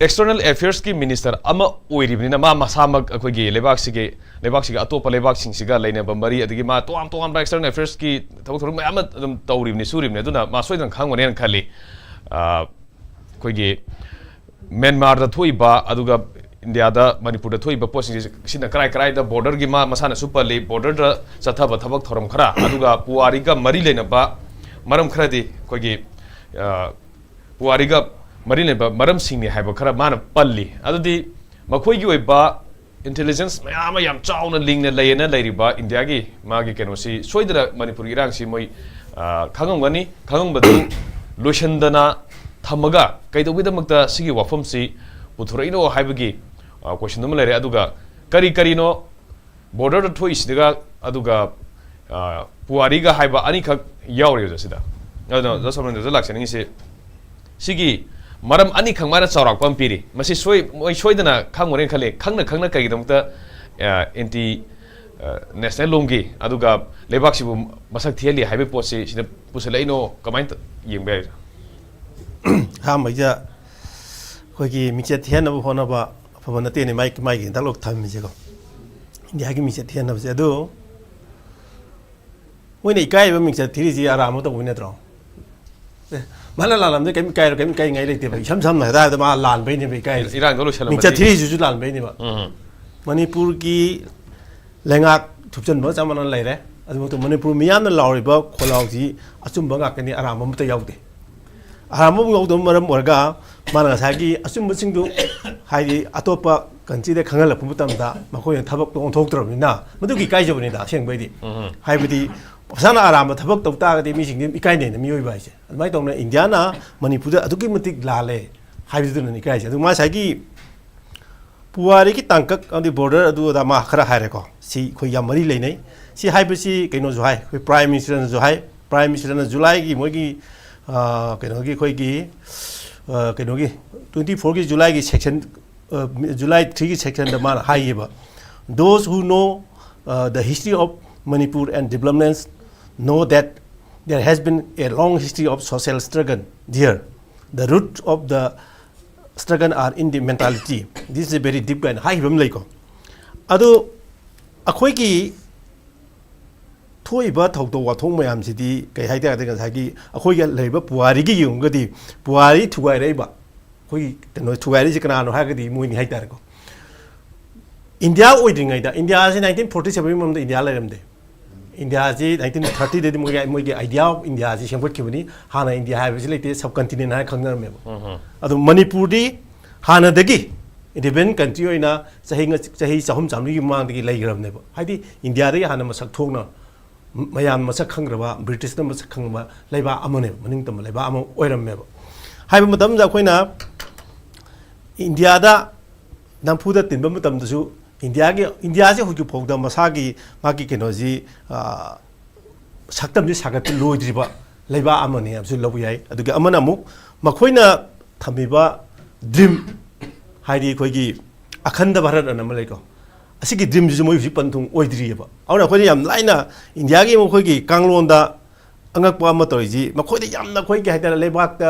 ꯑꯦꯛꯁꯇꯔꯅꯦꯜ ꯑꯦꯐꯤꯌꯔꯁꯀꯤ ꯃꯤꯅꯤꯁꯇꯔ ꯑꯃ ꯑꯣꯏꯔꯤꯕꯅꯤꯅ, ꯃꯥ ꯃꯁꯥꯃꯛ ꯑꯩꯈꯣꯏꯒꯤ ꯂꯩꯕꯥꯛꯁꯤꯒꯤ, ꯂꯩꯕꯥꯛꯁꯤꯒꯤ ꯑꯇꯣꯞꯄ ꯂꯩꯕꯥꯛꯁꯤꯡꯁꯤꯒ ꯂꯩꯅꯕ ꯃꯔꯤ, ꯑꯗꯒꯤ ꯃꯥ ꯇꯣꯉꯥꯟ ꯇꯣꯉꯥꯟꯕ ꯑꯦꯛꯁꯇꯔꯅꯦꯜ ꯑꯦꯐꯤꯌꯔꯁꯀꯤ ꯊꯕꯛ ꯊꯧꯔꯝ ꯃꯌꯥꯝ ꯑꯃ ꯑꯗꯨꯝ ꯇꯧꯔꯤꯕꯅꯤ, ꯁꯨꯔꯤꯕꯅꯤ꯫ ꯑꯗꯨꯅ ꯃꯥ ꯁꯣꯏꯗꯅ ꯈꯪꯒꯅꯦꯅ ꯈꯜꯂꯤ꯫ ꯑ, ꯑꯩꯈꯣꯏꯒꯤ ꯃ꯭ꯌꯥꯟꯃꯥꯔꯗ ꯊꯣꯛꯏꯕ, ꯑꯗꯨꯒ ꯏꯟꯗꯤꯌꯥꯗ, ꯃꯅꯤꯄꯨꯔꯗ ꯊꯣꯛꯏꯕ ꯄꯣꯠꯁꯤꯡꯁꯦ, ꯁꯤꯅ ꯀꯔꯥꯏ ꯀꯔꯥꯏꯗ, ꯕꯣꯔꯗꯔꯒꯤ ꯃꯥ ꯃꯁꯥꯅꯁꯨ ꯄꯜꯂꯤ, ꯕꯣꯔꯗꯔꯗ ꯆꯠꯊꯕ ꯊꯕꯛ ꯊꯧꯔꯝ ꯈꯔ, ꯑꯗꯨꯒ ꯄꯨꯋꯥꯔꯤꯒ ꯃꯔꯤ ꯂꯩꯅꯕ ꯃꯔꯝ ꯈꯔꯗꯤ ꯑꯩꯈꯣꯏꯒꯤ, ꯑ, ꯄꯨꯋꯥꯔꯤꯒ ꯃꯔꯤ ꯂꯩꯅꯕ ꯃꯔꯝꯁꯤꯡꯅꯤ ꯍꯥꯏꯕ ꯈꯔ ꯃꯥꯅ ꯄꯜꯂꯤ꯫ ꯑꯗꯨꯗꯤ ꯃꯈꯣꯏꯒꯤ ꯑꯣꯏꯕ ꯏꯟꯇꯦꯂꯤꯖꯦꯟꯁ ꯃꯌꯥꯝ ꯑꯃ ꯌꯥꯝ ꯆꯥꯎꯅ ꯂꯤꯡꯅ ꯂꯩꯌꯦꯅ ꯂꯩꯔꯤꯕ ꯏꯟꯗꯤꯌꯥꯒꯤ ꯃꯥꯒꯤ ꯀꯩꯅꯣꯁꯤ, ꯁꯣꯏꯗꯅ ꯃꯅꯤꯄꯨꯔꯒꯤ ꯏꯔꯥꯡꯁꯤ ꯃꯣꯏ, ꯑ, ꯈꯪꯉꯝꯒꯅꯤ꯫ ꯈꯪꯉꯝꯕꯗꯨ ꯂꯣꯏꯁꯤꯟꯗꯅ ꯊꯝꯃꯒ ꯀꯩꯗꯧꯕꯒꯤꯗꯃꯛꯇ ꯁꯤꯒꯤ ꯋꯥꯐꯝꯁꯤ ꯄꯨꯊꯣꯔꯛꯏꯅꯣ ꯍꯥꯏꯕꯒꯤ ꯀꯣꯏꯁꯟ ꯑꯃ ꯂꯩꯔꯦ꯫ ꯑꯗꯨꯒ ꯀꯔꯤ ꯀꯔꯤꯅꯣ ꯕꯣꯔꯗꯔꯗ ꯊꯣꯛꯏꯁꯤꯒ ꯑꯗꯨꯒ ꯄꯨꯋꯥꯔꯤꯒ ꯍꯥꯏꯕ ꯑꯅꯤꯈꯛ ꯌꯥꯎꯔꯤ ꯑꯣꯖꯥ ꯁꯤꯗ꯫ ꯑꯗꯨꯅ ꯑꯣꯖꯥ ꯁꯣꯃꯦꯟꯗ꯭ꯔꯗ ꯂꯥꯛꯆꯅꯤꯡꯉꯤꯁꯤ ꯁꯤꯒꯤ ꯃꯔꯝ ꯑꯅꯤꯈꯛ ꯃꯥꯅ ꯆꯥꯎꯔꯥꯛꯄ ꯑꯃ ꯄꯤꯔꯤ꯫ ꯃꯁꯤ ꯁꯣꯏ ꯃꯣꯏ ꯁꯣꯏꯗꯅ ꯈꯪꯉꯨꯔꯦꯅ ꯈꯜꯂꯤ꯫ ꯈꯪꯅ ꯈꯪꯅ ꯀꯔꯤꯒꯤꯗꯃꯛꯇ ꯑꯦꯟꯇꯤ ꯅꯦꯁꯅꯦꯜ ꯂꯣꯝꯒꯤ ꯑꯗꯨꯒ ꯂꯩꯕꯥꯛꯁꯤꯕꯨ ꯃꯁꯛ ꯊꯤꯍꯜꯂꯤ ꯍꯥꯏꯕꯒꯤ ꯄꯣꯠꯁꯤ ꯁꯤꯗ ꯄꯨꯁꯜꯂꯛꯏꯅꯣ? ꯀꯃꯥꯏꯅ ꯌꯦꯡꯕ ꯌꯥꯏ? ꯑꯍꯥꯟꯕꯩꯗ ꯑꯩꯈꯣꯏꯒꯤ ꯃꯤꯡꯆꯠ ꯊꯤꯍꯟꯅꯕ ꯍꯣꯠꯅꯕ ꯑꯐꯕ ꯅꯠꯇꯦꯅꯦ, ꯃꯥꯏ ꯃꯥꯏꯒꯤ ꯍꯟꯗꯛ ꯂꯣꯛ ꯊꯝꯃꯤꯁꯦꯀꯣ꯫ ꯏꯟꯗꯤꯌꯥꯒꯤ ꯃꯤꯡꯆꯠ ꯊꯤꯍꯟꯅꯕꯁꯦ ꯑꯗꯨ ꯃꯣꯏꯅ ꯏꯀꯥꯏꯕ ꯃꯤꯡꯆꯠ ꯊꯤꯔꯤꯁꯤ ꯑꯔꯥꯟꯕ ꯇꯧꯕꯩ ꯅꯠꯇ꯭ꯔꯣ? ꯑꯦ, ꯃꯥꯅ ꯂꯥꯜꯂꯝꯗꯦ, ꯀꯩꯝ ꯏꯀꯥꯏꯔꯣ, ꯀꯩꯝ ꯏꯀꯥꯏꯅꯤꯡꯉꯥꯏ ꯂꯩꯇꯦꯕ꯫ ꯏꯁꯝ ꯁꯝꯅ ꯍꯥꯏꯔꯕꯗ ꯃꯥ ꯂꯥꯟꯕꯩꯅꯦꯕ ꯏꯀꯥꯏꯔꯤꯁꯦ꯫ ꯏꯔꯥꯡꯗꯣ ꯂꯣꯏꯁꯜꯂꯝꯃꯗꯤ꯫ ꯃꯤꯡꯆꯠ ꯊꯤꯔꯤꯁꯤꯁꯨ ꯂꯥꯟꯕꯩꯅꯦꯕ꯫ ꯎꯝ꯫ ꯃꯅꯤꯄꯨꯔꯒꯤ ꯂꯩꯉꯥꯛ ꯊꯨꯞꯆꯟꯕꯒ ꯆꯞ ꯃꯥꯟꯅꯅ ꯂꯩꯔꯦ꯫ ꯑꯗꯨꯃꯛꯇ ꯃꯅꯤꯄꯨꯔ ꯃꯤꯌꯥꯝꯅ ꯂꯥꯎꯔꯤꯕ ꯈꯣꯜꯂꯥꯎꯁꯤ ꯑꯆꯨꯝꯕ ꯉꯥꯛꯇꯅꯤ, ꯑꯔꯥꯟꯕ ꯑꯃꯠꯇ ꯌꯥꯎꯗꯦ꯫ ꯑꯔꯥꯟꯕ ꯑꯃ ꯌꯥꯎꯗꯕꯅ ꯃꯔꯝ ꯑꯣꯏꯔꯒ ꯃꯥꯅ ꯉꯁꯥꯏꯒꯤ ꯑꯆꯨꯝꯕꯁꯤꯡꯗꯨ ꯍꯥꯏꯗꯤ ꯑꯇꯣꯞꯄ ꯀꯟꯇ꯭ꯔꯤꯗ ꯈꯪꯍꯜꯂꯛꯄ ꯃꯇꯝꯗ ꯃꯈꯣꯏꯅ ꯊꯕꯛꯇꯣ ꯑꯣꯟꯊꯣꯛꯇ꯭ꯔꯕꯅꯤꯅ ꯃꯗꯨꯒꯤ ꯏꯀꯥꯏꯖꯕꯅꯤꯗ ꯑꯁꯦꯡꯕꯩꯗꯤ꯫ ꯎꯝ꯫ ꯍꯥꯏꯕꯗꯤ ꯃꯁꯥꯅ ꯑꯔꯥꯟꯕ ꯊꯕꯛ ꯇꯧ ꯇꯥꯔꯒꯗꯤ ꯃꯤꯁꯤꯡꯗꯤ ꯑꯗꯨꯝ ꯏꯀꯥꯏꯅꯩꯅ ꯃꯤꯑꯣꯏꯕ ꯍꯥꯏꯁꯦ꯫ ꯑꯗꯨꯃꯥꯏꯅ ꯇꯧꯅ ꯏꯟꯗꯤꯌꯥꯅ ꯃꯅꯤꯄꯨꯔꯗ ꯑꯗꯨꯛꯀꯤ ꯃꯇꯤꯛ ꯂꯥꯜꯂꯦ ꯍꯥꯏꯕꯗꯨꯗꯅ ꯏꯀꯥꯏꯁꯦ꯫ ꯑꯗꯨ ꯉꯁꯥꯏꯒꯤ ꯄꯨꯋꯥꯔꯤꯒꯤ ꯇꯥꯡꯀꯛ ꯑꯃꯗꯤ ꯕꯣꯔꯗꯔ ꯑꯗꯨ ꯑꯗꯥ ꯃꯥ ꯈꯔ ꯍꯥꯏꯔꯦꯀꯣ꯫ ꯁꯤ ꯑꯩꯈꯣꯏ ꯌꯥꯝ ꯃꯔꯤ ꯂꯩꯅꯩ꯫ ꯁꯤ ꯍꯥꯏꯕꯁꯤ ꯀꯩꯅꯣꯁꯨ ꯍꯥꯏ, ꯑꯩꯈꯣꯏ ꯄ꯭ꯔꯥꯏꯝ ꯃꯤꯅꯤꯁꯇꯔꯅꯁꯨ ꯍꯥꯏ꯫ ꯄ꯭ꯔꯥꯏꯝ ꯃꯤꯅꯤꯁꯇꯔꯅ ꯖꯨꯂꯥꯏꯒꯤ ꯃꯣꯏꯒꯤ ꯑꯥ, ꯀꯩꯅꯣꯒꯤ ꯑꯩꯈꯣꯏꯒꯤ ꯑꯥ, ꯀꯩꯅꯣꯒꯤ ꯇ꯭ꯋꯦꯟꯇꯤ ꯐꯣꯔꯒꯤ ꯖꯨꯂꯥꯏꯒꯤ ꯁꯦꯛꯁꯟ, ꯖꯨꯂꯥꯏ ꯊ꯭ꯔꯤꯒꯤ ꯁꯦꯛꯁꯟꯗ ꯃꯥꯅ ꯍꯥꯏꯈꯤꯕ, "Those who know uh, the history of Manipur and developments know that there has been a long history of social struggle there. The root of the struggle are in the mentality. This is a very deep" ꯀꯥꯏꯅ ꯍꯥꯏꯈꯤꯕ ꯑꯃ ꯂꯩꯀꯣ꯫ ꯑꯗꯨ ꯑꯩꯈꯣꯏꯒꯤ ꯊꯣꯛꯏꯕ ꯊꯧꯗꯣꯛ ꯋꯥꯊꯣꯛ ꯃꯌꯥꯝꯁꯤꯗꯤ ꯀꯩ ꯍꯥꯏꯇꯥꯔꯦ, ꯉꯁꯥꯏꯒꯤ ꯑꯩꯈꯣꯏꯒꯤ ꯂꯩꯔꯤꯕ ꯄꯨꯋꯥꯔꯤꯒꯤ ꯌꯦꯡꯉꯒꯗꯤ ꯄꯨꯋꯥꯔꯤ ꯊꯨꯒꯥꯏꯔꯛꯏꯕ, ꯑꯩꯈꯣꯏꯒꯤ ꯀꯩꯅꯣ ꯊꯨꯒꯥꯏꯔꯛꯏꯁꯦ ꯀꯅꯥꯅꯣ ꯍꯥꯏꯔꯒꯗꯤ ꯃꯣꯏꯅꯤ ꯍꯥꯏꯇꯥꯔꯦꯀꯣ꯫ ꯏꯟꯗꯤꯌꯥ ꯑꯣꯏꯗ꯭ꯔꯤꯉꯩꯗ, ꯏꯟꯗꯤꯌꯥꯁꯤ ꯅꯥꯏꯟꯇꯤꯟ ꯐꯣꯔꯇꯤ ꯁꯕꯦꯟꯒꯤ ꯃꯃꯥꯡꯗ ꯏꯟꯗꯤꯌꯥ ꯂꯩꯔꯝꯗꯦ꯫ ꯏꯟꯗꯤꯌꯥꯁꯤ ꯅꯥꯏꯟꯇꯤꯟ ꯊꯥꯔꯇꯤꯗꯗꯤ ꯃꯣꯏꯒꯤ ꯃꯣꯏꯒꯤ ꯑꯥꯏꯗꯤꯌꯥ ꯑꯣꯐ ꯏꯟꯗꯤꯌꯥꯁꯤ ꯁꯦꯝꯒꯠꯈꯤꯕꯅꯤ꯫ ꯍꯥꯟꯅ ꯏꯟꯗꯤꯌꯥ ꯍꯥꯏꯕꯁꯤ ꯂꯩꯇꯦ, ꯁꯕ ꯀꯟꯇꯤꯅꯦꯟ ꯍꯥꯏꯅ ꯈꯪꯅꯔꯝꯃꯦꯕ꯫ ꯑꯗꯨ ꯃꯅꯤꯄꯨꯔꯗꯤ ꯍꯥꯟꯅꯗꯒꯤ ꯏꯟꯗꯤꯄꯦꯟꯗꯦꯟ ꯀꯟꯇ꯭ꯔꯤ ꯑꯣꯏꯅ ꯆꯍꯤ ꯆꯍꯤ ꯆꯍꯨꯝ ꯆꯥꯝꯃꯔꯤꯒꯤ ꯃꯃꯥꯡꯗꯒꯤ ꯂꯩꯈ꯭ꯔꯕꯅꯦꯕ꯫ ꯍꯥꯏꯗꯤ ꯏꯟꯗꯤꯌꯥꯗꯒꯤ ꯍꯥꯟꯅ ꯃꯁꯛ ꯊꯣꯛꯅ ꯃꯌꯥꯝ ꯃꯁꯛ ꯈꯪꯈ꯭ꯔꯕ, ꯕ꯭ꯔꯤꯇꯤꯁꯅ ꯃꯁꯛ ꯈꯪꯕ ꯂꯩꯕꯥꯛ ꯑꯃꯅꯦꯕ, ꯃꯅꯤꯡ ꯇꯝꯕ ꯂꯩꯕꯥꯛ ꯑꯃ ꯑꯣꯏꯔꯝꯃꯦꯕ꯫ ꯍꯥꯏꯕ ꯃꯇꯝꯗ ꯑꯩꯈꯣꯏꯅ ꯏꯟꯗꯤꯌꯥꯗ ꯅꯝꯐꯨꯗ ꯇꯤꯟꯕ ꯃꯇꯝꯗꯁꯨ ꯏꯟꯗꯤꯌꯥꯒꯤ, ꯏꯟꯗꯤꯌꯥꯁꯤ ꯍꯧꯖꯤꯛ ꯐꯥꯎꯗ ꯃꯁꯥꯒꯤ, ꯃꯥꯒꯤ ꯀꯩꯅꯣꯁꯤ, ꯑ, ꯁꯛꯇꯝꯁꯤ ꯁꯥꯒꯠꯄ ꯂꯣꯏꯗ꯭ꯔꯤꯕ ꯂꯩꯕꯥꯛ ꯑꯃꯅꯤ ꯍꯥꯏꯕꯁꯨ ꯂꯧꯕ ꯌꯥꯏ꯫ ꯑꯗꯨꯒ ꯑꯃꯅ ꯑꯃꯨꯛ ꯃꯈꯣꯏꯅ ꯊꯝꯃꯤꯕ dream, ꯍꯥꯏꯗꯤ ꯑꯩꯈꯣꯏꯒꯤ ꯑꯈꯟꯗ ꯚꯥꯔꯠ ꯑꯅ ꯑꯃ ꯂꯩꯀꯣ, ꯑꯁꯤꯒꯤ dreamꯁꯤꯁꯨ ꯃꯣꯏ ꯍꯧꯖꯤꯛ ꯄꯟꯊꯨꯡ ꯑꯣꯏꯗ꯭ꯔꯤꯑꯕ꯫ ꯑꯗꯨꯅ ꯑꯩꯈꯣꯏꯅ ꯌꯥꯝ ꯂꯥꯏꯅ ꯏꯟꯗꯤꯌꯥꯒꯤ ꯃꯈꯣꯏꯒꯤ ꯀꯥꯡꯂꯣꯟꯗ ꯑꯉꯛꯄ ꯑꯃ ꯇꯧꯔꯤꯁꯤ, ꯃꯈꯣꯏꯗ ꯌꯥꯝꯅ ꯑꯩꯈꯣꯏꯒꯤ ꯍꯥꯏꯇꯥꯔꯦ, ꯂꯩꯕꯥꯛꯇ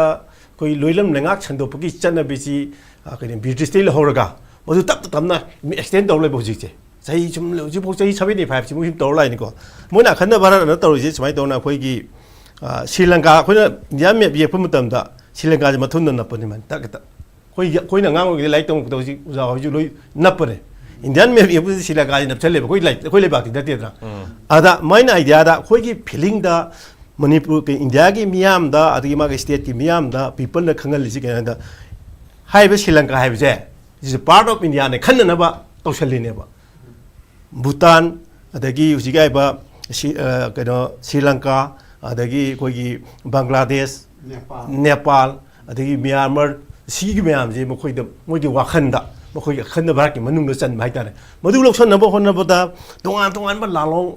ꯑꯩꯈꯣꯏ ꯂꯣꯏꯂꯝ ꯂꯩꯉꯥꯛ ꯁꯟꯗꯣꯛꯄꯒꯤ ꯆꯠꯅꯕꯤꯁꯤ, ꯑ, ꯀꯩꯅꯣ, ꯕ꯭ꯔꯤꯇꯤꯁꯇꯩ ꯂꯧꯍꯧꯔꯒ ꯃꯗꯨ ꯇꯞꯅ ꯇꯞꯅ extend ꯇꯧꯔ ꯂꯩꯕ ꯍꯧꯖꯤꯛꯁꯦ꯫ ꯆꯍꯤ ꯁꯨꯝ, ꯍꯧꯖꯤꯛꯐꯥꯎ ꯆꯍꯤ seventy five ꯁꯤꯃꯨꯛ ꯁꯨꯝ ꯇꯧꯔ ꯂꯥꯛꯏꯅꯤꯀꯣ꯫ ꯃꯣꯏꯅ ꯑꯈꯟꯅ ꯚꯥꯔꯠ ꯑꯅ ꯇꯧꯔꯤꯁꯦ ꯁꯨꯃꯥꯏꯅ ꯇꯧꯅ ꯑꯩꯈꯣꯏꯒꯤ, ꯑ, ꯁ꯭ꯔꯤ ꯂꯪꯀꯥ, ꯑꯩꯈꯣꯏꯅ ꯏꯟꯗꯤꯌꯥ map ꯌꯦꯛꯄ ꯃꯇꯝꯗ ꯁ꯭ꯔꯤ ꯂꯪꯀꯥꯁꯦ ꯃꯊꯨꯟꯗ ꯅꯞꯄꯅꯤ ꯃꯥꯏꯅ ꯇꯛ ꯍꯦꯛꯇ꯫ ꯑꯩꯈꯣꯏ, ꯑꯩꯈꯣꯏꯅ ꯑꯉꯥꯡ ꯑꯣꯏꯔꯤꯉꯩꯗ ꯂꯥꯏꯔꯤꯛ ꯇꯝꯃꯛꯄꯗ ꯍꯧꯖꯤꯛ ꯑꯣꯖꯥ ꯍꯣꯏꯁꯨ ꯂꯣꯏ ꯅꯞꯄꯅꯦ꯫ ꯏꯟꯗꯤꯌꯥꯟ map ꯌꯦꯛꯄꯁꯤꯗ ꯁ꯭ꯔꯤ ꯂꯪꯀꯥꯁꯤ ꯅꯞꯁꯜꯂꯦꯕ꯫ ꯑꯩꯈꯣꯏ ꯂꯩ-, ꯑꯩꯈꯣꯏ ꯂꯩꯕꯥꯛꯇꯤ ꯅꯠꯇꯦꯗꯅ꯫ ꯑꯗ ꯃꯥꯏꯅ ideaꯗ ꯑꯩꯈꯣꯏꯒꯤ feelingꯗ ꯃꯅꯤꯄꯨꯔ, ꯏꯟꯗꯤꯌꯥꯒꯤ ꯃꯤꯌꯥꯝꯗ, ꯑꯗꯒꯤ ꯃꯥꯒꯤ stateꯀꯤ ꯃꯤꯌꯥꯝꯗ, peopleꯅ ꯈꯪꯍꯜꯂꯤꯁꯤ ꯀꯩꯅꯣ ꯍꯥꯏꯗ, ꯍꯥꯏꯔꯤꯕ ꯁ꯭ꯔꯤ ꯂꯪꯀꯥ ꯍꯥꯏꯕꯁꯦ, this is part of Indiaꯅꯦ ꯈꯟꯅꯅꯕ ꯇꯧꯁꯜꯂꯤꯅꯦꯕ꯫ ꯚꯨꯇꯥꯟ, ꯑꯗꯒꯤ ꯍꯧꯖꯤꯛ ꯍꯥꯏꯔꯤꯕ ꯁꯤ, ꯑ, ꯀꯩꯅꯣ, ꯁ꯭ꯔꯤ ꯂꯪꯀꯥ, ꯑꯗꯒꯤ ꯑꯩꯈꯣꯏꯒꯤ ꯕꯪꯒ꯭ꯂꯥꯗꯦꯁ, ꯅꯦꯄꯥꯜ꯫ ꯅꯦꯄꯥꯜ, ꯑꯗꯒꯤ ꯃ꯭ꯌꯥꯟꯃꯥꯔ, ꯁꯤꯒꯤ ꯃꯌꯥꯝꯁꯦ ꯃꯈꯣꯏꯗ, ꯃꯣꯏꯒꯤ ꯋꯥꯈꯜꯗ, ꯃꯈꯣꯏꯒꯤ ꯑꯈꯟꯅ ꯚꯥꯔꯠꯀꯤ ꯃꯅꯨꯡꯗ ꯆꯟꯕ ꯍꯥꯏꯇꯥꯔꯦ꯫ ꯃꯗꯨ ꯂꯧꯁꯤꯟꯅꯕ ꯍꯣꯠꯅꯕꯗ ꯇꯣꯉꯥꯟ ꯇꯣꯉꯥꯟꯕ ꯂꯥꯂꯣꯡ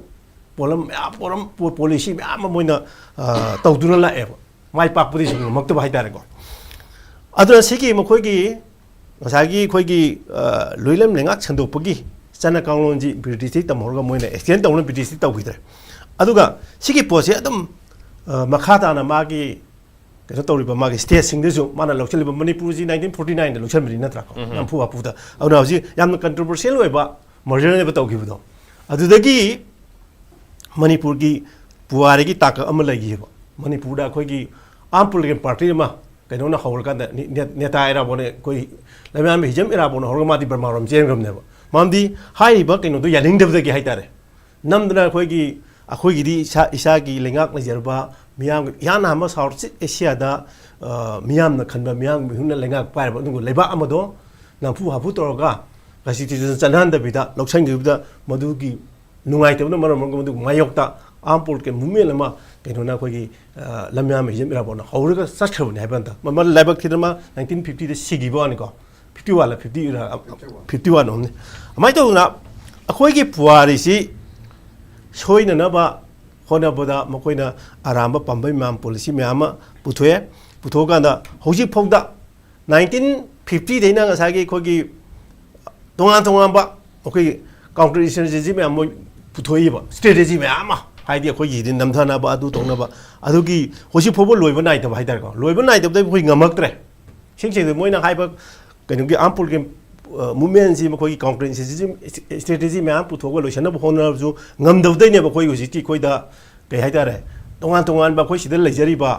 ꯄꯣꯂꯝ ꯃꯌꯥꯝ, ꯄꯣꯂꯝ, ꯄꯣ-, policy ꯃꯌꯥꯝ ꯑꯃ ꯃꯣꯏꯅ, ꯑ, ꯇꯧꯗꯨꯅ ꯂꯥꯛꯑꯦꯕ꯫ ꯃꯥꯏ ꯄꯥꯛꯄꯗꯤ ꯁꯨꯝ ꯉꯝꯃꯛꯇꯕ ꯍꯥꯏꯇꯥꯔꯦꯀꯣ꯫ ꯑꯗꯨꯅ ꯁꯤꯒꯤ ꯃꯈꯣꯏꯒꯤ ꯉꯁꯥꯏꯒꯤ ꯑꯩꯈꯣꯏꯒꯤ, ꯑ, ꯂꯣꯏꯂꯝ ꯂꯩꯉꯥꯛ ꯁꯟꯗꯣꯛꯄꯒꯤ ꯆꯠꯅ ꯀꯥꯡꯂꯣꯟꯁꯤ ꯕ꯭ꯔꯤꯇꯤꯁꯇꯒꯤ ꯇꯝꯍꯧꯔꯒ ꯃꯣꯏꯅ extend ꯇꯧꯅ ꯕ꯭ꯔꯤꯇꯤꯁꯇꯤ ꯇꯧꯈꯤꯗ꯭ꯔꯦ꯫ ꯑꯗꯨꯒ ꯁꯤꯒꯤ ꯄꯣꯠꯁꯦ ꯑꯗꯨꯝ, ꯑ, ꯃꯈꯥ ꯇꯥꯅ ꯃꯥꯒꯤ ꯀꯩꯅꯣ ꯇꯧꯔꯤꯕ ꯃꯥꯒꯤ stateꯁꯤꯡꯗꯁꯨ ꯃꯥꯅ ꯂꯧꯁꯤꯜꯂꯤꯕ, ꯃꯅꯤꯄꯨꯔꯁꯤ nineteen forty nineꯗ ꯂꯧꯁꯤꯟꯕꯅꯤ ꯅꯠꯇ꯭ꯔꯥꯀꯣ, ꯎꯝ꯫ ꯅꯝꯐꯨ ꯍꯥꯐꯨꯗ꯫ ꯑꯗꯨꯅ ꯍꯧꯖꯤꯛ ꯌꯥꯝꯅ controversial ꯑꯣꯏꯕ mergerꯅꯦꯕ ꯇꯧꯈꯤꯕꯗꯣ꯫ ꯑꯗꯨꯗꯒꯤ ꯃꯅꯤꯄꯨꯔꯒꯤ ꯄꯨꯋꯥꯔꯤꯒꯤ ꯇꯥꯡꯀꯛ ꯑꯃ ꯂꯩꯈꯤꯑꯕ꯫ ꯃꯅꯤꯄꯨꯔꯗ ꯑꯩꯈꯣꯏꯒꯤ armed political party ꯑꯃ ꯀꯩꯅꯣꯅ ꯍꯧꯔꯀꯥꯟꯗ, ꯅꯦ-, ꯅꯦ-, ꯅꯦꯇꯥ ꯏꯔꯥꯕꯣꯠꯅ, ꯑꯩꯈꯣꯏ ꯂꯩꯃꯔꯥꯝ ꯍꯤꯖꯝ ꯏꯔꯥꯕꯣꯠꯅ ꯍꯧꯔꯒ ꯃꯥꯗꯤ ꯕꯔꯃꯥꯔꯣꯝ ꯆꯦꯟꯈ꯭ꯔꯕꯅꯦꯕ꯫ ꯃꯔꯝꯗꯤ ꯍꯥꯏꯔꯤꯕ ꯀꯩꯅꯣꯗꯣ ꯌꯥꯅꯤꯡꯗꯕꯗꯒꯤ ꯍꯥꯏꯇꯥꯔꯦ꯫ ꯅꯝꯗꯅ ꯑꯩꯈꯣꯏꯒꯤ, ꯑꯩꯈꯣꯏꯒꯤꯗꯤ ꯏꯁꯥ, ꯏꯁꯥꯒꯤ ꯂꯩꯉꯥꯛ ꯂꯩꯖꯔꯕ ꯃꯤꯌꯥꯝꯒꯤ, ꯏꯍꯥꯟ ꯍꯥꯟꯕ South East Asiaꯗ, ꯑ, ꯃꯤꯌꯥꯝꯅ ꯈꯟꯕ, ꯃꯤꯌꯥꯝꯒꯤ ꯃꯤꯍꯨꯠꯅ ꯂꯩꯉꯥꯛ ꯄꯥꯏꯔꯕ ꯑꯗꯨꯒ ꯂꯩꯕꯥꯛ ꯑꯃꯗꯣ ꯅꯝꯐꯨ ꯍꯥꯐꯨ ꯇꯧꯔꯒ constitution ꯆꯠꯅꯍꯟꯗꯕꯤꯗ ꯂꯧꯁꯤꯟꯈꯤꯕꯗ ꯃꯗꯨꯒꯤ ꯅꯨꯡꯉꯥꯏꯇꯕꯅ ꯃꯔꯝ ꯑꯣꯏꯔꯒ ꯃꯗꯨ ꯃꯥꯌꯣꯛꯇ ꯑꯥꯔꯝ ꯄꯣꯂꯤꯇꯤꯀꯦꯜ ꯃꯨꯚꯃꯦꯟ ꯑꯃ ꯀꯩꯅꯣꯅ ꯑꯩꯈꯣꯏꯒꯤ ꯂꯝꯌꯥꯝꯕ ꯍꯤꯖꯝ ꯏꯔꯥꯕꯣꯠꯅ ꯍꯧꯔꯒ ꯆꯠꯈ꯭ꯔꯕꯅꯤ ꯍꯥꯏꯕ ꯅꯠꯇ ꯃꯃꯜ ꯂꯥꯏꯕꯛ ꯊꯤꯗꯅ ꯃꯥ ꯅꯥꯏꯟꯇꯤꯟ ꯐꯤꯐꯇꯤꯗ ꯁꯤꯈꯤꯕ ꯋꯥꯅꯤꯀꯣ꯫ ꯐꯤꯐꯇꯤ ꯋꯥꯟꯂ ꯐꯤꯐꯇꯤ ꯐꯤꯐꯇꯤ ꯋꯥꯟ ꯑꯣꯏꯔꯝꯅꯤ꯫ ꯑꯗꯨꯃꯥꯏꯅ ꯇꯧꯗꯅ ꯑꯩꯈꯣꯏꯒꯤ ꯄꯨꯋꯥꯔꯤꯁꯤ ꯁꯣꯏꯅꯅꯕ ꯍꯣꯠꯅꯕꯗ ꯃꯈꯣꯏꯅ ꯑꯔꯥꯟꯕ ꯄꯥꯝꯕꯩ ꯃꯌꯥꯝ ꯄꯣꯂꯤꯁꯤ ꯃꯌꯥꯝ ꯑꯃ ꯄꯨꯊꯣꯛꯑꯦ꯫ ꯄꯨꯊꯣꯛꯑꯀꯥꯟꯗ ꯍꯧꯖꯤꯛ ꯐꯥꯎꯗ ꯅꯥꯏꯟꯇꯤꯟ ꯐꯤꯐꯇꯤꯗꯩꯅ ꯉꯁꯥꯏꯒꯤ ꯑꯩꯈꯣꯏꯒꯤ ꯇꯣꯉꯥꯟ ꯇꯣꯉꯥꯟꯕ ꯑꯩꯈꯣꯏꯒꯤ ꯀꯥꯎꯟꯇꯔ ꯏꯟꯁꯔꯖꯦꯟꯁꯤ ꯃꯌꯥꯝ ꯃꯣꯏ ꯄꯨꯊꯣꯛꯏꯕ ꯁ꯭ꯇ꯭ꯔꯦꯇꯦꯖꯤ ꯃꯌꯥꯝ ꯑꯃ, ꯍꯥꯏꯗꯤ ꯑꯩꯈꯣꯏꯒꯤꯗꯤ ꯅꯝꯊꯅꯕ ꯑꯗꯨ ꯇꯧꯅꯕ, ꯑꯗꯨꯒꯤ ꯍꯧꯖꯤꯛ ꯐꯥꯎꯕ ꯂꯣꯏꯕ ꯅꯥꯏꯗꯕ ꯍꯥꯏꯇꯥꯔꯦꯀꯣ꯫ ꯂꯣꯏꯕ ꯅꯥꯏꯗꯕꯗ ꯑꯩꯈꯣꯏ ꯉꯝꯃꯛꯇ꯭ꯔꯦ꯫ ꯏꯁꯦꯡ ꯁꯦꯡꯅ ꯃꯣꯏꯅ ꯍꯥꯏꯕ ꯀꯩꯅꯣꯒꯤ ꯑꯥꯔꯝ ꯄꯣꯂꯤꯇꯤꯀꯦꯜ ꯃꯨꯚꯃꯦꯟꯁꯤ ꯃꯈꯣꯏꯒꯤ ꯀꯥꯎꯟꯇꯔ ꯏꯟꯁꯔꯖꯦꯟꯁꯤ ꯁ꯭ꯇ꯭ꯔꯦꯇꯦꯖꯤ ꯃꯌꯥꯝ ꯄꯨꯊꯣꯛꯑꯒ ꯂꯣꯏꯁꯤꯟꯅꯕ ꯍꯣꯠꯅꯔꯕꯁꯨ ꯉꯝꯗꯕꯗꯩꯅꯦꯕ ꯑꯩꯈꯣꯏ ꯍꯧꯖꯤꯛꯇꯤ ꯑꯩꯈꯣꯏꯗ ꯀꯩ ꯍꯥꯏꯇꯥꯔꯦ, ꯇꯣꯉꯥꯟ ꯇꯣꯉꯥꯟꯕ ꯑꯩꯈꯣꯏ ꯁꯤꯗ ꯂꯩꯖꯔꯤꯕ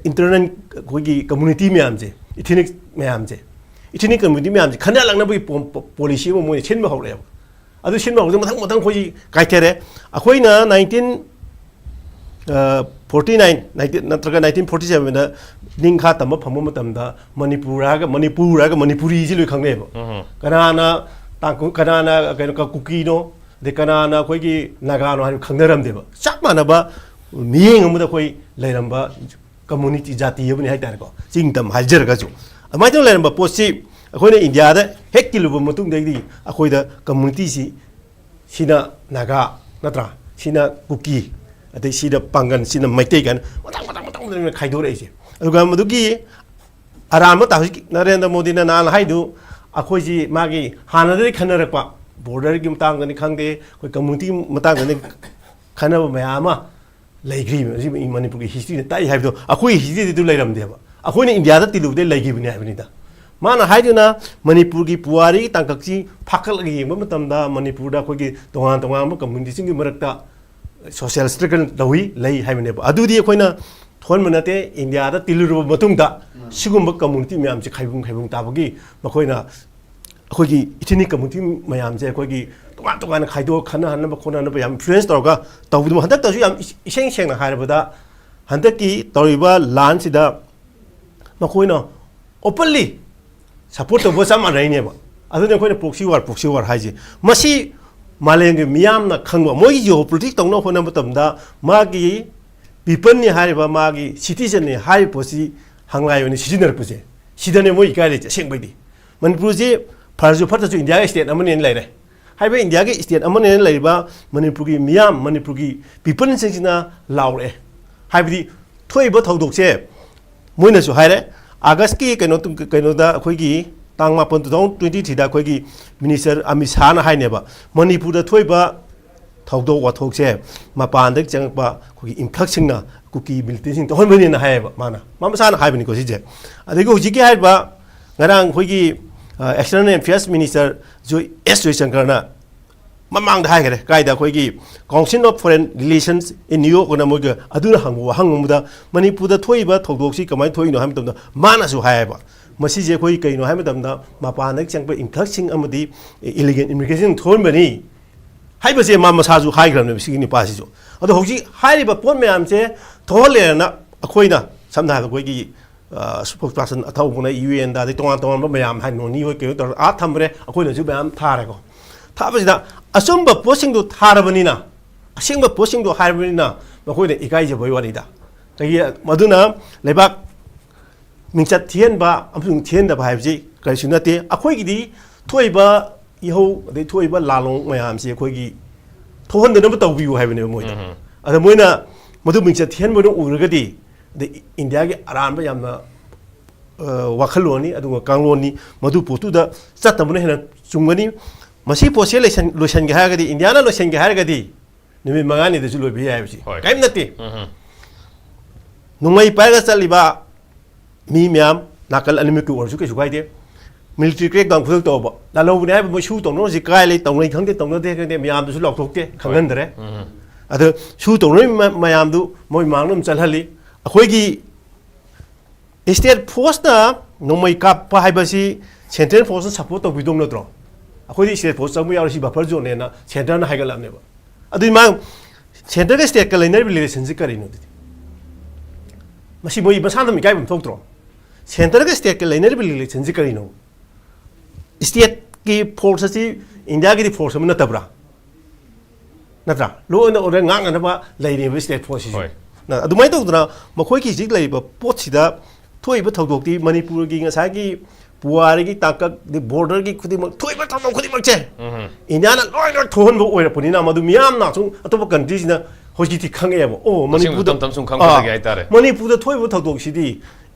ꯏꯟꯇꯔꯅꯦꯜ ꯑꯩꯈꯣꯏꯒꯤ ꯀꯝꯃꯨꯅꯤꯇꯤ ꯃꯌꯥꯝꯁꯦ, ꯏꯊꯤꯅꯤꯛ ꯃꯌꯥꯝꯁꯦ, ꯏꯊꯤꯅꯤꯛ ꯀꯝꯃ꯭ꯌꯨꯅꯤꯇꯤ ꯃꯌꯥꯝꯁꯦ ꯈꯟꯅꯂꯛꯅꯕꯒꯤ ꯄꯣ-, ꯄꯣ-, ꯄꯣꯂꯤꯁꯤ ꯑꯃ ꯃꯣꯏꯅ ꯁꯤꯟꯕ ꯍꯧꯔꯛꯑꯦꯕ꯫ ꯑꯗꯨ ꯁꯤꯟꯕ ꯍꯧꯔꯛꯄꯗ ꯃꯊꯪ ꯃꯊꯪ ꯑꯩꯈꯣꯏꯁꯤ ꯀꯥꯏꯊꯔꯦ꯫ ꯑꯩꯈꯣꯏꯅ ꯅꯥꯏꯟꯇꯤꯟ ꯐꯣꯔꯇꯤ ꯅꯥꯏꯟ ꯅꯠꯇ꯭ꯔꯒ ꯅꯥꯏꯟꯇꯤꯟ ꯐꯣꯔꯇꯤ ꯁꯕꯦꯟꯗ ꯅꯤꯡꯈꯥ ꯇꯝꯕ ꯐꯪꯕ ꯃꯇꯝꯗ ꯃꯅꯤꯄꯨꯔ ꯍꯥꯏꯔꯒ, ꯃꯅꯤꯄꯨꯔ ꯍꯥꯏꯔꯒ ꯃꯅꯤꯄꯨꯔꯤꯁꯤ ꯂꯣꯏ ꯈꯪꯅꯩꯑꯕ꯫ ꯎꯝ꯫ ꯀꯅꯥꯅ ꯇꯥꯡꯈꯨ-, ꯀꯅꯥꯅ ꯀꯩꯅꯣ ꯀ-, ꯀꯨꯀꯤꯅꯣ, ꯑꯗꯩ ꯀꯅꯥꯅ ꯑꯩꯈꯣꯏꯒꯤ ꯅꯥꯒꯥꯅꯣ ꯍꯥꯏꯕ ꯈꯪꯅꯔꯝꯗꯦꯕ꯫ ꯆꯞ ꯃꯥꯟꯅꯕ ꯃꯤꯠꯌꯦꯡ ꯑꯃꯗ ꯑꯩꯈꯣꯏ ꯂꯩꯔꯝꯕ ꯀꯝꯃꯨꯅꯤꯇꯤ, ꯖꯥꯇꯤ ꯑꯃꯅꯤ ꯍꯥꯏꯇꯥꯔꯦꯀꯣ, ꯆꯤꯡ ꯇꯝ ꯍꯥꯏꯖꯔꯒꯁꯨ꯫ ꯑꯗꯨꯃꯥꯏꯅ ꯇꯧꯅ ꯂꯩꯔꯝꯕ ꯄꯣꯠꯁꯤ ꯑꯩꯈꯣꯏꯅ ꯏꯟꯗꯤꯌꯥꯗ ꯍꯦꯛ ꯇꯤꯜꯂꯨꯕ ꯃꯇꯨꯡꯗꯒꯤꯗꯤ ꯑꯩꯈꯣꯏꯗ ꯀꯝꯃꯨꯅꯤꯇꯤꯁꯤ, ꯁꯤꯅ ꯅꯥꯒꯥ ꯅꯠꯇ꯭ꯔꯥ, ꯁꯤꯅ ꯀꯨꯀꯤ, ꯑꯗꯩ ꯁꯤꯗ ꯄꯥꯡꯒꯟ, ꯁꯤꯅ ꯃꯩꯇꯩ ꯀꯥꯏꯅ ꯃꯊꯪ ꯃꯊꯪ ꯃꯊꯪ ꯃꯊꯪ ꯈꯥꯏꯗꯣꯔꯛꯏꯁꯦ꯫ ꯑꯗꯨꯒ ꯃꯗꯨꯒꯤ ꯑꯔꯥꯟꯕ ꯇꯥ-, ꯍꯧꯖꯤꯛ ꯅꯔꯦꯟꯗ꯭ꯔ ꯃꯣꯗꯤꯅ ꯅꯍꯥꯟ ꯍꯥꯏꯗꯨ, ꯑꯩꯈꯣꯏꯁꯤ ꯃꯥꯒꯤ ꯍꯥꯟꯅꯗꯒꯤ ꯈꯟꯅꯔꯛꯄ ꯕꯣꯔꯗꯔꯒꯤ ꯃꯇꯥꯡꯗꯅꯤ ꯈꯪꯗꯦ, ꯑꯩꯈꯣꯏ ꯀꯝꯃꯨꯅꯤꯇꯤ ꯃꯇꯥꯡꯗꯅꯤ ꯈꯟꯅꯕ ꯃꯌꯥꯝ ꯑꯃ ꯂꯩꯈ꯭ꯔꯤꯕ, ꯁꯤ ꯃꯅꯤꯄꯨꯔꯒꯤ ꯍꯤꯁꯇ꯭ꯔꯤꯅ ꯇꯥꯛꯏ ꯍꯥꯏꯕꯗꯣ ꯑꯩꯈꯣꯏꯒꯤ ꯍꯤꯁꯇ꯭ꯔꯤꯗꯗꯤ ꯂꯩꯔꯝꯗꯦꯕ, ꯑꯩꯈꯣꯏꯅ ꯏꯟꯗꯤꯌꯥꯗ ꯇꯤꯜꯂꯨꯕꯗꯩ ꯂꯩꯈꯤꯕꯅꯤ ꯍꯥꯏꯕꯅꯤꯗ꯫ ꯃꯥꯅ ꯍꯥꯏꯗꯨꯅ ꯃꯅꯤꯄꯨꯔꯒꯤ ꯄꯨꯋꯥꯔꯤꯒꯤ ꯇꯥꯡꯀꯛꯁꯤ ꯐꯥꯀꯠꯂꯒ ꯌꯦꯡꯕ ꯃꯇꯝꯗ ꯃꯅꯤꯄꯨꯔꯗ ꯑꯩꯈꯣꯏꯒꯤ ꯇꯣꯉꯥꯟ ꯇꯣꯉꯥꯟꯕ ꯀꯝꯃ꯭ꯌꯨꯅꯤꯇꯤꯁꯤꯡꯒꯤ ꯃꯔꯛꯇ ꯁꯣꯁꯤꯌꯦꯜ ꯁ꯭ꯇ꯭ꯔꯒꯜ ꯇꯧꯏ, ꯂꯩ ꯍꯥꯏꯕꯅꯦꯕ꯫ ꯑꯗꯨꯗꯤ ꯑꯩꯈꯣꯏꯅ ꯊꯣꯟꯕ ꯅꯠꯇꯦ, ꯏꯟꯗꯤꯌꯥꯗ ꯇꯤꯜꯂꯨꯔꯕ ꯃꯇꯨꯡꯗ ꯎꯝ꯫ ꯁꯤꯒꯨꯝꯕ ꯀꯝꯃ꯭ꯌꯨꯅꯤꯇꯤ ꯃꯌꯥꯝꯁꯦ ꯈꯥꯏꯕꯨꯡ ꯈꯥꯏꯕꯨꯡ ꯇꯥꯕꯒꯤ ꯃꯈꯣꯏꯅ ꯑꯩꯈꯣꯏꯒꯤ ꯏꯊꯤꯅꯤꯛ ꯀꯝꯃ꯭ꯌꯨꯅꯤꯇꯤ ꯃꯌꯥꯝꯁꯦ ꯑꯩꯈꯣꯏꯒꯤ ꯇꯣꯉꯥꯟ ꯇꯣꯉꯥꯟꯅ ꯈꯥꯏꯗꯣꯛꯑ ꯈꯟꯅꯍꯟꯅꯕ ꯈꯣꯠꯅꯍꯟꯅꯕ ꯌꯥꯝ ꯏꯟꯐ꯭ꯂꯨꯌꯦꯟꯁ ꯇꯧꯔꯒ ꯇꯧꯕꯗꯨ ꯍꯟꯗꯛꯇꯁꯨ ꯌꯥꯝ ꯏꯁ-, ꯏꯁꯦꯡ ꯁꯦꯡꯅ ꯍꯥꯏꯔꯕꯗ ꯍꯟꯗꯛꯀꯤ ꯇꯧꯔꯤꯕ ꯂꯥꯟꯁꯤꯗ ꯃꯈꯣꯏꯅ ꯑꯣꯄꯟꯂꯤ ꯁꯄꯣꯔꯠ ꯇꯧꯕ ꯆꯞ ꯃꯥꯟꯅꯩꯅꯦꯕ꯫ ꯑꯗꯨꯅ ꯑꯩꯈꯣꯏꯅ ꯄ꯭ꯔꯣꯛꯁꯤ ꯋꯥꯔ, ꯄ꯭ꯔꯣꯛꯁꯤ ꯋꯥꯔ ꯍꯥꯏꯁꯦ꯫ ꯃꯁꯤ ꯃꯥꯂꯦꯝꯒꯤ ꯃꯤꯌꯥꯝꯅ ꯈꯪꯕ, ꯃꯣꯏꯒꯤ ꯖꯤꯑꯣ ꯄꯣꯂꯤꯇꯤꯛꯁ ꯇꯧꯅꯕ ꯍꯣꯠꯅꯕ ꯃꯇꯝꯗ ꯃꯥꯒꯤ ꯄꯤꯄꯜꯅꯤ ꯍꯥꯏꯔꯤꯕ, ꯃꯥꯒꯤ ꯁꯤꯇꯤꯖꯟꯅꯤ ꯍꯥꯏꯔꯤꯕ ꯄꯣꯠꯁꯤ ꯍꯪꯂꯥꯏ ꯑꯣꯏꯅ ꯁꯤꯖꯤꯟꯅꯔꯛꯄꯁꯦ, ꯁꯤꯗꯅꯦ ꯃꯣꯏ ꯏꯀꯥꯏꯔꯤꯁꯦ꯫ ꯑꯁꯦꯡꯕꯩꯗꯤ ꯃꯅꯤꯄꯨꯔꯁꯤ ꯐꯔꯁꯨ ꯐꯠꯇ꯭ꯔꯁꯨ ꯏꯟꯗꯤꯌꯥꯒꯤ ꯁ꯭ꯇꯦꯠ ꯑꯃꯅꯦꯅ ꯂꯩꯔꯦ꯫ ꯍꯥꯏꯕ ꯏꯟꯗꯤꯌꯥꯒꯤ ꯁ꯭ꯇꯦꯠ ꯑꯃꯅꯦꯅ ꯂꯩꯔꯤꯕ ꯃꯅꯤꯄꯨꯔꯒꯤ ꯃꯤꯌꯥꯝ, ꯃꯅꯤꯄꯨꯔꯒꯤ ꯄꯤꯄꯜꯁꯤꯡꯁꯤꯅ ꯂꯥꯎꯔꯛꯑꯦ꯫ ꯍꯥꯏꯕꯗꯤ ꯊꯣꯛꯏꯕ ꯊꯧꯗꯣꯛꯁꯦ ꯃꯣꯏꯅꯁꯨ ꯍꯥꯏꯔꯦ, ꯑꯥꯒꯁꯀꯤ ꯀꯩꯅꯣ, ꯀꯩꯅꯣꯗ, ꯑꯩꯈꯣꯏꯒꯤ ꯇꯥꯡ ꯃꯥꯄꯟ, two thousand twenty threeꯗ ꯑꯩꯈꯣꯏꯒꯤ ꯃꯤꯅꯤꯁꯇꯔ ꯑꯃꯤꯠ ꯁꯥꯍꯅ ꯍꯥꯏꯅꯦꯕ, ꯃꯅꯤꯄꯨꯔꯗ ꯊꯣꯛꯏꯕ ꯊꯧꯗꯣꯛ ꯋꯥꯊꯣꯛꯁꯦ ꯃꯄꯥꯟꯗꯒꯤ ꯆꯪꯉꯛꯄ ꯑꯩꯈꯣꯏꯒꯤ ꯏꯟꯐ꯭ꯂꯛꯁꯁꯤꯡꯅ ꯀꯨꯀꯤ ꯃꯤꯂꯤꯇꯦꯟꯁꯤꯡ ꯇꯧꯍꯟꯕꯅꯦꯅ ꯍꯥꯏꯌꯦꯕ ꯃꯥꯅ, ꯃꯥ ꯃꯁꯥꯅ ꯍꯥꯏꯕꯅꯤꯀꯣ ꯁꯤꯁꯦ꯫ ꯑꯗꯒꯤ ꯍꯧꯖꯤꯛꯀꯤ ꯍꯥꯏꯔꯤꯕ ꯉꯔꯥꯡ ꯑꯩꯈꯣꯏꯒꯤ ꯑꯦꯛꯁꯇꯔꯅꯦꯜ ꯑꯦꯐꯤꯌꯔꯁ ꯃꯤꯅꯤꯁꯇꯔ ꯖꯣꯏ, ꯑꯦꯁ ꯖꯣꯏꯁꯪꯀꯔꯅ ꯃꯃꯥꯡꯗ ꯍꯥꯏꯈꯔꯦ, ꯀꯥꯏꯗ ꯑꯩꯈꯣꯏꯒꯤ Council of Foreign Relations in New York ꯑꯅ ꯃꯣꯏꯒ ꯑꯗꯨꯅ ꯍꯪꯕ ꯋꯥꯍꯪ ꯑꯃꯗ ꯃꯅꯤꯄꯨꯔꯗ ꯊꯣꯛꯏꯕ ꯊꯧꯗꯣꯛꯁꯤ ꯀꯃꯥꯏꯅ ꯊꯣꯛꯏꯅꯣ ꯍꯥꯏꯕ ꯃꯇꯝꯗ ꯃꯥꯅꯁꯨ ꯍꯥꯏꯌꯦꯕ, ꯃꯁꯤꯁꯦ ꯑꯩꯈꯣꯏ ꯀꯩꯅꯣ ꯍꯥꯏꯕ ꯃꯇꯝꯗ ꯃꯄꯥꯟꯗꯒꯤ ꯆꯪꯕ ꯏꯟꯐ꯭ꯂꯛꯁꯁꯤꯡ ꯑꯃꯗꯤ ꯏꯂꯤꯒꯦꯜ ꯏꯃꯤꯒ꯭ꯔꯦꯁꯟ ꯊꯣꯛꯍꯟꯕꯅꯤ ꯍꯥꯏꯕꯁꯦ ꯃꯥ ꯃꯁꯥꯁꯨ ꯍꯥꯏꯈ꯭ꯔꯕꯅꯦꯕ ꯁꯤꯒꯤ ꯅꯨꯄꯥꯁꯤꯁꯨ꯫ ꯑꯗꯣ ꯍꯧꯖꯤꯛ ꯍꯥꯏꯔꯤꯕ ꯄꯣꯠ ꯃꯌꯥꯝꯁꯦ ꯊꯣꯛꯍꯜꯂꯦꯅ ꯑꯩꯈꯣꯏꯅ, ꯁꯝꯅ ꯍꯥꯏꯔꯕꯗ ꯑꯩꯈꯣꯏꯒꯤ ꯁ꯭ꯄꯣꯛꯁ ꯄꯥꯔꯁꯟ ꯑꯊꯧꯕꯅ ꯌꯨ ꯑꯦꯟꯗ, ꯑꯗꯩ ꯇꯣꯉꯥꯟ ꯇꯣꯉꯥꯟꯕ ꯃꯌꯥꯝ ꯍꯥꯏ, ꯅꯣꯅꯤ ꯍꯣꯏ ꯀꯩꯅꯣ ꯇꯧꯔꯒ ꯑꯥ ꯊꯝꯈ꯭ꯔꯦ, ꯑꯩꯈꯣꯏꯅꯁꯨ ꯃꯌꯥꯝ ꯊꯥꯔꯦꯀꯣ꯫ ꯊꯥꯕꯁꯤꯗ ꯑꯆꯨꯝꯕ ꯄꯣꯠꯁꯤꯡꯗꯣ ꯊꯥꯔꯕꯅꯤꯅ, ꯑꯁꯦꯡꯕ ꯄꯣꯠꯁꯤꯡꯗꯣ ꯍꯥꯏꯔꯕꯅꯤꯅ ꯃꯈꯣꯏꯅ ꯏꯀꯥꯏꯖꯕꯒꯤ ꯋꯥꯔꯤꯗ꯫ ꯀꯩꯒꯤ? ꯃꯗꯨꯅ ꯂꯩꯕꯥꯛ ꯃꯤꯡꯆꯠ ꯊꯤꯍꯟꯕ ꯑꯃꯁꯨꯡ ꯊꯤꯍꯟꯗꯕ ꯍꯥꯏꯕꯁꯤ ꯀꯔꯤꯁꯨ ꯅꯠꯇꯦ꯫ ꯑꯩꯈꯣꯏꯒꯤꯗꯤ ꯊꯣꯛꯏꯕ ꯏꯍꯧ ꯑꯗꯩ ꯊꯣꯛꯏꯕ ꯂꯥꯜꯂꯣꯡ ꯃꯌꯥꯝꯁꯤ ꯑꯩꯈꯣꯏꯒꯤ ꯊꯣꯛꯍꯟꯗꯅꯕ ꯇꯧꯕꯤꯌꯨ ꯍꯥꯏꯕꯅꯦꯕ ꯃꯣꯏꯗ꯫ ꯎꯝ꯫ ꯑꯗ ꯃꯣꯏꯅ ꯃꯗꯨ ꯃꯤꯡꯆꯠ ꯊꯤꯍꯟꯕ ꯑꯣꯏꯅ ꯎꯔꯒꯗꯤ, ꯑꯗꯩ ꯏꯟꯗꯤꯌꯥꯒꯤ ꯑꯔꯥꯟꯕ ꯌꯥꯝꯅ, ꯑ, ꯋꯥꯈꯜꯂꯣꯟꯅꯤ, ꯑꯗꯨꯒ ꯀꯥꯡꯂꯣꯟꯅꯤ, ꯃꯗꯨ ꯄꯣꯠꯇꯨꯗ ꯆꯠꯇꯕꯅ ꯍꯦꯟꯅ ꯆꯨꯝꯒꯅꯤ꯫ ꯃꯁꯤ ꯄꯣꯠꯁꯦ ꯂꯣꯏꯁꯟ-, ꯂꯣꯏꯁꯟꯒꯦ ꯍꯥꯏꯔꯒꯗꯤ, ꯏꯟꯗꯤꯌꯥꯅ ꯂꯣꯏꯁꯟꯒꯦ ꯍꯥꯏꯔꯒꯗꯤ ꯅꯨꯃꯤꯠ ꯃꯉꯥꯅꯤꯗꯁꯨ ꯂꯣꯏꯕ ꯌꯥꯏ ꯍꯥꯏꯕꯁꯤ꯫ ꯍꯣꯏ꯫ ꯀꯔꯤꯝ ꯅꯠꯇꯦ꯫ ꯎꯝ꯫ ꯅꯣꯡꯃꯩ ꯄꯥꯏꯔꯒ ꯆꯠꯂꯤꯕ ꯃꯤ ꯃꯌꯥꯝ ꯅꯥꯀꯜ ꯑꯅꯤꯃꯛꯀꯤ ꯑꯣꯏꯔꯁꯨ ꯀꯩꯁꯨ ꯀꯥꯏꯗꯦ꯫ ꯃꯤꯂꯤꯇꯔꯤ ꯀ꯭ꯔꯦꯛ ꯗꯥꯎꯟ ꯈꯨꯗꯛ ꯇꯧꯕ ꯂꯥꯜꯍꯧꯕꯅꯦ ꯍꯥꯏꯕ ꯃꯣꯏ ꯁꯨ ꯇꯧꯅꯔꯁꯤ ꯀꯥꯏ ꯂꯩ, ꯇꯧꯅꯩ ꯈꯪꯗꯦ, ꯇꯧꯅꯗꯦ ꯈꯪꯗꯦ, ꯃꯌꯥꯝꯗꯨꯁꯨ ꯂꯥꯎꯊꯣꯛꯇꯦ, ꯈꯪꯍꯟꯗ꯭ꯔꯦ꯫ ꯎꯝ꯫ ꯑꯗ ꯁꯨ ꯇꯧꯅꯔꯤꯕ ꯃ-, ꯃꯌꯥꯝꯗꯨ ꯃꯣꯏ ꯃꯥꯡꯗ ꯑꯗꯨꯝ ꯆꯠꯍꯜꯂꯤ꯫ ꯑꯩꯈꯣꯏꯒꯤ ꯁ꯭ꯇꯦꯠ ꯐꯣꯔꯁꯅ ꯅꯣꯡꯃꯩ ꯀꯥꯞꯄ ꯍꯥꯏꯕꯁꯤ ꯁꯦꯟꯇ꯭ꯔꯦꯜ ꯐꯣꯔꯁꯅ ꯁꯞꯄꯣꯔꯠ ꯇꯧꯕꯤꯗꯧ ꯅꯠꯇ꯭ꯔꯣ? ꯑꯩꯈꯣꯏꯗꯤ ꯁ꯭ꯇꯦꯠ ꯐꯣꯔꯁ ꯆꯪꯕ ꯌꯥꯎꯔꯣꯏ, ꯁꯤ ꯕꯐꯔ ꯖꯣꯟꯅꯦꯅ ꯁꯦꯟꯇꯔꯅ ꯍꯥꯏꯒꯠꯂꯕꯅꯦꯕ꯫ ꯑꯗꯨꯗꯤ ꯃꯥ ꯁꯦꯟꯇꯔꯒ ꯁ꯭ꯇꯦꯠꯀ ꯂꯩꯅꯔꯤꯕ ꯔꯤꯂꯦꯁꯟꯁꯤ ꯀꯔꯤꯅꯣ ꯑꯗꯨꯗꯤ? ꯃꯁꯤ ꯃꯣꯏ ꯃꯁꯥꯅ ꯑꯗꯨꯝ ꯏꯀꯥꯏꯐꯝ ꯊꯣꯛꯇ꯭ꯔꯣ? ꯁꯦꯟꯇꯔꯒ ꯁ꯭ꯇꯦꯠꯀ ꯂꯩꯅꯔꯤꯕ ꯔꯤꯂꯦꯁꯟꯁꯤ ꯀꯔꯤꯅꯣ? ꯁ꯭ꯇꯦꯠꯀꯤ ꯐꯣꯔꯁ ꯑꯁꯤ ꯏꯟꯗꯤꯌꯥꯒꯤꯗꯤ ꯐꯣꯔꯁ ꯑꯃ ꯅꯠꯇꯕ꯭ꯔꯥ? ꯅꯠꯇ꯭ꯔꯥ? Law and order ꯉꯥꯛꯅꯅꯕ ꯂꯩꯔꯤꯕ state force ꯁꯤꯁꯨ꯫ ꯍꯣꯏ꯫ ꯅ-, ꯑꯗꯨꯃꯥꯏꯅ ꯇꯧꯗꯅ ꯃꯈꯣꯏꯒꯤ ꯍꯧꯖꯤꯛ ꯂꯩꯔꯤꯕ ꯄꯣꯠꯁꯤꯗ ꯊꯣꯛꯏꯕ ꯊꯧꯗꯣꯛꯇꯤ ꯃꯅꯤꯄꯨꯔꯒꯤ ꯉꯁꯥꯏꯒꯤ ꯄꯨꯋꯥꯔꯤꯒꯤ ꯇꯥꯡꯀꯛ, border ꯒꯤ ꯈꯨꯗꯤꯡꯃꯛ, ꯊꯣꯛꯏꯕ ꯊꯧꯗꯣꯛ ꯈꯨꯗꯤꯡꯃꯛꯁꯦ ꯎꯝ꯫ ꯏꯟꯗꯤꯌꯥꯅ ꯂꯣꯏꯅ ꯊꯣꯛꯍꯟꯕ ꯑꯣꯏꯔꯛꯄꯅꯤꯅ, ꯃꯗꯨ ꯃꯤꯌꯥꯝꯅ ꯁꯨꯝ ꯑꯇꯣꯞꯄ country ꯁꯤꯅ ꯍꯧꯖꯤꯛꯇꯤ ꯈꯪꯉꯛꯑꯦꯕ꯫ ꯑꯣ, ꯑꯁꯦꯡꯕ ꯃꯅꯤꯄꯨꯔꯗ, ꯇꯝ ꯇꯝ ꯁꯨꯝ ꯈꯪꯉꯛꯄꯗꯒꯤ ꯑꯥ, ꯍꯥꯏꯇꯥꯔꯦ꯫ ꯃꯅꯤꯄꯨꯔꯗ ꯊꯣꯛꯏꯕ ꯊꯧꯗꯣꯛꯁꯤꯗꯤ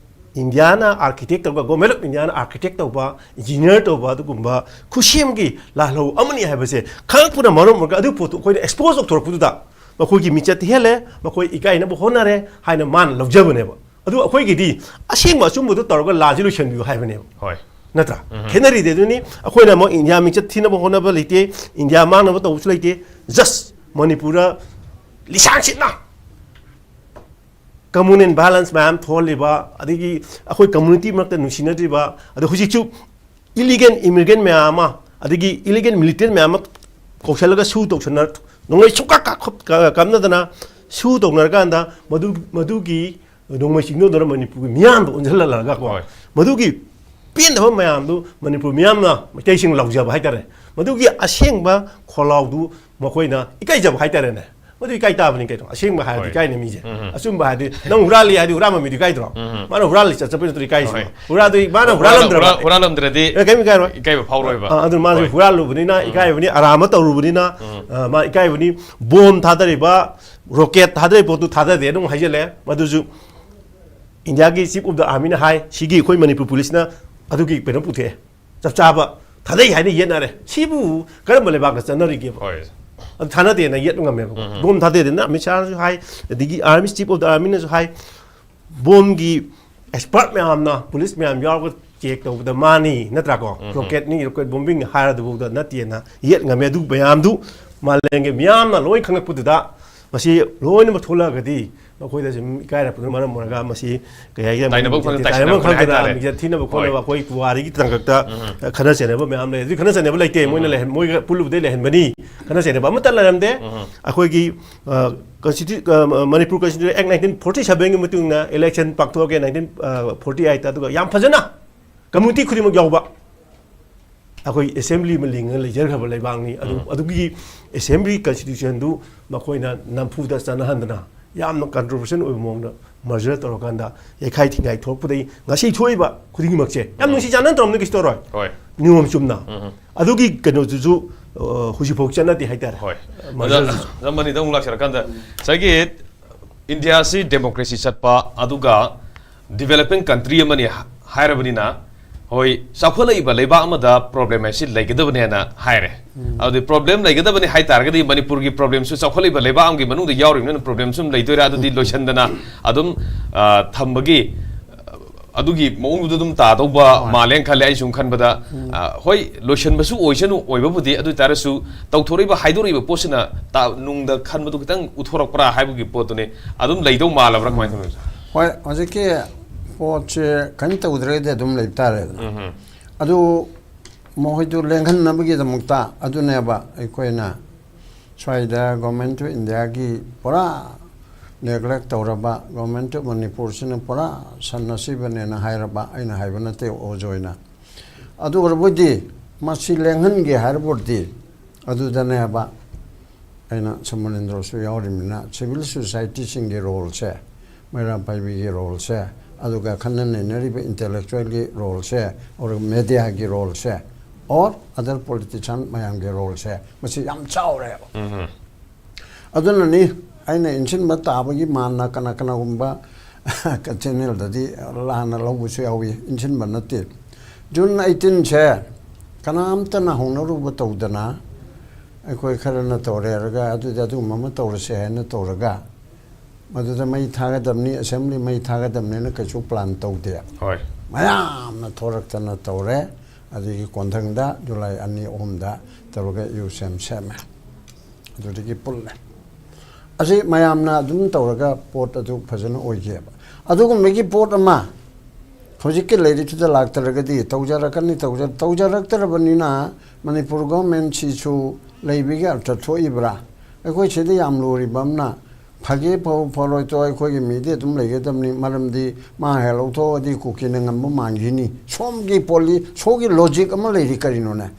ꯏꯟꯗꯤꯌꯥꯅ architect ꯇꯧꯕ, Government of India ꯅ architect ꯇꯧꯕ, engineer ꯇꯧꯕ ꯑꯗꯨꯒꯨꯝꯕ ꯈꯨꯠꯁꯦꯝꯒꯤ ꯂꯥꯜꯍꯧ ꯑꯃꯅꯤ ꯍꯥꯏꯕꯁꯦ ꯈꯪꯉꯛꯄꯅ ꯃꯔꯝ ꯑꯣꯏꯔꯒ ꯑꯗꯨ ꯄꯣꯠꯇꯨ ꯑꯩꯈꯣꯏꯅ expose ꯇꯧꯊꯣꯔꯛꯄꯗꯨꯗ ꯃꯈꯣꯏꯒꯤ ꯃꯤꯡꯆꯠ ꯍꯦꯜꯂꯦ, ꯃꯈꯣꯏ ꯏꯀꯥꯏꯅꯕ ꯍꯣꯠꯅꯔꯦ ꯍꯥꯏꯅ ꯃꯥꯅ ꯂꯧꯖꯕꯅꯦꯕ꯫ ꯑꯗꯨ ꯑꯩꯈꯣꯏꯒꯤꯗꯤ ꯑꯁꯦꯡꯕ ꯑꯆꯨꯝꯕꯗꯣ ꯇꯧꯔꯒ ꯂꯥꯟꯁꯤ ꯂꯣꯏꯁꯤꯟꯕꯤꯌꯨ ꯍꯥꯏꯕꯅꯦꯕ꯫ ꯍꯣꯏ꯫ ꯅꯠꯇ꯭ꯔꯥ? ꯎꯝ꯫ ꯈꯦꯠꯅꯔꯤꯗꯤ ꯑꯗꯨꯅꯤ꯫ ꯑꯩꯈꯣꯏꯅ ꯑꯃꯨꯛ ꯏꯟꯗꯤꯌꯥ ꯃꯤꯡꯆꯠ ꯊꯤꯅꯕ ꯍꯣꯠꯅꯕ ꯂꯩꯇꯦ, ꯏꯟꯗꯤꯌꯥ ꯃꯥꯡꯅꯕ ꯇꯧꯕꯁꯨ ꯂꯩꯇꯦ꯫ Just ꯃꯅꯤꯄꯨꯔꯗ ꯂꯤꯁꯥꯡ ꯁꯤꯠꯅ communal violence ꯃꯌꯥꯝ ꯊꯣꯛꯍꯜꯂꯤꯕ, ꯑꯗꯒꯤ ꯑꯩꯈꯣꯏ community ꯃꯔꯛꯇ ꯅꯨꯡꯁꯤꯅꯗ꯭ꯔꯤꯕ, ꯑꯗ ꯍꯧꯖꯤꯛꯁꯨ illegal immigrant ꯃꯌꯥꯝ ꯑꯃ, ꯑꯗꯒꯤ illegal militant ꯃꯌꯥꯝ ꯑꯃ ꯀꯧꯁꯜꯂꯒ ꯁꯨ ꯇꯧꯁꯟꯅ, ꯅꯣꯡꯃꯩ ꯁꯨꯡꯀꯥ ꯀꯥꯞ-, ꯀꯥꯞꯅꯗꯅ ꯁꯨ ꯇꯧꯅꯔꯀꯥꯟꯗ ꯃꯗꯨ, ꯃꯗꯨꯒꯤ ꯅꯣꯡꯃꯩ ꯆꯤꯡꯗꯣꯟꯗꯨꯅ ꯃꯅꯤꯄꯨꯔꯒꯤ ꯃꯤꯌꯥꯝꯗ ꯑꯣꯟꯁꯤꯜꯍꯜꯂꯒꯀꯣ, ꯍꯣꯏ꯫ ꯃꯗꯨꯒꯤ ꯄꯦꯟꯗꯕ ꯃꯌꯥꯝꯗꯨ ꯃꯅꯤꯄꯨꯔ ꯃꯤꯌꯥꯝꯅ ꯃꯩꯇꯩꯁꯤꯡ ꯂꯥꯎꯖꯕ ꯍꯥꯏꯇꯥꯔꯦ, ꯃꯗꯨꯒꯤ ꯑꯁꯦꯡꯕ ꯈꯣꯜꯂꯥꯎꯗꯨ ꯃꯈꯣꯏꯅ ꯏꯀꯥꯏꯖꯕ ꯍꯥꯏꯇꯥꯔꯦꯅꯦ꯫ ꯃꯗꯨ ꯏꯀꯥꯏ ꯇꯥꯕꯅꯤ ꯀꯩꯅꯣ꯫ ꯑꯁꯦꯡꯕ ꯍꯥꯏꯔꯗꯤ ꯍꯣꯏ꯫ ꯏꯀꯥꯏꯅꯦ ꯃꯤꯁꯦ꯫ ꯎꯝ꯫ ꯑꯆꯨꯝꯕ ꯍꯥꯏꯔꯗꯤ, ꯅꯪ ꯍꯨꯔꯥꯜꯂꯤ ꯍꯥꯏꯗꯤ ꯍꯨꯔꯥꯟꯕ ꯃꯤꯗꯨ ꯏꯀꯥꯏꯗ꯭ꯔꯣ? ꯎꯝ꯫ ꯃꯥꯅ ꯍꯨꯔꯥꯜꯂꯤ ꯆꯠꯆꯕ ꯅꯠꯇ꯭ꯔꯣ ꯏꯀꯥꯏꯁꯤꯅ? ꯍꯣꯏ꯫ ꯍꯨꯔꯥꯜꯗꯨ ꯃꯥꯅ ꯍꯨꯔꯥꯜꯂꯝꯗ꯭ꯔꯕ? ꯍꯨꯔꯥꯜ-, ꯍꯨꯔꯥꯜꯂꯝꯗ꯭ꯔꯗꯤ ꯑꯦ, ꯀꯩꯝ ꯏꯀꯥꯏꯔꯣꯏ꯫ ꯏꯀꯥꯏꯕ ꯐꯥꯎꯔꯣꯏꯕ꯫ ꯑ, ꯑꯗꯨ ꯃꯥꯁꯨ ꯍꯣꯏ꯫ ꯍꯨꯔꯥꯜꯂꯨꯕꯅꯤꯅ, ꯏꯀꯥꯏꯕꯅꯤ, ꯑꯔꯥꯟꯕ ꯇꯧꯔꯨꯕꯅꯤꯅ, ꯎꯝ꯫ ꯑ, ꯃꯥ ꯏꯀꯥꯏꯕꯅꯤ꯫ ꯕꯣꯝ ꯊꯥꯗꯔꯤꯕ, rocket ꯊꯥꯗꯔꯤꯕ ꯄꯣꯠꯇꯨ ꯊꯥꯗꯗꯦ ꯑꯗꯨꯝ ꯍꯥꯏꯖꯜꯂꯦ꯫ ꯃꯗꯨꯁꯨ ꯏꯟꯗꯤꯌꯥꯒꯤ Chief of the Army ꯅ ꯍꯥꯏ, ꯁꯤꯒꯤ ꯑꯩꯈꯣꯏ ꯃꯅꯤꯄꯨꯔ police ꯅ ꯑꯗꯨꯒꯤ ꯀꯩꯅꯣ ꯄꯨꯊꯣꯛꯑꯦ, ꯆꯞ ꯆꯥꯕ ꯊꯥꯗꯩ ꯍꯥꯏꯅ ꯌꯦꯠꯅꯔꯦ꯫ ꯁꯤꯕꯨ ꯀꯔꯝꯕ ꯂꯩꯕꯥꯛꯇ ꯆꯠꯅꯔꯤꯒꯦꯕ? ꯍꯣꯏ꯫ ꯑꯗꯨ ꯊꯥꯅꯗꯦꯅ ꯌꯦꯠꯄ ꯉꯝꯃꯦꯕ꯫ ꯎꯝ꯫ ꯕꯣꯝ ꯊꯥꯗꯩꯗꯅ ꯑꯃꯤꯠ ꯁꯥꯍꯁꯨ ꯍꯥꯏ, ꯑꯗꯒꯤ Army, Chief of the Army ꯅꯁꯨ ꯍꯥꯏ, ꯕꯣꯝꯒꯤ expert ꯃꯌꯥꯝꯅ, police ꯃꯌꯥꯝ ꯌꯥꯎꯔꯒ check ꯇꯧꯕꯗ ꯃꯥꯅꯤ, ꯅꯠꯇ꯭ꯔꯥꯀꯣ? ꯎꯝ꯫ Rocket ꯅꯤ, rocket bombing ꯅꯤ ꯍꯥꯏꯔꯗꯨꯐꯥꯎꯗ ꯅꯠꯇꯦꯅ ꯌꯦꯠ ꯉꯝꯃꯦ꯫ ꯑꯗꯨ ꯃꯌꯥꯝꯗꯨ ꯃꯥꯂꯦꯝꯒꯤ ꯃꯤꯌꯥꯝꯅ ꯂꯣꯏ ꯈꯪꯉꯛꯄꯗꯨꯗ, ꯃꯁꯤ ꯂꯣꯏꯅꯃꯛ ꯊꯣꯛꯂꯛꯑꯒꯗꯤ ꯃꯈꯣꯏꯗ ꯁꯨꯝ ꯏꯀꯥꯏꯔꯛꯄꯗꯨꯅ ꯃꯔꯝ ꯑꯣꯏꯔꯒ ꯃꯁꯤ ꯀꯩ ꯍꯥꯏꯒꯦ, ꯇꯥꯏꯅꯐꯝ ꯈꯪꯗ ꯇꯥꯏꯅꯐꯝ ꯇꯥꯏꯁꯤꯟꯅꯔꯛꯄꯅꯦ ꯈꯪꯗꯅ ꯍꯥꯏꯇꯥꯔꯦ꯫ ꯃꯤꯡꯆꯠ ꯊꯤꯅꯕ ꯈꯣꯠꯅꯕ ꯍꯣꯏ꯫ ꯑꯩꯈꯣꯏ ꯄꯨꯋꯥꯔꯤꯒꯤ ꯇꯥꯡꯀꯛꯇ ꯎꯝ꯫ ꯈꯠꯅ ꯆꯩꯅꯕ ꯃꯌꯥꯝ ꯂꯩ꯫ ꯑꯗꯨ ꯈꯠꯅ ꯆꯩꯅꯕ ꯂꯩꯇꯦ, ꯃꯣꯏꯅ ꯎꯝ꯫ ꯂꯩꯍꯟ-, ꯃꯣꯏꯒ ꯄꯨꯜꯂꯨꯕꯗꯩ ꯂꯩꯍꯟꯕꯅꯤ, ꯈꯠꯅ ꯆꯩꯅꯕ ꯑꯃꯠꯇ ꯂꯩꯔꯝꯗꯦ꯫ ꯎꯝ꯫ ꯑꯩꯈꯣꯏꯒꯤ, ꯑ, constitu-, ꯑ, Manipur Constitution Act nineteen forty seven ꯒꯤ ꯃꯇꯨꯡ ꯏꯟꯅ election ꯄꯥꯡꯊꯣꯛꯑꯒꯦ nineteen forty eight ꯇ, ꯑꯗꯨꯒ ꯌꯥꯝ ꯐꯖꯅ community ꯈꯨꯗꯤꯡꯃꯛ ꯌꯥꯎꯕ, ꯑꯩꯈꯣꯏ ꯑꯦꯁꯦꯝꯕ꯭ꯂꯤ ꯑꯃ ꯂꯤꯡꯉꯒ ꯂꯩꯖꯈ꯭ꯔꯕ ꯂꯩꯕꯥꯛꯅꯤ꯫ ꯑꯗꯨ, ꯎꯝ꯫ ꯑꯗꯨꯒꯤ ꯑꯦꯁꯦꯝꯕ꯭ꯂꯤ ꯀꯟꯁꯇꯤꯇ꯭ꯌꯨꯁꯟꯗꯨ ꯃꯈꯣꯏꯅ ꯅꯝꯐꯨꯗ ꯆꯠꯅꯍꯟꯗꯅ ꯌꯥꯝꯅ ꯀꯟꯇ꯭ꯔꯣꯚꯔꯁꯤꯌꯦꯜ ꯑꯣꯏꯕ ꯃꯑꯣꯡꯗ ꯃꯔꯖꯔ ꯇꯧꯔꯀꯥꯟꯗ ꯌꯩꯈꯥꯏ ꯊꯤꯡꯒꯥꯏ ꯊꯣꯛꯂꯛꯄꯗꯒꯤ ꯉꯁꯤ ꯊꯣꯛꯏꯕ ꯈꯨꯗꯤꯡꯃꯛꯁꯦ ꯌꯥꯝ ꯎꯝ꯫ ꯅꯨꯡꯁꯤ ꯆꯥꯟꯅꯅ ꯇꯧꯔꯝꯅꯤ ꯀꯩꯁꯨ ꯇꯧꯔꯣꯏ꯫ ꯍꯣꯏ꯫ ꯅꯤꯌꯣꯝ ꯆꯨꯝꯅ꯫ ꯎꯝ꯫ ꯑꯗꯨꯒꯤ ꯀꯩꯅꯣꯗꯨꯁꯨ, ꯑ, ꯍꯧꯖꯤꯛꯐꯥꯎ ꯆꯠꯅꯗꯦ ꯍꯥꯏꯇꯥꯔꯦ꯫ ꯍꯣꯏ꯫ ꯃꯔꯖꯔꯗꯨꯁꯨ꯫ ꯑꯗ ꯃꯅꯤꯗ ꯑꯃꯨꯛ ꯂꯥꯛꯆꯔꯀꯥꯟꯗ ꯉꯁꯥꯏꯒꯤ ꯏꯟꯗꯤꯌꯥꯁꯤ ꯗꯦꯃꯣꯀ꯭ꯔꯦꯁꯤ ꯆꯠꯄ ꯑꯗꯨꯒ ꯗꯤꯕꯦꯂꯞꯄꯤꯡ ꯀꯟꯇ꯭ꯔꯤ ꯑꯃꯅꯤ ꯍꯥꯏꯔꯕꯅꯤꯅ, ꯍꯣꯏ, ꯆꯥꯎꯈꯠꯂꯛꯏꯕ ꯂꯩꯕꯥꯛ ꯑꯃꯗ ꯄ꯭ꯔꯣꯕ꯭ꯂꯦꯝ ꯍꯥꯏꯁꯤ ꯂꯩꯒꯗꯕꯅꯦꯅ ꯍꯥꯏꯔꯦ꯫ ꯎꯝ꯫ ꯑꯗꯨꯗꯤ ꯄ꯭ꯔꯣꯕ꯭ꯂꯦꯝ ꯂꯩꯒꯗꯕꯅꯤ ꯍꯥꯏ ꯇꯥꯔꯒꯗꯤ ꯃꯅꯤꯄꯨꯔꯒꯤ ꯄ꯭ꯔꯣꯕ꯭ꯂꯦꯝꯁꯨ ꯆꯥꯎꯈꯠꯂꯛꯏꯕ ꯂꯩꯕꯥꯛ ꯑꯃꯒꯤ ꯃꯅꯨꯡꯗ ꯌꯥꯎꯔꯤꯕꯅꯤꯅ ꯄ꯭ꯔꯣꯕ꯭ꯂꯦꯝꯁꯨ ꯑꯗꯨꯝ ꯂꯩꯗꯣꯏꯔꯥ? ꯑꯗꯨꯗꯤ ꯂꯣꯏꯁꯤꯟꯗꯅ ꯑꯗꯨꯝ, ꯑ, ꯊꯝꯕꯒꯤ, ꯑ, ꯑꯗꯨꯒꯤ ꯃꯑꯣꯡꯗꯨꯗ ꯑꯗꯨꯝ ꯇꯥꯗꯧꯕ ꯍꯣꯏ꯫ ꯃꯥꯜꯂꯦꯅ ꯈꯜꯂꯦ꯫ ꯑꯩ ꯁꯨꯝ ꯈꯟꯕꯗ, ꯎꯝ꯫ ꯑ, ꯍꯣꯏ, ꯂꯣꯏꯁꯤꯟꯕꯁꯨ ꯑꯣꯏꯁꯅꯨ, ꯑꯣꯏꯕꯕꯨꯗꯤ, ꯑꯗꯨ ꯑꯣꯏ ꯇꯥꯔꯁꯨ ꯇꯧꯊꯣꯔꯛꯏꯕ, ꯍꯥꯏꯗꯣꯔꯛꯏꯕ ꯄꯣꯠꯁꯤꯅ ꯇꯥ-, ꯅꯨꯡꯗ ꯈꯟꯕꯗꯨ ꯈꯤꯇꯪ ꯎꯠꯊꯣꯔꯛꯄ꯭ꯔꯥ ꯍꯥꯏꯕꯒꯤ ꯄꯣꯠꯇꯨꯅꯤ꯫ ꯑꯗꯨꯝ ꯂꯩꯗꯧ ꯃꯥꯜꯂꯕ꯭ꯔꯥ ꯀꯃꯥꯏꯅ ꯇꯧꯏ? ꯍꯣꯏ, ꯍꯧꯖꯤꯛꯀꯤ ꯄꯣꯠꯁꯦ ꯀꯩꯅꯣ ꯇꯧꯗ꯭ꯔꯒꯗꯤ ꯑꯗꯨꯝ ꯂꯩꯕ ꯇꯥꯔꯦꯗꯅ꯫ ꯎꯝ ꯍꯝ꯫ ꯑꯗꯨ ꯃꯈꯣꯏꯗꯨ ꯂꯦꯡꯍꯟꯅꯕꯒꯤꯗꯃꯛꯇ ꯑꯗꯨꯅꯦꯕ ꯑꯩꯈꯣꯏꯅ ꯁ꯭ꯋꯥꯏꯗ Government of Indiaꯒꯤ ꯄꯨꯔꯥ neglect ꯇꯧꯔꯕ, Government of ꯃꯅꯤꯄꯨꯔꯁꯤꯅ ꯄꯨꯔꯥ ꯁꯟ ꯑꯁꯤꯕꯅꯦꯅ ꯍꯥꯏꯔꯕ, ꯑꯩꯅ ꯍꯥꯏꯕ ꯅꯠꯇꯦ, ꯑꯣꯖ ꯑꯣꯏꯅ꯫ ꯑꯗꯨ ꯑꯣꯏꯔꯕꯗꯤ ꯃꯁꯤ ꯂꯦꯡꯍꯟꯒꯦ ꯍꯥꯏꯔꯕꯗꯤ ꯑꯗꯨꯗꯅꯦꯕ ꯑꯩꯅ ꯁꯃꯔꯦꯟꯗ꯭ꯔꯁꯨ ꯌꯥꯎꯔꯤꯕꯅꯤꯅ civil societyꯁꯤꯡꯒꯤ roleꯁꯦ, ꯃꯩꯔꯥ ꯄꯥꯏꯕꯤꯒꯤ roleꯁꯦ, ꯑꯗꯨꯒ ꯈꯟꯅ ꯅꯩꯅꯔꯤꯕ intellectualꯒꯤ roleꯁꯦ, or mediaꯒꯤ roleꯁꯦ, or other politician ꯃꯌꯥꯝꯒꯤ roleꯁꯦ, ꯃꯁꯤ ꯌꯥꯝ ꯆꯥꯎꯔꯦꯕ꯫ ꯎꯝ꯫ ꯑꯗꯨꯅꯅꯤ ꯑꯩꯅ ꯏꯟꯁꯤꯟꯕ ꯇꯥꯕꯒꯤ ꯃꯥꯟꯅ ꯀꯅꯥ ꯀꯅꯥꯒꯨꯝꯕ channelꯗꯗꯤ ꯂꯥꯟꯅ ꯂꯧꯕꯁꯨ ꯌꯥꯎꯏ꯫ ꯏꯟꯁꯤꯟꯕ ꯅꯠꯇꯦ꯫ June eighteenꯁꯦ ꯀꯅꯥꯝꯇꯅ ꯍꯧꯅꯔꯨꯕ ꯇꯧꯗꯅ ꯑꯩꯈꯣꯏ ꯈꯔꯅ ꯇꯧꯔꯦ ꯍꯥꯏꯔꯒ ꯑꯗꯨꯗꯤ ꯑꯗꯨꯒꯨꯝꯕ ꯑꯃ ꯇꯧꯔꯁꯦ ꯍꯥꯏꯅ ꯇꯧꯔꯒ ꯃꯗꯨꯗ ꯃꯩ ꯊꯥꯒꯗꯕꯅꯤ, assembly ꯃꯩ ꯊꯥꯒꯗꯕꯅꯤꯅ ꯀꯩꯁꯨ plan ꯇꯧꯗꯦ꯫ ꯍꯣꯏ꯫ ꯃꯌꯥꯝꯅ ꯊꯣꯔꯛꯇꯅ ꯇꯧꯔꯦ꯫ ꯑꯗꯨꯒꯤ ꯀꯣꯟꯊꯪꯗ July ꯑꯅꯤ ꯑꯍꯨꯝꯗ ꯇꯧꯔꯒ ꯌꯨ ꯁꯦꯝ ꯁꯦꯝꯃꯦ꯫ ꯑꯗꯨꯗꯒꯤ ꯄꯨꯜꯂꯦ꯫ ꯑꯁꯤ ꯃꯌꯥꯝꯅ ꯑꯗꯨꯝ ꯇꯧꯔꯒ ꯄꯣꯠ ꯑꯗꯨ ꯐꯖꯅ ꯑꯣꯏꯈꯤꯑꯕ꯫ ꯑꯗꯨꯒꯨꯝꯕꯒꯤ ꯄꯣꯠ ꯑꯃ ꯍꯧꯖꯤꯛꯀꯤ ꯂꯩꯔꯤꯛꯁꯤꯗ ꯂꯥꯛꯇ꯭ꯔꯒꯗꯤ ꯇꯧꯖꯔꯛꯀꯅꯤ, ꯇꯧꯖ-, ꯇꯧꯖꯔꯛꯇ꯭ꯔꯕꯅꯤꯅ ꯃꯅꯤꯄꯨꯔ governmentꯁꯤꯁꯨ ꯂꯩꯕꯒꯤ ꯑꯔꯊ ꯊꯣꯛꯏꯕ꯭ꯔꯥ? ꯑꯩꯈꯣꯏ ꯁꯤꯗ ꯌꯥꯝ ꯂꯨꯔꯤꯕ ꯑꯃꯅ ꯐꯒꯦ ꯐꯧ ꯐꯔꯣꯏꯗꯣ ꯑꯩꯈꯣꯏꯒꯤ ꯃꯤꯗꯤ ꯑꯗꯨꯝ ꯂꯩꯒꯗꯕꯅꯤ꯫ ꯃꯔꯝꯗꯤ ꯃꯥ ꯍꯦꯛ ꯂꯧꯊꯣꯛꯑꯗꯤ ꯀꯨꯀꯤꯅ ꯉꯝꯕ ꯃꯥꯟꯈꯤꯅꯤ꯫ ꯁꯣꯝꯒꯤ ꯄꯣꯂꯤ ꯁꯣꯒꯤ ꯂꯣꯖꯤꯛ ꯑꯃ ꯂꯩꯔꯤ꯫ ꯀꯔꯤꯅꯣꯅꯦ?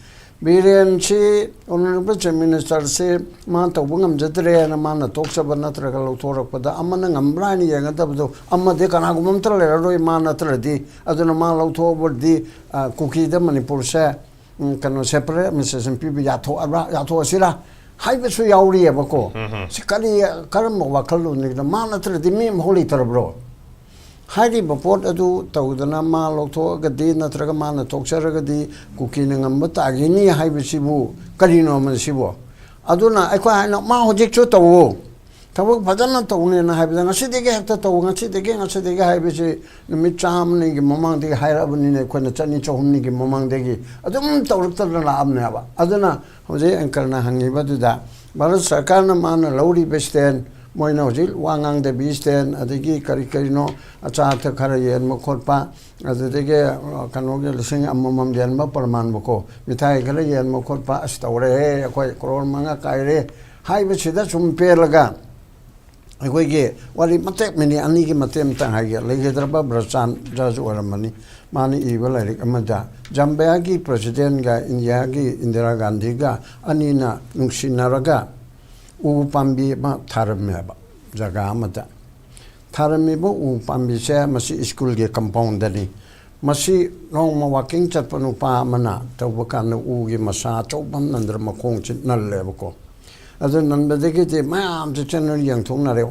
ꯕꯤꯔꯦꯟꯁꯤ, ꯑꯣꯅꯔꯦꯕꯜ ꯆꯤꯐ ꯃꯤꯅꯤꯁꯇꯔꯁꯤ ꯃꯥ ꯇꯧꯕ ꯉꯝꯖꯗ꯭ꯔꯦꯅ ꯃꯥꯅ ꯇꯣꯛꯆꯕ ꯅꯠꯇ꯭ꯔꯒ ꯂꯧꯊꯣꯔꯛꯄꯗ ꯑꯃꯅ ꯉꯝꯕ꯭ꯔꯥ ꯍꯥꯏꯅ ꯌꯦꯡꯒꯗꯕꯗꯣ ꯑꯃꯗꯤ ꯀꯅꯥꯒꯨꯝꯕ ꯑꯝꯇ ꯂꯩꯔꯔꯣꯏ ꯃꯥ ꯅꯠꯇ꯭ꯔꯗꯤ꯫ ꯑꯗꯨꯅ ꯃꯥ ꯂꯧꯊꯣꯛꯑꯕꯗꯤ, ꯑ, ꯀꯨꯀꯤꯗ ꯃꯅꯤꯄꯨꯔꯁꯦ, ꯎꯝ, ꯀꯩꯅꯣ, ꯁꯦꯄꯔꯦꯠ ꯑꯦꯗꯃꯤꯅꯤꯁꯇ꯭ꯔꯦꯁꯟ ꯄꯤꯕ ꯌꯥꯊꯣꯛꯑꯕ꯭ꯔꯥ, ꯌꯥꯊꯣꯛꯑꯁꯤꯔꯥ ꯍꯥꯏꯕꯁꯨ ꯌꯥꯎꯔꯤꯑꯕꯀꯣ꯫ ꯁꯤ ꯀꯔꯤ, ꯀꯔꯝꯕ ꯋꯥꯈꯜꯂꯣꯟꯅꯣ? ꯃꯥ ꯅꯠꯇ꯭ꯔꯗꯤ ꯃꯤ ꯑꯃꯐꯥꯎ ꯂꯩꯇ꯭ꯔꯕ꯭ꯔꯣ? ꯍꯥꯏꯔꯤꯕ ꯄꯣꯠ ꯑꯗꯨ ꯇꯧꯗꯅ ꯃꯥ ꯂꯧꯊꯣꯛꯑꯒꯗꯤ ꯅꯠꯇ꯭ꯔꯒ ꯃꯥꯅ ꯇꯣꯛꯆꯔꯒꯗꯤ ꯀꯨꯀꯤꯅ ꯉꯝꯕ ꯇꯥꯈꯤꯅꯤ ꯍꯥꯏꯕꯁꯤꯕꯨ ꯀꯔꯤꯅꯣ ꯃꯁꯤꯕꯨ? ꯑꯗꯨꯅ ꯑꯩꯈꯣꯏ ꯍꯥꯏꯅ ꯃꯥ ꯍꯧꯖꯤꯛꯁꯨ ꯇꯧꯋꯣ, ꯊꯕꯛ ꯐꯖꯅ ꯇꯧꯅꯦꯅ ꯍꯥꯏꯕꯗ ꯉꯁꯤꯗꯒꯤ ꯍꯦꯛꯇ ꯇꯧ, ꯉꯁꯤꯗꯒꯤ, ꯉꯁꯤꯗꯒꯤ ꯍꯥꯏꯕꯁꯤ ꯅꯨꯃꯤꯠ ꯆꯥꯝꯃꯅꯤꯒꯤ ꯃꯃꯥꯡꯗꯒꯤ ꯍꯥꯏꯔꯛꯑꯕꯅꯤꯅ ꯑꯩꯈꯣꯏꯅ ꯆꯅꯤ ꯆꯍꯨꯝꯅꯤꯒꯤ ꯃꯃꯥꯡꯗꯒꯤ ꯑꯗꯨꯝ ꯇꯧꯔꯛꯇꯗꯅ ꯂꯥꯛꯑꯕꯅꯦꯕ꯫ ꯑꯗꯨꯅ ꯍꯧꯖꯤꯛ ꯑꯦꯡꯀꯔꯅ ꯍꯪꯉꯤꯕ ꯑꯗꯨꯗ ꯚꯥꯔꯠ ꯁꯔꯀꯥꯔꯅ ꯃꯥꯅ ꯂꯧꯔꯤꯕ ꯁ꯭ꯇꯦꯟ, ꯃꯣꯏꯅ ꯍꯧꯖꯤꯛ ꯋꯥ ꯉꯥꯡꯗꯕꯤ ꯁ꯭ꯇꯦꯟ, ꯑꯗꯒꯤ ꯀꯔꯤ ꯀꯔꯤꯅꯣ ꯑꯆꯥ ꯑꯊꯛ ꯈꯔ ꯌꯦꯟꯕ ꯈꯣꯠꯄ, ꯑꯗꯨꯗꯒꯤ, ꯑ, ꯀꯩꯅꯣꯒꯤ ꯂꯤꯁꯤꯡ ꯑꯃꯃꯝ ꯌꯦꯟꯕ ꯄ꯭ꯔꯃꯥꯟꯕꯀꯣ, ꯃꯤꯊꯥꯏ ꯈꯔ ꯌꯦꯟꯕ ꯈꯣꯠꯄ, ꯑꯁ ꯇꯧꯔꯦꯍꯦ, ꯑꯩꯈꯣꯏ ꯀ꯭ꯔꯣꯔ ꯃꯉꯥ ꯀꯥꯏꯔꯦ ꯍꯥꯏꯕꯁꯤꯗ ꯁꯨꯝ ꯄꯦꯜꯂꯒ ꯑꯩꯈꯣꯏꯒꯤ ꯋꯥꯔꯤ ꯃꯇꯦꯛ ꯃꯤꯅꯤꯠ ꯑꯅꯤꯒꯤ ꯃꯇꯦꯛ ꯑꯃꯇꯪ ꯍꯥꯏꯒꯦ꯫ ꯂꯩꯈꯤꯗ꯭ꯔꯕ ꯕ꯭ꯔꯖꯆꯥꯟꯗ꯭ꯔꯁꯨ ꯑꯣꯏꯔꯝꯃꯅꯤ꯫ ꯃꯥꯅ ꯏꯕ ꯂꯥꯏꯔꯤꯛ ꯑꯃꯗ ꯖꯝꯕꯤꯌꯥꯒꯤ ꯄ꯭ꯔꯁꯤꯗꯦꯟꯒ ꯏꯟꯗꯤꯌꯥꯒꯤ ꯏꯟꯗꯤꯔꯥ ꯒꯥꯟꯙꯤꯒ ꯑꯅꯤꯅ ꯅꯨꯡꯁꯤꯅꯔꯒ ꯎ ꯄꯥꯝꯕꯤ ꯑꯃ ꯊꯥꯔꯝꯃꯦꯕ ꯖꯒꯥ ꯑꯃꯗ꯫ ꯊꯥꯔꯝꯃꯤꯕ ꯎ ꯄꯥꯝꯕꯤꯁꯦ ꯃꯁꯤ ꯁ꯭ꯀꯨꯜꯒꯤ ꯀꯝꯄꯥꯎꯟꯗꯅꯤ꯫ ꯃꯁꯤ ꯅꯣꯡꯃ ꯋꯥꯀꯤꯡ ꯆꯠꯄ ꯅꯨꯄꯥ ꯑꯃꯅ ꯇꯧꯕ ꯀꯥꯟꯗ ꯎꯒꯤ ꯃꯁꯥ ꯑꯆꯧꯕ ꯑꯃ ꯅꯟꯗ꯭ꯔ ꯃꯈꯣꯡꯁꯤ ꯅꯜꯂꯦꯕꯀꯣ꯫ ꯑꯗꯨ ꯅꯟꯕꯗꯒꯤꯗꯤ ꯃꯌꯥꯝꯁꯦ ꯆꯦꯟꯗꯨꯅ ꯌꯦꯡꯊꯣꯛꯅꯔꯦ꯫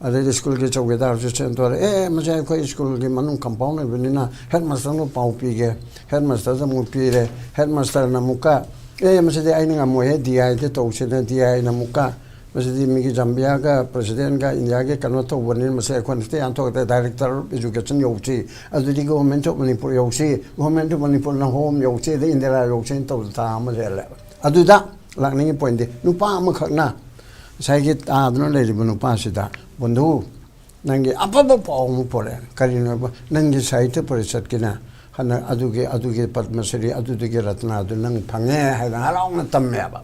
ꯑꯗꯩꯗꯤ ꯁ꯭ꯀꯨꯜꯒꯤ ꯆꯧꯀꯤꯗꯥꯔꯁꯨ ꯆꯦꯟꯊꯣꯔꯛꯑꯦ, "ꯑꯦ, ꯃꯁꯤ ꯑꯩꯈꯣꯏ ꯁ꯭ꯀꯨꯜꯒꯤ ꯃꯅꯨꯡ ꯀꯝꯄꯥꯎꯟ ꯑꯣꯏꯕꯅꯤꯅ ꯍꯦꯗ ꯃꯥꯁꯇꯔꯗ ꯄꯥꯎ ꯄꯤꯒꯦ"꯫ ꯍꯦꯗ ꯃꯥꯁꯇꯔꯗ ꯑꯃꯨꯛ ꯄꯤꯔꯦ꯫ ꯍꯦꯗ ꯃꯥꯁꯇꯔꯅ ꯑꯃꯨꯛꯀ, "ꯑꯦ, ꯃꯁꯤꯗꯤ ꯑꯩꯅ ꯉꯝꯃꯣꯏꯍꯦ, ꯗꯤ ꯑꯥꯏꯗ ꯇꯧꯁꯤꯅ", ꯗꯤ ꯑꯥꯏꯅ ꯑꯃꯨꯛꯀ, "ꯃꯁꯤꯗꯤ ꯃꯤꯒꯤ ꯖꯝꯕꯤꯌꯥꯒ ꯄ꯭ꯔꯁꯤꯗꯦꯟꯒ ꯏꯟꯗꯤꯌꯥꯒꯤ ꯀꯩꯅꯣ ꯇꯧꯕꯅꯤꯅ ꯃꯁꯤ ꯑꯩꯈꯣꯏꯅ ꯍꯦꯛꯇ ꯌꯥꯟꯊꯣꯛꯑꯒ Director of Education ꯌꯧꯁꯤ, ꯑꯗꯨꯗꯒꯤ Government of Manipur ꯌꯧꯁꯤ, Government of Manipurꯅ Home ꯌꯧꯁꯤ, ꯑꯗꯩ ꯏꯟꯗꯤꯔꯥ ꯌꯧꯁꯤꯅ ꯇꯧꯗꯅ ꯊꯥ ꯑꯃ ꯂꯩꯍꯜꯂꯦꯕ꯫ ꯑꯗꯨꯗ ꯂꯥꯛꯅꯤꯡꯉꯤ ꯄꯣꯏꯟꯗꯤ ꯅꯨꯄꯥ ꯑꯃꯈꯛꯅ ꯉꯁꯥꯏꯒꯤ ꯇꯥꯗꯨꯅ ꯂꯩꯔꯤꯕ ꯅꯨꯄꯥꯁꯤꯗ, "ꯕꯟꯙꯨ, ꯅꯪꯒꯤ ꯑꯐꯕ ꯄꯥꯎ ꯑꯃ ꯄꯣꯔꯛꯑꯦ꯫ ꯀꯔꯤꯅꯣꯕ? ꯅꯪꯒꯤ ꯁꯥꯍꯤꯇ꯭ꯌ ꯄꯔꯤꯁꯠꯀꯤꯅ ꯍꯟꯗꯛ ꯑꯗꯨꯒꯤ, ꯑꯗꯨꯒꯤ ꯄꯗꯃꯁ꯭ꯔꯤ, ꯑꯗꯨꯗꯨꯒꯤ ꯔꯠꯅꯥꯗꯨ ꯅꯪ ꯐꯪꯉꯦ" ꯍꯥꯏꯅ ꯍꯔꯥꯎꯅ ꯇꯝꯃꯦꯕ꯫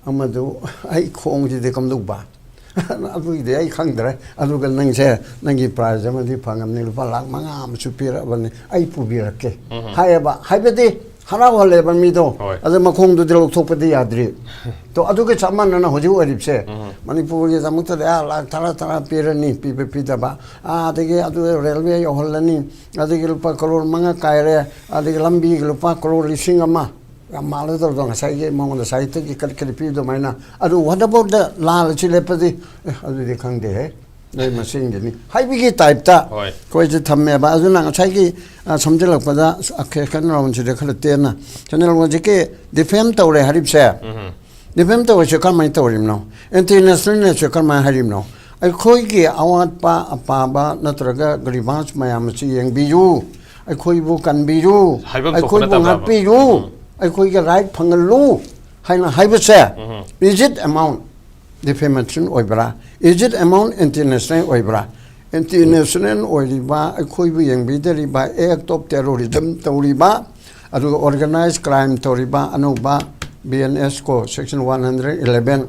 ꯑꯃꯗꯨ ꯑꯩ ꯈꯣꯡꯁꯤꯗꯤ ꯀꯝꯗꯧꯕ? ꯑꯗꯨꯒꯤꯗꯤ ꯑꯩ ꯈꯪꯗ꯭ꯔꯦ꯫ ꯑꯗꯨꯒ ꯅꯪꯁꯦ ꯅꯪꯒꯤ ꯄ꯭ꯔꯥꯏꯖ ꯑꯃꯗꯤ ꯐꯪꯉꯝꯅꯤ, ꯂꯨꯄꯥ ꯂꯥꯛ ꯃꯉꯥ ꯑꯃꯁꯨ ꯄꯤꯔꯛꯑꯕꯅꯤ, ꯑꯩ ꯄꯨꯕꯤꯔꯛꯀꯦ ꯍꯥꯏꯌꯦꯕ꯫ ꯍꯥꯏꯕꯗꯤ ꯍꯔꯥꯎꯍꯜꯂꯦꯕ ꯃꯤꯗꯣ꯫ ꯍꯣꯏ꯫ ꯑꯗ ꯃꯈꯣꯡꯗꯨꯗꯤ ꯂꯧꯊꯣꯛꯄꯗꯤ ꯌꯥꯗ꯭ꯔꯤ꯫ ꯇꯣ, ꯑꯗꯨꯒ ꯆꯞ ꯃꯥꯟꯅꯅ ꯍꯧꯖꯤꯛ ꯑꯣꯏꯔꯤꯕꯁꯦ, ꯃꯅꯤꯄꯨꯔꯒꯤꯗꯃꯛꯇꯗꯤ ꯑꯥ ꯂꯥꯛ ꯇꯔꯥ ꯇꯔꯥ ꯄꯤꯔꯅꯤ, ꯄꯤꯕ ꯄꯤꯗꯕ, ꯑꯥ, ꯑꯗꯒꯤ ꯑꯗꯨ ꯔꯦꯜꯋꯦ ꯌꯧꯍꯜꯂꯅꯤ, ꯑꯗꯒꯤ ꯂꯨꯄꯥ ꯀꯔꯣꯔ ꯃꯉꯥ ꯀꯥꯏꯔꯦ, ꯑꯗꯒꯤ ꯂꯝꯕꯤꯒꯤ ꯂꯨꯄꯥ ꯀꯔꯣꯔ ꯂꯤꯁꯤꯡ ꯑꯃ, ꯌꯥꯝ ꯃꯥꯜꯂꯗꯧꯗꯣ ꯉꯁꯥꯏꯒꯤ ꯃꯉꯣꯟꯗ ꯁꯥꯍꯤꯇ꯭ꯌꯒꯤ ꯀꯔꯤ ꯀꯔꯤ ꯄꯤꯕ ꯑꯗꯨꯃꯥꯏꯅ꯫ ꯑꯗꯨ what about the ꯂꯥꯜ ꯑꯁꯤ ꯂꯦꯞꯄꯗꯤ? ꯑꯦ, ꯑꯗꯨꯗꯤ ꯈꯪꯗꯦꯍꯦ, ꯅꯣꯏ ꯃꯁꯦꯟꯒꯤꯅꯤ ꯍꯥꯏꯕꯒꯤ ꯇꯥꯏꯞꯇ ꯍꯣꯏ꯫ ꯑꯩꯈꯣꯏꯁꯦ ꯊꯝꯃꯦꯕ꯫ ꯑꯗꯨꯅ ꯉꯁꯥꯏꯒꯤ, ꯑ, ꯁꯝꯖꯤꯜꯂꯛꯄꯗ, ꯑ, second round ꯁꯤꯗ ꯈꯔ ꯇꯦꯟꯅ, ꯁꯦꯅꯦꯜ ꯋꯥꯟꯁꯤꯒꯤ defame ꯇꯧꯔꯦ ꯍꯥꯏꯔꯤꯕꯁꯦ, defame ꯇꯧꯔꯤꯁꯦ ꯀꯔꯝꯍꯥꯏꯅ ꯇꯧꯔꯤꯕꯅꯣ? ꯑꯦꯟꯇꯤ ꯅꯦꯁꯅꯦꯜꯅꯦꯁꯁꯦ ꯀꯔꯝꯍꯥꯏꯅ ꯍꯥꯏꯔꯤꯕꯅꯣ? ꯑꯩꯈꯣꯏꯒꯤ ꯑꯋꯥꯠꯄ ꯑꯄꯥꯕ ꯅꯠꯇ꯭ꯔꯒ grievance ꯃꯌꯥꯝ ꯑꯁꯤ ꯌꯦꯡꯕꯤꯌꯨ, ꯑꯩꯈꯣꯏꯕꯨ ꯀꯟꯕꯤꯌꯨ, ꯍꯥꯏꯐꯝ ꯊꯣꯛꯄ ꯑꯩꯈꯣꯏꯕꯨ ꯅꯠꯇꯕ꯫ ꯉꯥꯛꯄꯤꯌꯨ, ꯑꯩꯈꯣꯏꯒꯤ right ꯐꯪꯍꯜꯂꯨ ꯍꯥꯏꯅ ꯍꯥꯏꯕꯁꯦ, is it amount defamation ꯑꯣꯏꯕ꯭ꯔꯥ? Is it amount anti national ꯑꯣꯏꯕ꯭ꯔꯥ? Anti national ꯑꯣꯏꯔꯤꯕ, ꯑꯩꯈꯣꯏꯕꯨ ꯌꯦꯡꯕꯤꯗꯔꯤꯕ, act of terrorism ꯇꯧꯔꯤꯕ, ꯑꯗꯨꯒ organized crime ꯇꯧꯔꯤꯕ, ꯑꯅꯧꯕ B N S ꯀꯣ, section one hundred eleven,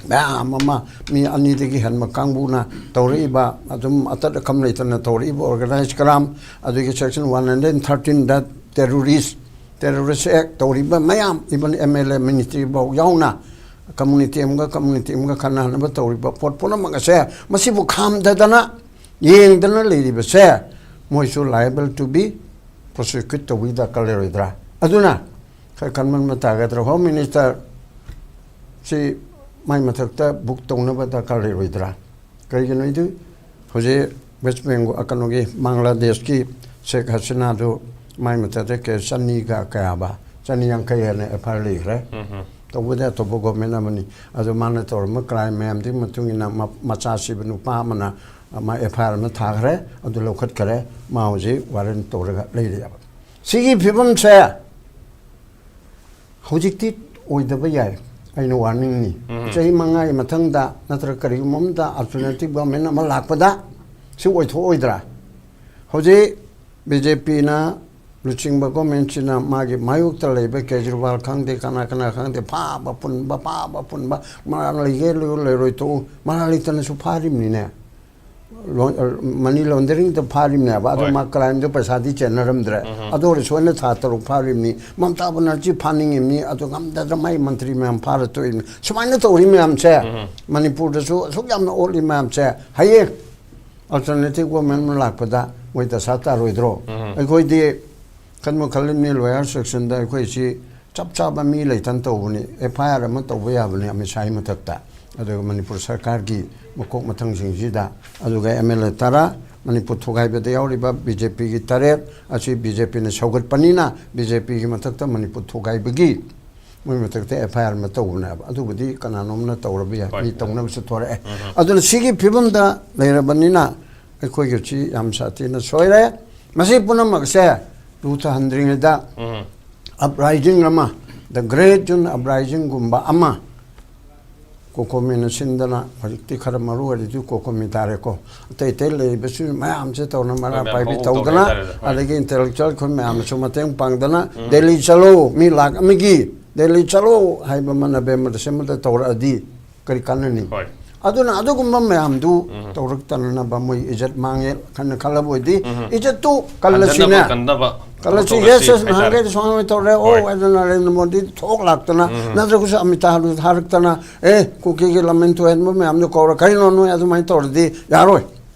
ꯃꯌꯥꯝ ꯑꯃ, ꯃꯤ ꯑꯅꯤꯗꯒꯤ ꯍꯦꯟꯕ ꯀꯥꯡꯕꯨꯅ ꯇꯧꯔꯛꯏꯕ, ꯑꯗꯨꯝ ꯑꯇꯠ ꯑꯈꯝ ꯂꯩꯇꯅ ꯇꯧꯔꯛꯏꯕ organized crime, ꯑꯗꯨꯒꯤ section one hundred thirteen ꯗ terrorist, terrorist act ꯇꯧꯔꯤꯕ ꯃꯌꯥꯝ, even M L A ministry ꯐꯥꯎ ꯌꯥꯎꯅ, community ꯑꯃꯒ community ꯑꯃꯒ ꯈꯠꯅꯍꯟꯅꯕ ꯇꯧꯔꯤꯕ ꯄꯣꯠ ꯄꯨꯝꯅꯃꯛ ꯑꯁꯦ, ꯃꯁꯤꯕꯨ ꯈꯥꯝꯗꯗꯅ ꯌꯦꯡꯗꯅ ꯂꯩꯔꯤꯕꯁꯦ, ꯃꯣꯏꯁꯨ liable to be prosecute ꯇꯧꯕꯒꯤ ꯗꯔꯀꯥꯔ ꯂꯩꯔꯣꯏꯗ꯭ꯔꯥ? ꯑꯗꯨꯅ ꯈꯔ ꯈꯟꯕ ꯑꯃ ꯇꯥꯒꯗ꯭ꯔꯥ? Home Minister ꯁꯤ ꯃꯥꯏ ꯃꯊꯛꯇ book ꯇꯧꯅꯕ ꯗꯔꯀꯥꯔ ꯂꯩꯔꯣꯏꯗ꯭ꯔꯥ? ꯀꯔꯤꯒꯤꯅꯣ ꯍꯥꯏꯗꯤ ꯍꯧꯖꯤꯛ West Bengal, ꯀꯩꯅꯣꯒꯤ, ꯕꯪꯒ꯭ꯂꯥꯗꯦꯁꯀꯤ ꯁꯦꯈ ꯍꯁꯤꯅꯥꯗꯨ ꯃꯥꯏ ꯃꯊꯛꯇ ꯀꯦꯁ ꯆꯅꯤꯒ ꯀꯌꯥꯕ, ꯆꯅꯤ ꯌꯥꯡꯈꯩ ꯍꯦꯟꯅ F I R ꯂꯩꯈ꯭ꯔꯦ꯫ ꯇꯧꯕꯗꯤ ꯑꯇꯣꯞꯄ government ꯑꯃꯅꯤ꯫ ꯑꯗꯣ ꯃꯥꯅ ꯇꯧꯔꯝꯕ crime ꯃꯌꯥꯝꯗꯨꯒꯤ ꯃꯇꯨꯡ ꯏꯟꯅ ꯃ-, ꯃꯆꯥ ꯁꯤꯕ ꯅꯨꯄꯥ ꯑꯃꯅ, ꯑ, ꯃꯥ F I R ꯑꯃ ꯊꯥꯈ꯭ꯔꯦ, ꯑꯗꯨ ꯂꯧꯈꯠꯈꯔꯦ, ꯃꯥ ꯍꯧꯖꯤꯛ warrant ꯇꯧꯔꯒ ꯂꯩꯔꯦꯕ꯫ ꯁꯤꯒꯤ ꯐꯤꯕꯝꯁꯦ ꯍꯧꯖꯤꯛꯇꯤ ꯑꯣꯏꯗꯕ ꯌꯥꯏ, ꯑꯩꯅ warning ꯅꯤ꯫ ꯆꯍꯤ ꯃꯉꯥꯒꯤ ꯃꯊꯪꯗ ꯅꯠꯇ꯭ꯔꯒ ꯀꯔꯤꯒꯨꯝꯕ ꯑꯃꯗ alternative government ꯑꯃ ꯂꯥꯛꯄꯗ ꯁꯤ ꯑꯣꯏꯊꯣꯛꯑꯣꯏꯗ꯭ꯔꯥ? ꯍꯧꯖꯤꯛ B J P ꯅ ꯂꯨꯆꯤꯡꯕ ꯒꯣꯔꯃꯦꯟꯁꯤꯅ ꯃꯥꯒꯤ ꯃꯥꯌꯣꯛꯇ ꯂꯩꯕ ꯀꯦꯖꯔꯤꯋꯥꯜ ꯈꯪꯗꯦ, ꯀꯅꯥ ꯀꯅꯥ ꯈꯪꯗꯦ, ꯐꯥꯕ ꯄꯨꯟꯕ, ꯐꯥꯕ ꯄꯨꯟꯕ, ꯃꯔꯥꯜ ꯂꯩꯒꯦ ꯂꯩꯔꯣꯏ ꯇꯣꯛꯎ, ꯃꯔꯥꯜ ꯂꯩꯇꯅꯁꯨ ꯐꯥꯔꯤꯕꯅꯤꯅꯦ꯫ ꯂꯣꯟ-, ꯃꯅꯤ ꯂꯣꯟꯗꯔꯤꯡꯗ ꯐꯥꯔꯤꯕꯅꯦꯕ꯫ ꯑꯗꯨ ꯍꯣꯏ꯫ ꯃꯥ ꯀ꯭ꯔꯥꯏꯝꯗꯣ ꯄꯩꯁꯥꯗꯤ ꯆꯦꯟꯅꯔꯝꯗ꯭ꯔꯦ꯫ ꯎꯝ꯫ ꯑꯗꯨ ꯑꯣꯏꯔꯁꯨ ꯑꯩꯅ ꯊꯥ ꯇꯔꯨꯛ ꯐꯥꯔꯤꯕꯅꯤ꯫ ꯃꯃꯇꯥ ꯕꯅꯔꯖꯤ ꯐꯥꯅꯤꯡꯉꯤꯕꯅꯤ꯫ ꯑꯗꯨ ꯉꯝꯗꯗꯅ ꯃꯥꯏ ꯃꯟꯇ꯭ꯔꯤ ꯃꯌꯥꯝ ꯐꯥꯔ ꯇꯣꯛꯏꯕꯅꯤ꯫ ꯁꯨꯃꯥꯏꯅ ꯇꯧꯔꯤ ꯃꯌꯥꯝꯁꯦ, ꯎꯝ꯫ ꯃꯅꯤꯄꯨꯔꯗꯁꯨ ꯑꯁꯨꯛ ꯌꯥꯝꯅ ꯑꯣꯠꯂꯤ ꯃꯌꯥꯝꯁꯦ, ꯍꯌꯦꯡ alternative government ꯑꯃ ꯂꯥꯛꯄꯗ ꯃꯣꯏ ꯗꯁꯥ ꯇꯥꯔꯣꯏꯗ꯭ꯔꯣ? ꯎꯝ꯫ ꯑꯩꯈꯣꯏꯗꯤ ꯈꯟꯕ ꯈꯜꯂꯤꯕꯅꯤ, lawyer sectionꯗ ꯑꯩꯈꯣꯏꯁꯤ ꯆꯞ ꯆꯥꯕ ꯃꯤ ꯂꯩꯇꯅ ꯇꯧꯕꯅꯤ꯫ F I R ꯑꯃ ꯇꯧꯕ ꯌꯥꯕꯅꯤ ꯑꯃꯤꯠ ꯁꯥꯍꯒꯤ ꯃꯊꯛꯇ, ꯑꯗꯨꯒ ꯃꯅꯤꯄꯨꯔ ꯁꯔꯀꯥꯔꯒꯤ ꯃꯀꯣꯛ ꯃꯊꯪꯁꯤꯡꯁꯤꯗ꯫ ꯑꯗꯨꯒ M L A ꯇꯔꯥ, ꯃꯅꯤꯄꯨꯔ ꯊꯣꯒꯥꯏꯕꯗ ꯌꯥꯎꯔꯤꯕ BJPꯒꯤ ꯇꯔꯦꯠ ꯑꯁꯤ BJPꯅ ꯁꯧꯒꯠꯄꯅꯤꯅ, BJPꯒꯤ ꯃꯊꯛꯇ ꯃꯅꯤꯄꯨꯔ ꯊꯣꯒꯥꯏꯕꯒꯤ ꯃꯣꯏ ꯃꯊꯛꯇ F I R ꯑꯃ ꯇꯧꯕꯅꯦꯕ꯫ ꯑꯗꯨꯕꯨꯗꯤ ꯀꯅꯥꯅꯣꯝꯅ ꯇꯧꯔꯕ ꯌꯥꯏ, ꯍꯣꯏ꯫ ꯃꯤ ꯇꯧꯅꯕꯁꯨ ꯊꯣꯔꯛꯑꯦ꯫ ꯎꯝ꯫ ꯑꯗꯨꯅ ꯁꯤꯒꯤ ꯐꯤꯕꯝꯗ ꯂꯩꯔꯕꯅꯤꯅ ꯑꯩꯈꯣꯏꯒꯤ ꯁꯤ ꯌꯥꯝ ꯁꯥꯊꯤꯅ ꯁꯣꯏꯔꯦ꯫ ꯃꯁꯤ ꯄꯨꯝꯅꯃꯛꯁꯦ ꯂꯨꯊꯍꯟꯗ꯭ꯔꯤꯉꯩꯗ, ꯎꯝ꯫ Uprising ꯑꯃ, the Great June Uprisingꯒꯨꯝꯕ ꯑꯃ, COCOMIꯅ ꯁꯤꯟꯗꯅ, ꯍꯧꯖꯤꯛꯇꯤ ꯈꯔ ꯃꯔꯨ ꯑꯣꯏꯔꯤꯗꯤ COCOMI ꯇꯥꯔꯦꯀꯣ, ꯑꯇꯩ ꯑꯇꯩ ꯂꯩꯔꯤꯕꯁꯨ ꯃꯌꯥꯝꯁꯦ ꯇꯧꯅ, ꯃꯔꯥ ꯍꯣꯏ, ꯃꯌꯥꯝ ꯄꯥꯏꯕꯤ ꯐꯥꯎꯕ ꯇꯧꯗꯅ, ꯇꯧꯔꯦ ꯍꯥꯏꯇꯥꯔꯦ꯫ ꯍꯣꯏ꯫ ꯑꯗꯒꯤ intellectual ꯑꯩꯈꯣꯏ ꯃꯌꯥꯝꯅꯁꯨ ꯃꯇꯦꯡ ꯄꯥꯡꯗꯅ, ꯎꯝ꯫ ꯗꯦꯜꯂꯤ ꯆꯠꯂꯣ, ꯃꯤ ꯂꯥꯛ ꯑꯃꯒꯤ ꯗꯦꯜꯂꯤ ꯆꯠꯂꯣ ꯍꯥꯏꯕ ꯑꯃ ꯅꯕꯦꯝꯕꯔ ꯗꯤꯁꯦꯝꯕꯔꯗ ꯇꯧꯔꯛꯑꯗꯤ ꯀꯔꯤ ꯀꯥꯟꯅꯅꯤ? ꯍꯣꯏ꯫ ꯑꯗꯨꯅ ꯑꯗꯨꯒꯨꯝꯕ ꯃꯌꯥꯝꯗꯨ ꯎꯝ꯫ ꯇꯧꯔꯛꯇꯅꯅꯕ, ꯃꯣꯏ ꯏꯖꯠ ꯃꯥꯡꯉꯦ ꯈꯟꯅ ꯈꯜꯂꯕ ꯑꯣꯏꯗꯤ, ꯎꯝ꯫ ꯏꯖꯠꯇꯨ ꯀꯜꯂꯁꯤꯅꯦ꯫ ꯍꯟꯖꯟꯅꯕ, ꯀꯟꯅꯕ ꯀꯜꯂꯁꯤ꯫ ꯇꯧꯔꯁꯤ ꯌꯦꯁ, ꯌꯦꯁ, ꯍꯥꯏꯇꯥꯔꯦ꯫ ꯅꯍꯥꯟꯈꯩꯗꯤ ꯁꯨꯃꯥꯏꯅ ꯇꯧꯔꯦ꯫ ꯑꯣ, ꯍꯣꯏ꯫ ꯑꯗꯨ ꯅꯔꯦꯟꯗ꯭ꯔ ꯃꯣꯗꯤ ꯊꯣꯛ ꯂꯥꯛꯇꯅ, ꯎꯝ꯫ ꯅꯠꯇ꯭ꯔꯒꯁꯨ ꯑꯃꯤꯇꯥꯕꯗꯨ ꯊꯥꯔꯛꯇꯅ, "ꯑꯦ, ꯀꯨꯀꯤꯒꯤ ꯂꯃꯟ ꯇꯣꯍꯦꯟꯕ ꯃꯌꯥꯝꯗꯣ ꯀꯧꯔ, ꯀꯔꯤꯅꯣ ꯅꯣꯏ ꯑꯗꯨꯃꯥꯏꯅ ꯇꯧꯔꯗꯤ ꯌꯥꯔꯣꯏ꯫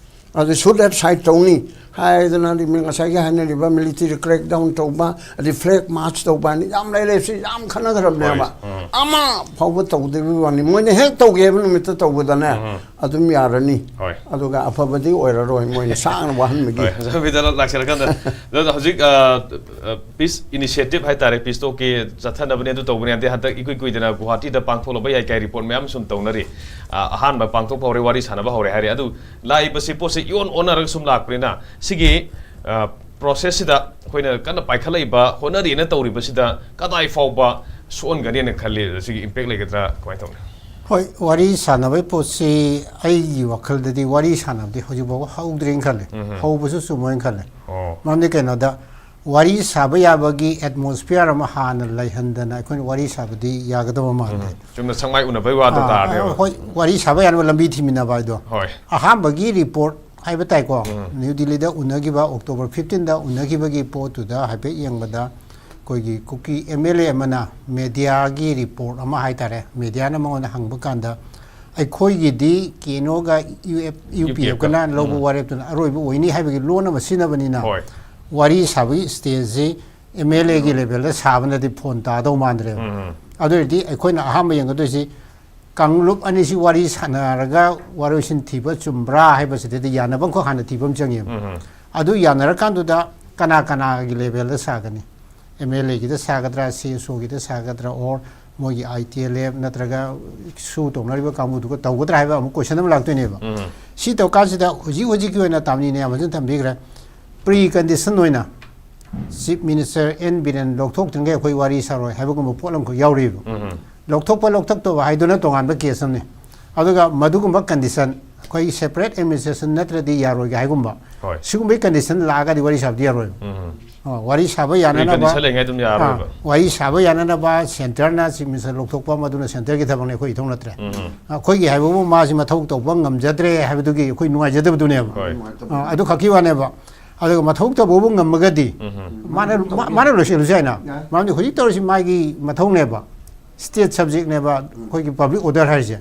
ꯑꯗꯨ shoot at sight ꯇꯧꯅꯤ" ꯍꯥꯏꯗꯅ, ꯑꯗꯩ ꯉꯁꯥꯏꯒꯤ ꯍꯥꯏꯅꯔꯤꯕ military crackdown ꯇꯧꯕ, ꯑꯗꯩ flag march ꯇꯧꯕ ꯍꯥꯏꯅ ꯌꯥꯝ ꯂꯩꯔꯦ꯫ ꯁꯤ ꯌꯥꯝ ꯈꯟꯅꯈ꯭ꯔꯕꯅꯦꯕ꯫ ꯍꯣꯏ, ꯎꯝ꯫ ꯑꯃ ꯐꯥꯎꯕ ꯇꯧꯗꯕꯒꯤ ꯋꯥꯅꯤ꯫ ꯃꯣꯏꯅ ꯍꯦꯛ ꯇꯧꯒꯦ ꯍꯥꯏꯕ ꯅꯨꯃꯤꯠꯇ ꯇꯧꯕꯗꯅꯦ, ꯎꯝ꯫ ꯑꯗꯨꯝ ꯌꯥꯔꯅꯤ꯫ ꯍꯣꯏ꯫ ꯑꯗꯨꯒ ꯑꯐꯕꯗꯤ ꯑꯣꯏꯔꯔꯣꯏ, ꯃꯣꯏꯅ ꯁꯥꯡꯅ ꯋꯥꯍꯟꯕꯒꯤ꯫ ꯍꯣꯏ, ꯑꯣꯖꯥ ꯕꯤꯗ꯭ꯌꯥꯅꯟꯗ ꯂꯥꯛꯆꯔꯀꯥꯟꯗ, ꯑꯗꯨꯅ ꯍꯧꯖꯤꯛ, ꯑ, ꯑ, peace initiative ꯍꯥꯏꯇꯥꯔꯦ, peace talkꯀꯤ ꯆꯠꯊꯅꯕꯅꯦ, ꯑꯗꯨ ꯇꯧꯕꯅꯦ, ꯑꯗꯩ ꯍꯟꯗꯛ ꯏꯀꯨꯏ ꯀꯨꯏꯗꯅ ꯒꯨꯋꯥꯍꯥꯇꯤꯗ ꯄꯥꯡꯊꯣꯛꯂꯕ ꯌꯥꯏ ꯀꯥꯏ report ꯃꯌꯥꯝ ꯁꯨꯝ ꯇꯧꯅꯔꯤ꯫ ꯑ, ꯑꯍꯥꯟꯕ ꯄꯥꯡꯊꯣꯛꯄ ꯍꯧꯔꯦ, ꯋꯥꯔꯤ ꯁꯥꯟꯅꯕ ꯍꯧꯔꯦ ꯍꯥꯏꯔꯦ꯫ ꯑꯗꯨ ꯂꯥꯛꯏꯕꯁꯤ ꯄꯣꯠꯁꯤ ꯏꯑꯣꯟ ꯑꯣꯟꯅꯔꯒ ꯁꯨꯝ ꯂꯥꯛꯄꯅꯤꯅ, ꯁꯤꯒꯤ, ꯑ, processꯁꯤꯗ ꯑꯩꯈꯣꯏꯅ ꯀꯟꯅ ꯄꯥꯏꯈꯠꯂꯛꯏꯕ, ꯍꯣꯠꯅꯔꯤꯅ ꯇꯧꯔꯤꯕꯁꯤꯗ ꯀꯗꯥꯏ ꯐꯥꯎꯕ ꯁꯣꯛꯍꯟꯒꯅꯤꯅ ꯈꯜꯂꯤ? ꯁꯤꯒꯤ impact ꯂꯩꯒꯗ꯭ꯔꯥ? ꯀꯃꯥꯏꯅ ꯇꯧꯅꯤ? ꯍꯣꯏ, ꯋꯥꯔꯤ ꯁꯥꯟꯅꯕꯒꯤ ꯄꯣꯠꯁꯤ ꯑꯩꯒꯤ ꯋꯥꯈꯜꯗꯗꯤ ꯋꯥꯔꯤ ꯁꯥꯟꯅꯕꯗꯤ ꯍꯧꯖꯤꯛ ꯐꯥꯎꯕ ꯍꯧꯗ꯭ꯔꯤꯅ ꯈꯜꯂꯦ꯫ ꯎꯝ꯫ ꯍꯧꯕꯁꯨ ꯆꯨꯝꯃꯣꯏꯅ ꯈꯜꯂꯦ꯫ ꯑꯣ꯫ ꯃꯔꯝꯗꯤ ꯀꯩꯅꯣꯗ, ꯋꯥꯔꯤ ꯁꯥꯕ ꯌꯥꯕꯒꯤ ꯑꯦꯠꯃꯣꯁꯐꯤꯌꯥꯔ ꯑꯃ ꯍꯥꯟꯅ ꯂꯩꯍꯟꯗꯅ ꯑꯩꯈꯣꯏꯅ ꯋꯥꯔꯤ ꯁꯥꯕꯗꯤ ꯌꯥꯒꯗꯕ ꯃꯥꯟꯗꯦ꯫ ꯆꯨꯝꯅ ꯁꯛꯃꯥꯏ ꯎꯅꯕꯩ ꯋꯥꯗ ꯑꯥ, ꯇꯥꯔꯅꯦꯕ꯫ ꯍꯣꯏ, ꯋꯥꯔꯤ ꯁꯥꯕ ꯌꯥꯅꯕ ꯂꯝꯕꯤ ꯊꯤꯃꯤꯟꯅꯕ ꯍꯥꯏꯗꯣ꯫ ꯍꯣꯏ꯫ ꯑꯍꯥꯟꯕꯒꯤ ꯔꯤꯄꯣꯔꯠ ꯍꯥꯏꯕ ꯇꯥꯏꯀꯣ, ꯅ꯭ꯌꯨ ꯗꯤꯜꯂꯤꯗ ꯎꯅꯈꯤꯕ, ꯑꯣꯛꯇꯣꯕꯔ ꯐꯤꯐꯇꯤꯟꯗ ꯎꯅꯈꯤꯕꯒꯤ ꯄꯣꯠꯇꯨꯗ ꯍꯥꯏꯐꯦꯠ ꯌꯦꯡꯕꯗ, ꯑꯩꯈꯣꯏꯒꯤ ꯀꯨꯀꯤ ꯑꯦꯝ ꯑꯦꯜ ꯑꯦ ꯑꯃꯅ ꯃꯦꯗꯤꯌꯥꯒꯤ ꯔꯤꯄꯣꯔꯠ ꯑꯃ ꯍꯥꯏ ꯇꯥꯔꯦ, ꯃꯦꯗꯤꯌꯥꯅ ꯃꯉꯣꯟꯗ ꯍꯪꯕ ꯀꯥꯟꯗ, ꯑꯩꯈꯣꯏꯒꯤꯗꯤ ꯀꯦ ꯑꯦꯟ ꯑꯣꯒ ꯌꯨ ꯑꯦꯐ ꯌꯨ ꯄꯤ ꯑꯦꯐꯀꯅ ꯂꯧꯕ ꯋꯥꯔꯦꯞꯇꯨꯅ ꯑꯔꯣꯏꯕ ꯑꯣꯏꯅꯤ ꯍꯥꯏꯕꯒꯤ ꯂꯣꯟ ꯑꯃ ꯁꯤꯖꯤꯟꯅꯕꯅꯤꯅ, ꯍꯣꯏ꯫ ꯋꯥꯔꯤ ꯁꯥꯕꯒꯤ ꯁ꯭ꯇꯦꯖꯁꯤ ꯑꯦꯝ ꯑꯦꯜ ꯑꯦꯒꯤ ꯂꯦꯚꯦꯜꯗ ꯁꯥꯕꯅꯗꯤ ꯐꯣꯟ ꯇꯥꯗꯧ ꯃꯥꯟꯗ꯭ꯔꯦꯕ꯫ ꯑꯗꯨ ꯑꯣꯏꯔꯗꯤ ꯑꯩꯈꯣꯏꯅ ꯑꯍꯥꯟꯕ ꯌꯦꯡꯒꯗꯣꯏꯁꯤ ꯀꯥꯡꯂꯨꯞ ꯑꯅꯤꯁꯤ ꯋꯥꯔꯤ ꯁꯥꯟꯅꯔꯒ ꯋꯥꯔꯣꯏꯁꯤꯟ ꯊꯤꯕ ꯆꯨꯝꯕ꯭ꯔꯥ ꯍꯥꯏꯕꯁꯤꯗꯗꯤ ꯌꯥꯅꯕ ꯑꯃꯈꯛ ꯍꯥꯟꯅ ꯊꯤꯕ ꯑꯃ ꯆꯪꯉꯦꯕ꯫ ꯑꯗꯨ ꯌꯥꯅꯔꯀꯥꯟꯗꯨꯗ ꯀꯅꯥ ꯀꯅꯥꯒꯤ ꯂꯦꯚꯦꯜꯗ ꯁꯥꯒꯅꯤ? M L ꯑꯦꯒꯤꯗ ꯁꯥꯒꯗ꯭ꯔꯥ, C S ꯑꯣꯒꯤꯗ ꯁꯥꯒꯗ꯭ꯔꯥ, or ꯃꯣꯏꯒꯤ ꯑꯥꯏ ꯇꯤ ꯑꯦꯜ ꯑꯦꯐ ꯅꯠꯇ꯭ꯔꯒ ꯁꯨ ꯇꯧꯅꯔꯤꯕ ꯀꯥꯡꯕꯨꯗꯨꯒ ꯇꯧꯒꯗ꯭ꯔꯥ ꯍꯥꯏꯕ ꯑꯃꯨꯛ ꯀꯣꯏꯁꯟ ꯑꯃ ꯂꯥꯛꯇꯣꯏꯅꯦꯕ꯫ ꯁꯤ ꯇꯧꯀꯥꯟꯁꯤꯗ ꯍꯧꯖꯤꯛ ꯍꯧꯖꯤꯛꯀꯤ ꯑꯣꯏꯅ ꯇꯥꯃꯤꯅꯦ ꯌꯥꯝ ꯐꯖꯅ ꯊꯝꯕꯤꯈ꯭ꯔꯦ꯫ ꯄ꯭ꯔꯤ ꯀꯟꯗꯤꯁꯟ ꯑꯣꯏꯅ ꯆꯤꯐ ꯃꯤꯅꯤꯁꯇꯔ ꯑꯦꯟ ꯕꯤꯔꯦꯟ ꯂꯧꯊꯣꯛꯇ꯭ꯔꯤꯉꯩ ꯑꯩꯈꯣꯏ ꯋꯥꯔꯤ ꯁꯥꯔꯣꯏ ꯍꯥꯏꯕꯒꯨꯝꯕ ꯄꯣꯠ ꯑꯃꯈꯛ ꯌꯥꯎꯔꯤꯕ꯫ ꯂꯧꯊꯣꯛꯄ ꯂꯧꯊꯣꯛꯇꯕ ꯍꯥꯏꯗꯨꯅ ꯇꯣꯉꯥꯟꯕ ꯀꯦꯁ ꯑꯃꯅꯤ꯫ ꯑꯗꯨꯒ ꯃꯗꯨꯒꯨꯝꯕ ꯀꯟꯗꯤꯁꯟ, ꯑꯩꯈꯣꯏꯒꯤ ꯁꯦꯄꯔꯦꯠ ꯑꯦꯗꯃꯤꯅꯤꯁꯇ꯭ꯔꯦꯁꯟ ꯅꯠꯇ꯭ꯔꯗꯤ ꯌꯥꯔꯣꯏꯒ ꯍꯥꯏꯒꯨꯝꯕ, ꯍꯣꯏ꯫ ꯁꯤꯒꯨꯝꯕꯒꯤ ꯀꯟꯗꯤꯁꯟ ꯂꯥꯛꯑꯒꯗꯤ ꯋꯥꯔꯤ ꯁꯥꯕꯗꯤ ꯌꯥꯔꯣꯏꯕ꯫ ꯎꯝ꯫ ꯑ, ꯋꯥꯔꯤ ꯁꯥꯕ ꯌꯥꯅꯅꯕ ꯀꯟꯗꯤꯁꯟ ꯂꯩꯉꯩ ꯑꯗꯨꯝ ꯌꯥꯔꯣꯏꯕ꯫ ꯑ, ꯋꯥꯔꯤ ꯁꯥꯕ ꯌꯥꯅꯅꯕ ꯁꯦꯟꯇꯔꯅ ꯆꯤꯐ ꯃꯤꯅꯤꯁꯇꯔ ꯂꯧꯊꯣꯛꯄ, ꯃꯗꯨꯅ ꯁꯦꯟꯇꯔꯒꯤ ꯊꯕꯛꯅꯤ, ꯑꯩꯈꯣꯏ ꯏꯊꯧ ꯅꯠꯇ꯭ꯔꯦ꯫ ꯑꯩꯈꯣꯏꯒꯤ ꯍꯥꯏꯕꯕꯨ ꯃꯥꯁꯤ ꯃꯊꯧ ꯇꯧꯕ ꯉꯝꯖꯗ꯭ꯔꯦ ꯍꯥꯏꯕꯗꯨꯒꯤ ꯑꯩꯈꯣꯏ ꯅꯨꯡꯉꯥꯏꯖꯗꯕꯗꯨꯅꯦꯕ꯫ ꯍꯣꯏ꯫ ꯑ, ꯑꯗꯨ ꯈꯛꯀꯤ ꯋꯥꯅꯦꯕ꯫ ꯑꯗꯨꯒ ꯃꯊꯧ ꯇꯧꯕꯕꯨ ꯉꯝꯃꯒꯗꯤ, ꯃꯥꯅ, ꯃꯥ-, ꯃꯥꯅ ꯂꯣꯏꯁꯤꯜꯂꯁꯨ ꯌꯥꯏꯅ꯫ ꯌꯥꯏ꯫ ꯃꯔꯝꯗꯤ ꯍꯧꯖꯤꯛ ꯇꯧꯔꯤꯁꯤ ꯃꯥꯒꯤ ꯃꯊꯧꯅꯦꯕ, ꯁ꯭ꯇꯦꯠ ꯁꯕꯖꯦꯛꯅꯦꯕ, ꯑꯩꯈꯣꯏꯒꯤ ꯄꯕ꯭ꯂꯤꯛ ꯑꯣꯔꯗꯔ ꯍꯥꯏꯔꯤꯁꯦ꯫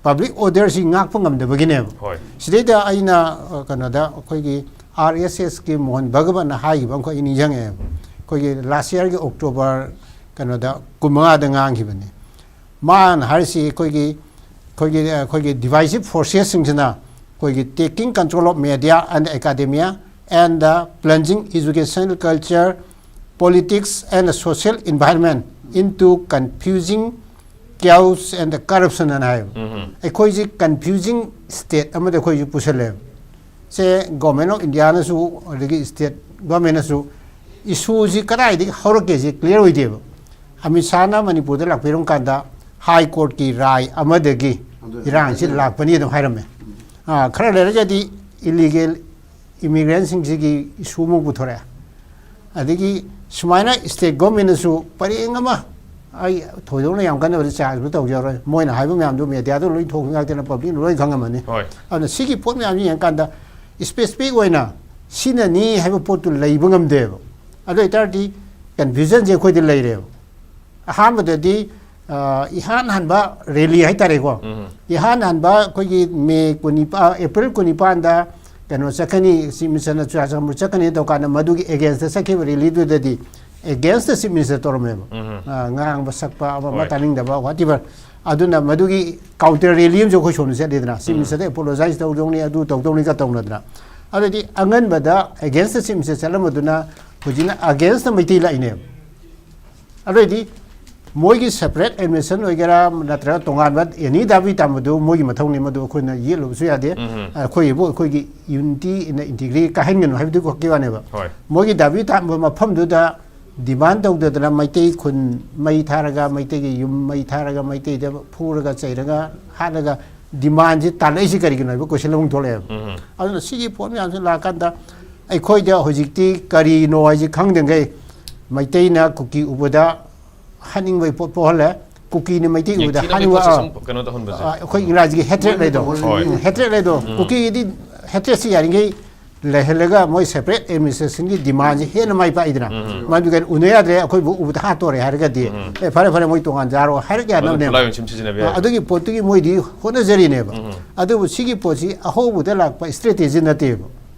ꯄꯕ꯭ꯂꯤꯛ ꯑꯣꯔꯗꯔꯁꯤ ꯉꯥꯛꯄ ꯉꯝꯗꯕꯒꯤꯅꯦꯕ꯫ ꯍꯣꯏ꯫ ꯁꯤꯗꯩꯗ ꯑꯩꯅ, ꯑ, ꯀꯩꯅꯣꯗ ꯑꯩꯈꯣꯏꯒꯤ ꯑꯥꯔ ꯑꯦꯁ ꯑꯦꯁꯀꯤ ꯃꯣꯍꯟ ꯚꯒꯕꯠꯅ ꯍꯥꯏꯈꯤꯕ ꯑꯃꯈꯛ ꯑꯩ ꯅꯤꯡꯁꯤꯡꯉꯛꯑꯦꯕ꯫ ꯑꯩꯈꯣꯏꯒꯤ ꯂꯥꯁ ꯌꯔꯒꯤ ꯑꯣꯛꯇꯣꯕꯔ, ꯀꯩꯅꯣꯗ, ꯀꯨꯟꯃꯉꯥꯗ ꯉꯥꯡꯈꯤꯕꯅꯤ꯫ ꯃꯥꯅ ꯍꯥꯏꯔꯤꯁꯤ ꯑꯩꯈꯣꯏꯒꯤ, ꯑꯩꯈꯣꯏꯒꯤ, ꯑꯩꯈꯣꯏꯒꯤ divisive forcesꯁꯤꯡꯁꯤꯅ ꯑꯩꯈꯣꯏꯒꯤ taking control of media and academia and the plunging educational culture, politics and the social environment into confusing chaos and corruption ꯑꯅ ꯍꯥꯏꯕ꯫ ꯑꯩꯈꯣꯏꯁꯤ confusing state ꯑꯃꯗ ꯑꯩꯈꯣꯏꯁꯨ ꯄꯨꯁꯜꯂꯦꯕ꯫ ꯁꯦ Government of Indiaꯅꯁꯨ ꯑꯗꯒꯤ state governmentꯅꯁꯨ issueꯁꯤ ꯀꯗꯥꯏꯗꯒꯤ ꯍꯧꯔꯛꯀꯦꯁꯤ clear ꯑꯣꯏꯗꯦꯕ꯫ ꯑꯃꯤꯠ ꯁꯥꯍꯅ ꯃꯅꯤꯄꯨꯔꯗ ꯂꯥꯛꯄꯤꯔꯝ ꯀꯥꯟꯗ ꯍꯥꯏ ꯀꯣꯔꯠꯀꯤ ꯔꯥꯏ ꯑꯃꯗꯒꯤ ꯑꯗꯨ ꯏꯔꯥꯡꯁꯤ ꯑꯗꯨ ꯂꯥꯛꯄꯅꯤ ꯑꯗꯨꯝ ꯍꯥꯏꯔꯝꯃꯦ꯫ ꯑꯥ, ꯈꯔ ꯂꯩꯔꯒꯗꯤ illegal immigrantꯁꯤꯡꯁꯤꯒꯤ issue ꯑꯃꯨꯛ ꯄꯨꯊꯣꯔꯛꯑꯦ꯫ ꯑꯗꯒꯤ ꯁꯨꯃꯥꯏꯅ state government ꯅꯁꯨ ꯄꯔꯦꯡ ꯑꯃ, ꯑꯩ ꯊꯣꯏꯗꯣꯛꯅ ꯌꯥꯝ ꯀꯟꯅꯕꯨꯗꯤ ꯆꯥꯔꯖꯕꯨ ꯇꯧꯖꯔꯣꯏ, ꯃꯣꯏꯅ ꯍꯥꯏꯕ ꯃꯌꯥꯝꯗꯨ media ꯗ ꯂꯣꯏ ꯊꯣꯛꯈꯤ ꯉꯥꯛꯇꯅ, public ꯅ ꯂꯣꯏ ꯈꯪꯉꯝꯃꯅꯤ꯫ ꯍꯣꯏ꯫ ꯑꯗꯨꯅ ꯁꯤꯒꯤ ꯄꯣꯠ ꯃꯌꯥꯝꯁꯤ ꯌꯦꯡꯀꯥꯟꯗ specific ꯑꯣꯏꯅ ꯁꯤꯅꯅꯤ ꯍꯥꯏꯕ ꯄꯣꯠꯇꯨ ꯂꯩꯕ ꯉꯝꯗꯦꯕ꯫ ꯑꯗꯨ ꯑꯣꯏꯇꯥꯔꯗꯤ confusion ꯁꯦ ꯑꯩꯈꯣꯏꯗ ꯂꯩꯔꯦꯕ꯫ ꯑꯍꯥꯟꯕꯗꯗꯤ, ꯑ, ꯏꯍꯥꯟ ꯍꯥꯟꯕ rally ꯍꯥꯏꯇꯥꯔꯦꯀꯣ꯫ ꯎꯝ꯫ ꯏꯍꯥꯟ ꯍꯥꯟꯕ ꯑꯩꯈꯣꯏꯒꯤ May ꯀꯨꯟꯅꯤꯄꯥꯜ, April ꯀꯨꯟꯅꯤꯄꯥꯟꯗ ꯀꯩꯅꯣ ꯆꯠꯀꯅꯤ, Chief Minister ꯅ ꯆꯨꯔꯥꯆꯥꯟꯄꯨꯔ ꯆꯠꯀꯅꯤ ꯇꯧ ꯀꯥꯟꯗ ꯃꯗꯨꯒꯤ against ꯇ ꯆꯠꯈꯤꯕ rally ꯗꯨꯗꯗꯤ against the Chief Minister ꯇꯧꯔꯝꯃꯦꯕ꯫ ꯎꯝ꯫ ꯑ, ꯉꯥꯡꯕ ꯁꯛꯄ ꯑꯃ ꯑꯃ ꯍꯣꯏ꯫ ꯇꯥꯅꯤꯡꯗꯕ whatever꯫ ꯑꯗꯨꯅ ꯃꯗꯨꯒꯤ counter rally ꯑꯃꯁꯨ ꯑꯩꯈꯣꯏ ꯁꯣꯝꯗ ꯆꯠꯂꯤꯗꯅ, Chief ꯎꯝ꯫ Minister ꯗ apologize ꯇꯧꯗꯧꯅꯤ, ꯑꯗꯨ ꯇꯧꯗꯧꯅꯤ ꯀ ꯇꯧꯅꯗꯅ꯫ ꯑꯗꯨꯗꯤ ꯑꯉꯟꯕꯗ against the Chief Minister ꯆꯠꯂꯝꯕꯗꯨꯅ ꯍꯧꯖꯤꯛꯅ against the ꯃꯩꯇꯩ ꯂꯥꯛꯏꯅꯦꯕ꯫ ꯑꯗꯨꯑꯣꯏꯗꯤ ꯃꯣꯏꯒꯤ separate administration ꯑꯣꯏꯒꯦꯔꯥ ꯅꯠꯇ꯭ꯔꯒ ꯇꯣꯉꯥꯟꯕ any ꯗꯥꯕꯤ ꯇꯥꯝꯕꯗꯨ ꯃꯣꯏꯒꯤ ꯃꯊꯧꯅꯤ, ꯃꯗꯨ ꯑꯩꯈꯣꯏꯅ ꯌꯦꯠꯂꯨꯕꯁꯨ ꯌꯥꯗꯦ꯫ ꯎꯝ꯫ ꯑꯩꯈꯣꯏꯒꯤꯕꯨ ꯑꯩꯈꯣꯏꯒꯤ unity in integrity ꯀꯥꯏꯍꯟꯒꯅꯨ ꯍꯥꯏꯕꯗꯨ ꯈꯛꯀꯤ ꯋꯥꯅꯦꯕ꯫ ꯍꯣꯏ꯫ ꯃꯣꯏꯒꯤ ꯗꯥꯕꯤ ꯇꯥꯝꯕ ꯃꯐꯝꯗꯨꯗ demand ꯇꯧꯗꯗꯅ ꯃꯩꯇꯩ ꯈꯨꯟ ꯃꯩ ꯊꯥꯔꯒ, ꯃꯩꯇꯩꯒꯤ ꯌꯨꯝ ꯃꯩ ꯊꯥꯔꯒ, ꯃꯩꯇꯩꯗ ꯐꯨꯔꯒ ꯆꯩꯔꯒ ꯍꯥꯠꯂꯒ demand ꯁꯤ ꯇꯥꯜꯂꯛꯏꯁꯤ ꯀꯔꯤꯒꯤꯅꯣ ꯍꯥꯏꯕ question ꯑꯃꯨꯛ ꯊꯣꯛꯂꯛꯑꯦꯕ꯫ ꯎꯝ꯫ ꯑꯗꯨꯅ ꯁꯤꯒꯤ ꯄꯣꯠ ꯃꯌꯥꯝꯁꯤ ꯂꯥꯛꯀꯥꯟꯗ ꯑꯩꯈꯣꯏꯗ ꯍꯧꯖꯤꯛꯇꯤ ꯀꯔꯤꯅꯣ ꯍꯥꯏꯁꯤ ꯈꯪꯗ꯭ꯔꯤꯉꯩ ꯃꯩꯇꯩꯅ ꯀꯨꯀꯤ ꯎꯕꯗ ꯍꯥꯠꯅꯤꯡꯕꯒꯤ ꯄꯣꯠ ꯄꯣꯛꯍꯜꯂꯦ꯫ ꯀꯨꯀꯤꯅ ꯃꯩꯇꯩ ꯎꯕꯗ ꯌꯦꯡꯊꯤꯅꯕꯒꯤ ꯍꯥꯠꯅꯤꯡꯕ, ꯄꯣꯠꯁꯛꯁꯦ ꯑꯥ, ꯁꯨꯝ ꯀꯩꯅꯣ ꯇꯧꯍꯟꯕꯁꯦ꯫ ꯑꯥ, ꯑꯩꯈꯣꯏ ꯏꯪꯒ꯭ꯔꯥꯖꯤꯒꯤ hatred ꯂꯩꯗꯣ꯫ ꯍꯣꯏ꯫ ꯎꯝ, hatred ꯂꯩꯗꯣ꯫ ꯀꯨꯀꯤꯒꯤꯗꯤ hatred ꯁꯤ ꯌꯥꯔꯤꯉꯩ ꯂꯩꯍꯜꯂꯒ ꯃꯣꯏ separate administration ꯒꯤ demand ꯁꯤ ꯍꯦꯟꯅ ꯃꯥꯏ ꯄꯥꯛꯏꯗꯅ꯫ ꯎꯝ꯫ ꯃꯗꯨ ꯀꯩꯅꯣ ꯎꯅ ꯌꯥꯗ꯭ꯔꯦ, ꯑꯩꯈꯣꯏꯕꯨ ꯎꯕꯗ ꯍꯥꯠꯇꯣꯔꯦ ꯍꯥꯏꯔꯒꯗꯤ, ꯎꯝ꯫ "ꯑꯦ, ꯐꯔꯦ, ꯐꯔꯦ, ꯃꯣꯏ ꯇꯣꯉꯥꯟ ꯆꯥꯔꯣ" ꯍꯥꯏꯔꯛ ꯃꯗꯨ ꯌꯥꯅꯕꯅꯦꯕ꯫ ꯈꯨꯠꯂꯥꯏ ꯑꯣꯏꯅ ꯁꯨꯝ ꯁꯤꯖꯤꯟꯅꯕ ꯌꯥꯏ꯫ ꯑꯥ, ꯑꯗꯨꯒꯤ ꯄꯣꯠꯇꯨꯒꯤ ꯃꯣꯏꯗꯤ ꯍꯣꯠꯅꯖꯔꯤꯅꯦꯕ꯫ ꯎꯝ꯫ ꯑꯗꯨꯕꯨ ꯁꯤꯒꯤ ꯄꯣꯠꯁꯤ ꯑꯍꯧꯕꯗ ꯂꯥꯛꯄ strategy ꯅꯠꯇꯦꯕ,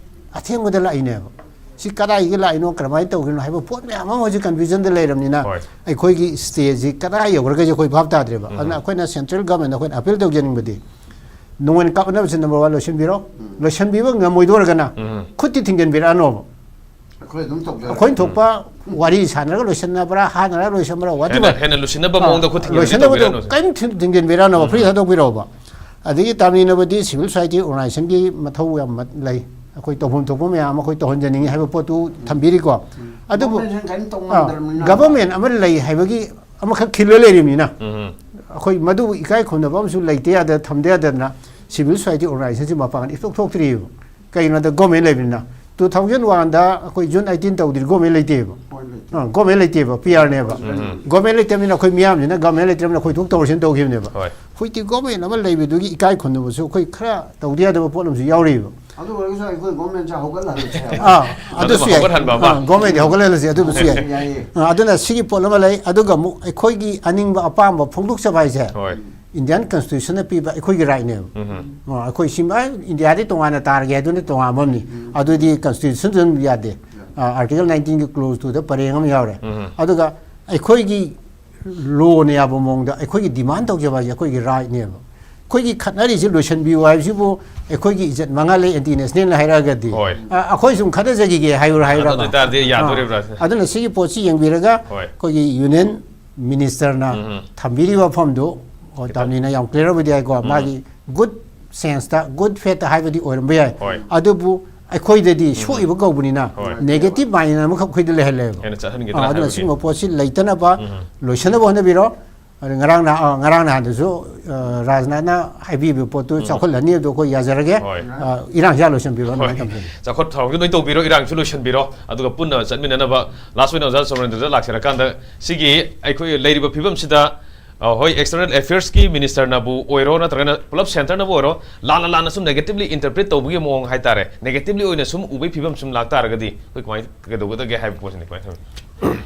ꯑꯊꯦꯡꯕꯗ ꯂꯥꯛꯏꯅꯦꯕ꯫ ꯁꯤ ꯀꯗꯥꯏꯗꯒꯤ ꯂꯥꯛꯏꯅꯣ, ꯀꯔꯝꯍꯥꯏꯅ ꯇꯧꯈ꯭ꯔꯤꯅꯣ ꯍꯥꯏꯕ ꯄꯣꯠ ꯃꯌꯥꯝ ꯑꯃ ꯍꯧꯖꯤꯛ confusion ꯗ ꯂꯩꯔꯕꯅꯤꯅ, ꯍꯣꯏ꯫ ꯑꯩꯈꯣꯏꯒꯤ state ꯁꯤ ꯀꯗꯥꯏ ꯌꯧꯈ꯭ꯔꯒꯁꯨ ꯑꯩꯈꯣꯏ ꯚꯥꯞ ꯇꯥꯗ꯭ꯔꯦꯕ꯫ ꯎꯝ꯫ ꯑꯗꯨꯅ ꯑꯩꯈꯣꯏꯅ central government ꯗ ꯑꯩꯈꯣꯏꯅ appeal ꯇꯧꯖꯅꯤꯡꯕꯗꯤ, ꯅꯣꯡꯃꯩ ꯀꯥꯞꯅꯕꯁꯤ number one ꯂꯣꯏꯁꯤꯟꯕꯤꯔꯣ꯫ ꯎꯝ꯫ ꯂꯣꯏꯁꯤꯟꯕꯤꯕ ꯉꯝꯃꯣꯏꯗꯣꯔꯒꯅ ꯎꯝ꯫ ꯈꯨꯠꯇꯤ ꯊꯤꯡꯖꯤꯟꯕꯤꯔꯛꯑꯅꯣꯕ꯫ ꯑꯩꯈꯣꯏ ꯑꯗꯨꯝ ꯇꯧꯖꯔꯒꯦ꯫ ꯑꯩꯈꯣꯏꯅ ꯊꯣꯛꯄ ꯋꯥꯔꯤ ꯁꯥꯟꯅꯔꯒ ꯂꯣꯏꯁꯤꯟꯅꯕ꯭ꯔꯥ, ꯍꯥꯟꯅꯔꯒ ꯂꯣꯏꯁꯤꯟꯕ꯭ꯔꯥ, whatever꯫ ꯍꯦꯟꯅ, ꯍꯦꯟꯅ ꯂꯨꯁꯤꯟꯅꯕ ꯃꯑꯣꯡꯗ ꯈꯨꯠ ꯊꯤꯡꯖꯤꯟꯕꯤ ꯂꯣꯏꯁꯤꯟꯅꯕꯗꯣ ꯇꯧꯕꯤꯔꯛꯑꯅꯨ꯫ ꯀꯔꯤꯝ ꯊꯤꯡ-, ꯊꯤꯡꯖꯤꯟꯕꯤꯔꯛꯑꯅꯣꯕ, free ꯊꯥꯗꯣꯛꯄꯤꯔꯛꯑꯣꯕ꯫ ꯑꯗꯒꯤ ꯇꯥꯃꯤꯜ ꯅꯥꯗꯨꯗꯤ civil society organization ꯒꯤ ꯃꯊꯧ ꯌꯥꯝ ꯂꯩ꯫ ꯑꯩꯈꯣꯏ ꯇꯧꯐꯝ ꯊꯣꯛꯄ ꯃꯌꯥꯝ ꯑꯃ ꯑꯩꯈꯣꯏ ꯇꯧꯍꯟꯖꯅꯤꯡꯉꯤ ꯍꯥꯏꯕ ꯄꯣꯠꯇꯨ ꯊꯝꯕꯤꯔꯤꯀꯣ꯫ ꯑꯗꯨꯕꯨ, Government ꯁꯤꯅ ꯀꯔꯤꯝ ꯇꯧ ꯑꯥ, ꯉꯝꯗ꯭ꯔꯕꯅꯤꯅ꯫ Government ꯑꯃ ꯂꯩ ꯍꯥꯏꯕꯒꯤ ꯑꯃꯈꯛ ꯈꯤꯜꯂ ꯂꯩꯔꯤꯕꯅꯤꯅ, ꯎꯝ꯫ ꯑꯩꯈꯣꯏ ꯃꯗꯨꯕꯨ ꯏꯀꯥꯏ ꯈꯨꯝꯅꯕ ꯑꯃꯁꯨ ꯂꯩꯇ ꯌꯥꯗ, ꯊꯝꯗ ꯌꯥꯗꯗꯅ civil society organization ꯁꯤ ꯃꯄꯥꯡꯒꯜ ꯏꯊꯣꯛ ꯊꯣꯛꯇ꯭ꯔꯤꯑꯕ꯫ ꯀꯩꯒꯤꯅꯣꯗ government ꯂꯩꯕꯅꯤꯅ꯫ ꯇꯨ ꯊꯥꯎꯖꯟ ꯋꯥꯟꯗ ꯑꯩꯈꯣꯏ ꯖꯨꯟ ꯑꯩꯇꯤꯟ ꯇꯧꯗ꯭ꯔꯤ, ꯒꯣꯔꯃꯦꯟ ꯂꯩꯇꯦꯕ꯫ ꯄꯣꯏꯟ ꯂꯩꯇꯦ꯫ ꯑꯥ, ꯒꯣꯔꯃꯦꯟ ꯂꯩꯇꯦꯕ, ꯄꯤ ꯑꯥꯔꯅꯦꯕ꯫ ꯎꯝ꯫ ꯒꯣꯔꯃꯦꯟ ꯂꯩꯇꯕꯅꯤꯅ ꯑꯩꯈꯣꯏ ꯃꯤꯌꯥꯝꯁꯤꯅ ꯒꯣꯔꯃꯦꯟ ꯂꯩꯇ꯭ꯔꯕꯅꯤꯅ ꯑꯩꯈꯣꯏ ꯊꯣꯛ ꯇꯧꯔꯁꯤꯅ ꯇꯧꯈꯤꯕꯅꯦꯕ꯫ ꯍꯣꯏ꯫ ꯍꯧꯖꯤꯛꯇꯤ ꯒꯣꯔꯃꯦꯟ ꯑꯃ ꯂꯩꯕꯗꯨꯒꯤ ꯏꯀꯥꯏ ꯈꯨꯝꯅꯕꯁꯨ ꯑꯩꯈꯣꯏ ꯈꯔ ꯇꯧꯗ ꯌꯥꯗꯕ ꯄꯣꯠ ꯑꯃꯁꯨ ꯌꯥꯎꯔꯤꯕ꯫ ꯑꯗꯨ ꯑꯣꯏꯔꯒꯁꯨ ꯑꯩꯈꯣꯏ ꯒꯣꯔꯃꯦꯟꯁꯦ ꯍꯧꯒꯠꯍꯜꯂꯁꯦ ꯍꯥꯏꯕ꯫ ꯑꯥ, ꯑꯗꯨꯁꯨ ꯑꯗꯨꯃ ꯌꯥꯏ꯫ ꯍꯧꯒꯠꯍꯟꯕ ꯑꯃ꯫ ꯑꯥ, ꯒꯣꯔꯃꯦꯟꯗꯤ ꯍꯧꯒꯠꯍꯜꯂꯁꯦ, ꯑꯗꯨꯃꯁꯨ ꯌꯥꯏ꯫ ꯌꯥꯏꯌꯦ꯫ ꯑꯥ, ꯑꯗꯨꯅ ꯁꯤꯒꯤ ꯄꯣꯠ ꯑꯃ ꯂꯩ꯫ ꯑꯗꯨꯒ ꯑꯃꯨꯛ ꯑꯩꯈꯣꯏꯒꯤ ꯑꯅꯤꯡꯕ ꯑꯄꯥꯝꯕ ꯐꯣꯡꯗꯣꯛꯆꯕ ꯍꯥꯏꯁꯦ ꯍꯣꯏ꯫ ꯏꯟꯗꯤꯌꯥꯟ ꯀꯟꯁꯇꯤꯇ꯭ꯌꯨꯁꯟꯅ ꯄꯤꯕ ꯑꯩꯈꯣꯏꯒꯤ ꯔꯥꯏꯠꯅꯦꯕ꯫ ꯎꯝ꯫ ꯑꯥ, ꯑꯩꯈꯣꯏ ꯁꯤ, ꯑꯥ, ꯏꯟꯗꯤꯌꯥꯗꯤ ꯇꯣꯉꯥꯟꯅ ꯇꯥꯔꯒꯦ ꯍꯥꯏꯗꯨꯅ ꯇꯣꯉꯥꯟꯕ ꯑꯃꯅꯤ꯫ ꯎꯝ꯫ ꯑꯗꯨꯗꯤ ꯀꯟꯁꯇꯤꯇ꯭ꯌꯨꯁꯟꯗ ꯑꯗꯨꯝ ꯌꯥꯗꯦ꯫ ꯌꯥꯗꯦ꯫ ꯑꯥ, ꯑꯥꯔꯇꯤꯀꯜ ꯅꯥꯏꯟꯇꯤꯟꯒꯤ ꯀ꯭ꯂꯣꯖ ꯇꯨꯗ ꯄꯔꯦꯡ ꯑꯃ ꯌꯥꯎꯔꯦ꯫ ꯎꯝ꯫ ꯑꯗꯨꯒ ꯑꯩꯈꯣꯏꯒꯤ ꯂꯣꯅ ꯌꯥꯕ ꯃꯑꯣꯡꯗ ꯑꯩꯈꯣꯏꯒꯤ ꯗꯤꯃꯥꯟ ꯇꯧꯖꯕ ꯍꯥꯏꯁꯦ ꯑꯩꯈꯣꯏꯒꯤ ꯔꯥꯏꯠꯅꯦꯕ꯫ ꯑꯩꯈꯣꯏꯒꯤ ꯈꯠꯅꯔꯤꯁꯤ ꯂꯣꯏꯁꯤꯟꯕꯤꯌꯨ ꯍꯥꯏꯕꯁꯤꯕꯨ ꯑꯩꯈꯣꯏꯒꯤ ꯏꯖꯠ ꯃꯥꯡꯍꯜꯂꯦ, ꯑꯦꯟꯇꯤ ꯅꯦꯁꯅꯦꯜꯅ ꯍꯥꯏꯔꯛꯑꯒꯗꯤ꯫ ꯍꯣꯏ꯫ ꯑ, ꯑꯩꯈꯣꯏ ꯁꯨꯝ ꯈꯠꯅꯖꯈꯤꯒꯦ ꯍꯥꯏꯔꯨꯔꯥ ꯑꯗꯨ ꯍꯥꯏꯔꯕ? ꯑꯣꯏꯇꯥꯔꯗꯤ ꯌꯥꯗꯣꯔꯤꯕ꯭ꯔꯥ? ꯑ, ꯑꯗꯨꯅ ꯁꯤꯒꯤ ꯄꯣꯠꯁꯤ ꯌꯦꯡꯕꯤꯔꯒ ꯍꯣꯏ꯫ ꯑꯩꯈꯣꯏꯒꯤ ꯌꯨꯅꯤꯌꯟ ꯃꯤꯅꯤꯁꯇꯔꯅ ꯎꯝ꯫ ꯊꯝꯕꯤꯔꯤꯕ ꯋꯥꯐꯝꯗꯨ, ꯑꯣ, ꯈꯤꯇꯪ ꯗꯥꯝꯅꯤꯅ ꯌꯥꯝ ꯀ꯭ꯂꯤꯌꯥꯔ ꯑꯣꯏꯕꯗꯤ ꯌꯥꯏꯀꯣ, ꯎꯝ꯫ ꯃꯥꯒꯤ ꯒꯨꯗ ꯁꯦꯟꯁꯇ, ꯒꯨꯗ ꯐꯦꯠꯇ ꯍꯥꯏꯕꯗꯤ ꯑꯣꯏꯔꯝꯕ ꯌꯥꯏ꯫ ꯍꯣꯏ꯫ ꯑꯗꯨꯕꯨ ꯑꯩꯈꯣꯏꯗꯗꯤ ꯎꯝ꯫ ꯁꯣꯛꯏꯕ ꯀꯧꯕꯅꯤꯅ ꯍꯣꯏ꯫ ꯅꯦꯒꯦꯇꯤꯚ ꯃꯥꯏꯟ ꯑꯃꯈꯛ ꯑꯩꯈꯣꯏꯗ ꯂꯩꯍꯜꯂꯦꯕ꯫ ꯍꯦꯟꯅ ꯆꯠꯍꯟꯒꯦꯗꯅ ꯑ, ꯑꯗꯨꯅ ꯍꯥꯏꯕꯒꯤ꯫ ꯁꯤꯒꯨꯝꯕ ꯄꯣꯠꯁꯤ ꯂꯩꯇꯅꯕ ꯎꯝ꯫ ꯂꯣꯏꯁꯤꯟꯅꯕ ꯍꯣꯠꯅꯕꯤꯔꯣ꯫ ꯑꯗꯨ ꯉꯔꯥꯡ ꯅꯍ-, ꯑ, ꯉꯔꯥꯡ ꯅꯍꯥꯟꯗꯁꯨ, ꯑ, ꯔꯥꯖꯅꯥꯊꯅ ꯍꯥꯏꯕꯤꯕ ꯄꯣꯠꯇꯨ ꯎꯝ꯫ ꯆꯥꯎꯈꯠꯍꯜꯂꯅꯤ, ꯑꯗꯨ ꯑꯩꯈꯣꯏ ꯌꯥꯖꯔꯒꯦ꯫ ꯍꯣꯏ꯫ ꯑ, ꯏꯔꯥꯡꯁꯤ ꯍꯥꯟꯅ ꯂꯣꯏꯁꯤꯟꯕꯤꯔꯣ, ꯍꯣꯏ꯫ ꯑꯗꯨꯃꯥꯏꯅ ꯇꯧꯖꯒꯦ꯫ ꯆꯥꯎꯈꯠ ꯊꯧꯔꯥꯡꯁꯨ ꯂꯣꯏ ꯇꯧꯕꯤꯔꯣ, ꯏꯔꯥꯡꯁꯨ ꯂꯣꯏꯁꯤꯟꯕꯤꯔꯣ, ꯑꯗꯨꯒ ꯄꯨꯟꯅ ꯆꯠꯃꯤꯟꯅꯅꯕ ꯂꯥꯁ ꯑꯣꯏꯅ ꯑꯣꯖꯥ ꯁꯣꯃꯣꯔꯦꯟꯗ꯭ꯔꯗ ꯂꯥꯛꯆꯔꯀꯥꯟꯗ, ꯁꯤꯒꯤ ꯑꯩꯈꯣꯏ ꯂꯩꯔꯤꯕ ꯐꯤꯕꯝꯁꯤꯗ, ꯑ, ꯍꯣꯏ, ꯑꯦꯛꯁꯇꯔꯅꯦꯜ ꯑꯦꯐꯤꯌꯔꯁꯀꯤ ꯃꯤꯅꯤꯁꯇꯔꯅꯕꯨ ꯑꯣꯏꯔꯣ, ꯅꯠꯇ꯭ꯔꯒꯅ ꯄꯨꯂꯞ ꯁꯦꯟꯇꯔꯅꯕꯨ ꯑꯣꯏꯔꯣ, ꯂꯥꯟꯅ ꯂꯥꯟꯅ ꯁꯨꯝ ꯅꯦꯒꯦꯇꯤꯚꯂꯤ ꯏꯟꯇꯔꯄ꯭ꯔꯤꯠ ꯇꯧꯕꯒꯤ ꯃꯑꯣꯡ ꯍꯥꯏꯇꯥꯔꯦ, ꯅꯦꯒꯦꯇꯤꯚꯂꯤ ꯑꯣꯏꯅ ꯁꯨꯝ ꯎꯕꯒꯤ ꯐꯤꯕꯝ ꯁꯨꯝ ꯂꯥꯛꯇꯥꯔꯒꯗꯤ ꯑꯩꯈꯣꯏ ꯀꯃꯥꯏꯅ ꯀꯩꯗꯧꯒꯗꯒꯦ ꯍꯥꯏꯕ ꯄꯣꯠꯁꯤꯅꯤ꯫ ꯀꯃꯥꯏꯅ ꯇꯧꯅꯤ?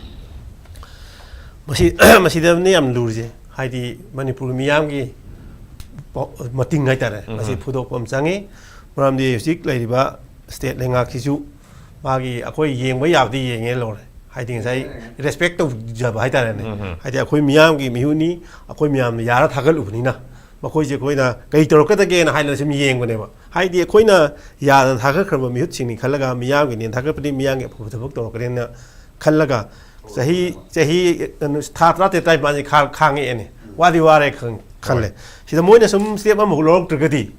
ꯃꯁꯤ, ꯃꯁꯤꯗꯅꯤ ꯌꯥꯝ ꯂꯨꯔꯤꯁꯦ꯫ ꯍꯥꯏꯗꯤ ꯃꯅꯤꯄꯨꯔ ꯃꯤꯌꯥꯝꯒꯤ ꯄꯥꯎ-, ꯃꯇꯤꯡ ꯍꯥꯏꯇꯥꯔꯦ, ꯎꯝ꯫ ꯃꯁꯤ ꯐꯨꯗꯣꯛꯄ ꯑꯃ ꯆꯪꯉꯤ꯫ ꯃꯔꯝꯗꯤ ꯍꯧꯖꯤꯛ ꯂꯩꯔꯤꯕ ꯁ꯭ꯇꯦꯠ ꯂꯩꯉꯥꯛꯁꯤꯁꯨ ꯃꯥꯒꯤ ꯑꯩꯈꯣꯏ ꯌꯦꯡꯕ ꯌꯥꯕꯗꯤ ꯌꯦꯡꯉꯦ ꯂꯧꯔꯦ꯫ ꯍꯥꯏꯗꯤ ꯉꯁꯥꯏ ꯔꯦꯁꯄꯦꯛ ꯇꯧꯖꯕ ꯍꯥꯏꯇꯥꯔꯦꯅꯦ꯫ ꯎꯝ꯫ ꯍꯥꯏꯗꯤ ꯑꯩꯈꯣꯏ ꯃꯤꯌꯥꯝꯒꯤ ꯃꯤꯍꯨꯠꯅꯤ, ꯑꯩꯈꯣꯏ ꯃꯌꯥꯝꯅ ꯌꯥꯔ ꯊꯥꯒꯠꯂꯨꯕꯅꯤꯅ ꯃꯈꯣꯏꯁꯦ ꯑꯩꯈꯣꯏꯅ ꯀꯩ ꯇꯧꯔꯛꯀꯗꯒꯦꯅ ꯍꯥꯏꯅ ꯁꯨꯝ ꯌꯦꯡꯕꯅꯦꯕ꯫ ꯍꯥꯏꯗꯤ ꯑꯩꯈꯣꯏꯅ ꯌꯥꯗꯅ ꯊꯥꯒꯠꯈ꯭ꯔꯕ ꯃꯤꯍꯨꯠꯁꯤꯡꯅꯤ ꯈꯜꯂꯒ, ꯃꯤꯌꯥꯝꯒꯤꯅꯦꯅ ꯊꯥꯒꯠꯄꯗꯤ ꯃꯤꯌꯥꯝꯒꯤ ꯑꯐꯕ ꯊꯕꯛ ꯇꯧꯔꯛꯀꯅꯦꯅ ꯈꯜꯂꯒ ꯆꯍꯤ, ꯆꯍꯤ, ꯀꯩꯅꯣ, ꯊꯥ ꯇꯔꯥꯇꯔꯦꯠ, ꯇꯔꯥꯅꯤꯄꯥꯜꯁꯦ ꯈꯥ-, ꯈꯥꯡꯉꯛꯑꯦꯅꯦ꯫ ꯋꯥꯗꯤ ꯋꯥꯔꯦ ꯈꯪ-, ꯈꯜꯂꯦ꯫ ꯍꯣꯏ꯫ ꯁꯤꯗ ꯃꯣꯏꯅ ꯁꯨꯝ ꯁ꯭ꯇꯦꯞ ꯑꯃꯐꯥꯎ ꯂꯧꯔꯛꯇ꯭ꯔꯒꯗꯤ,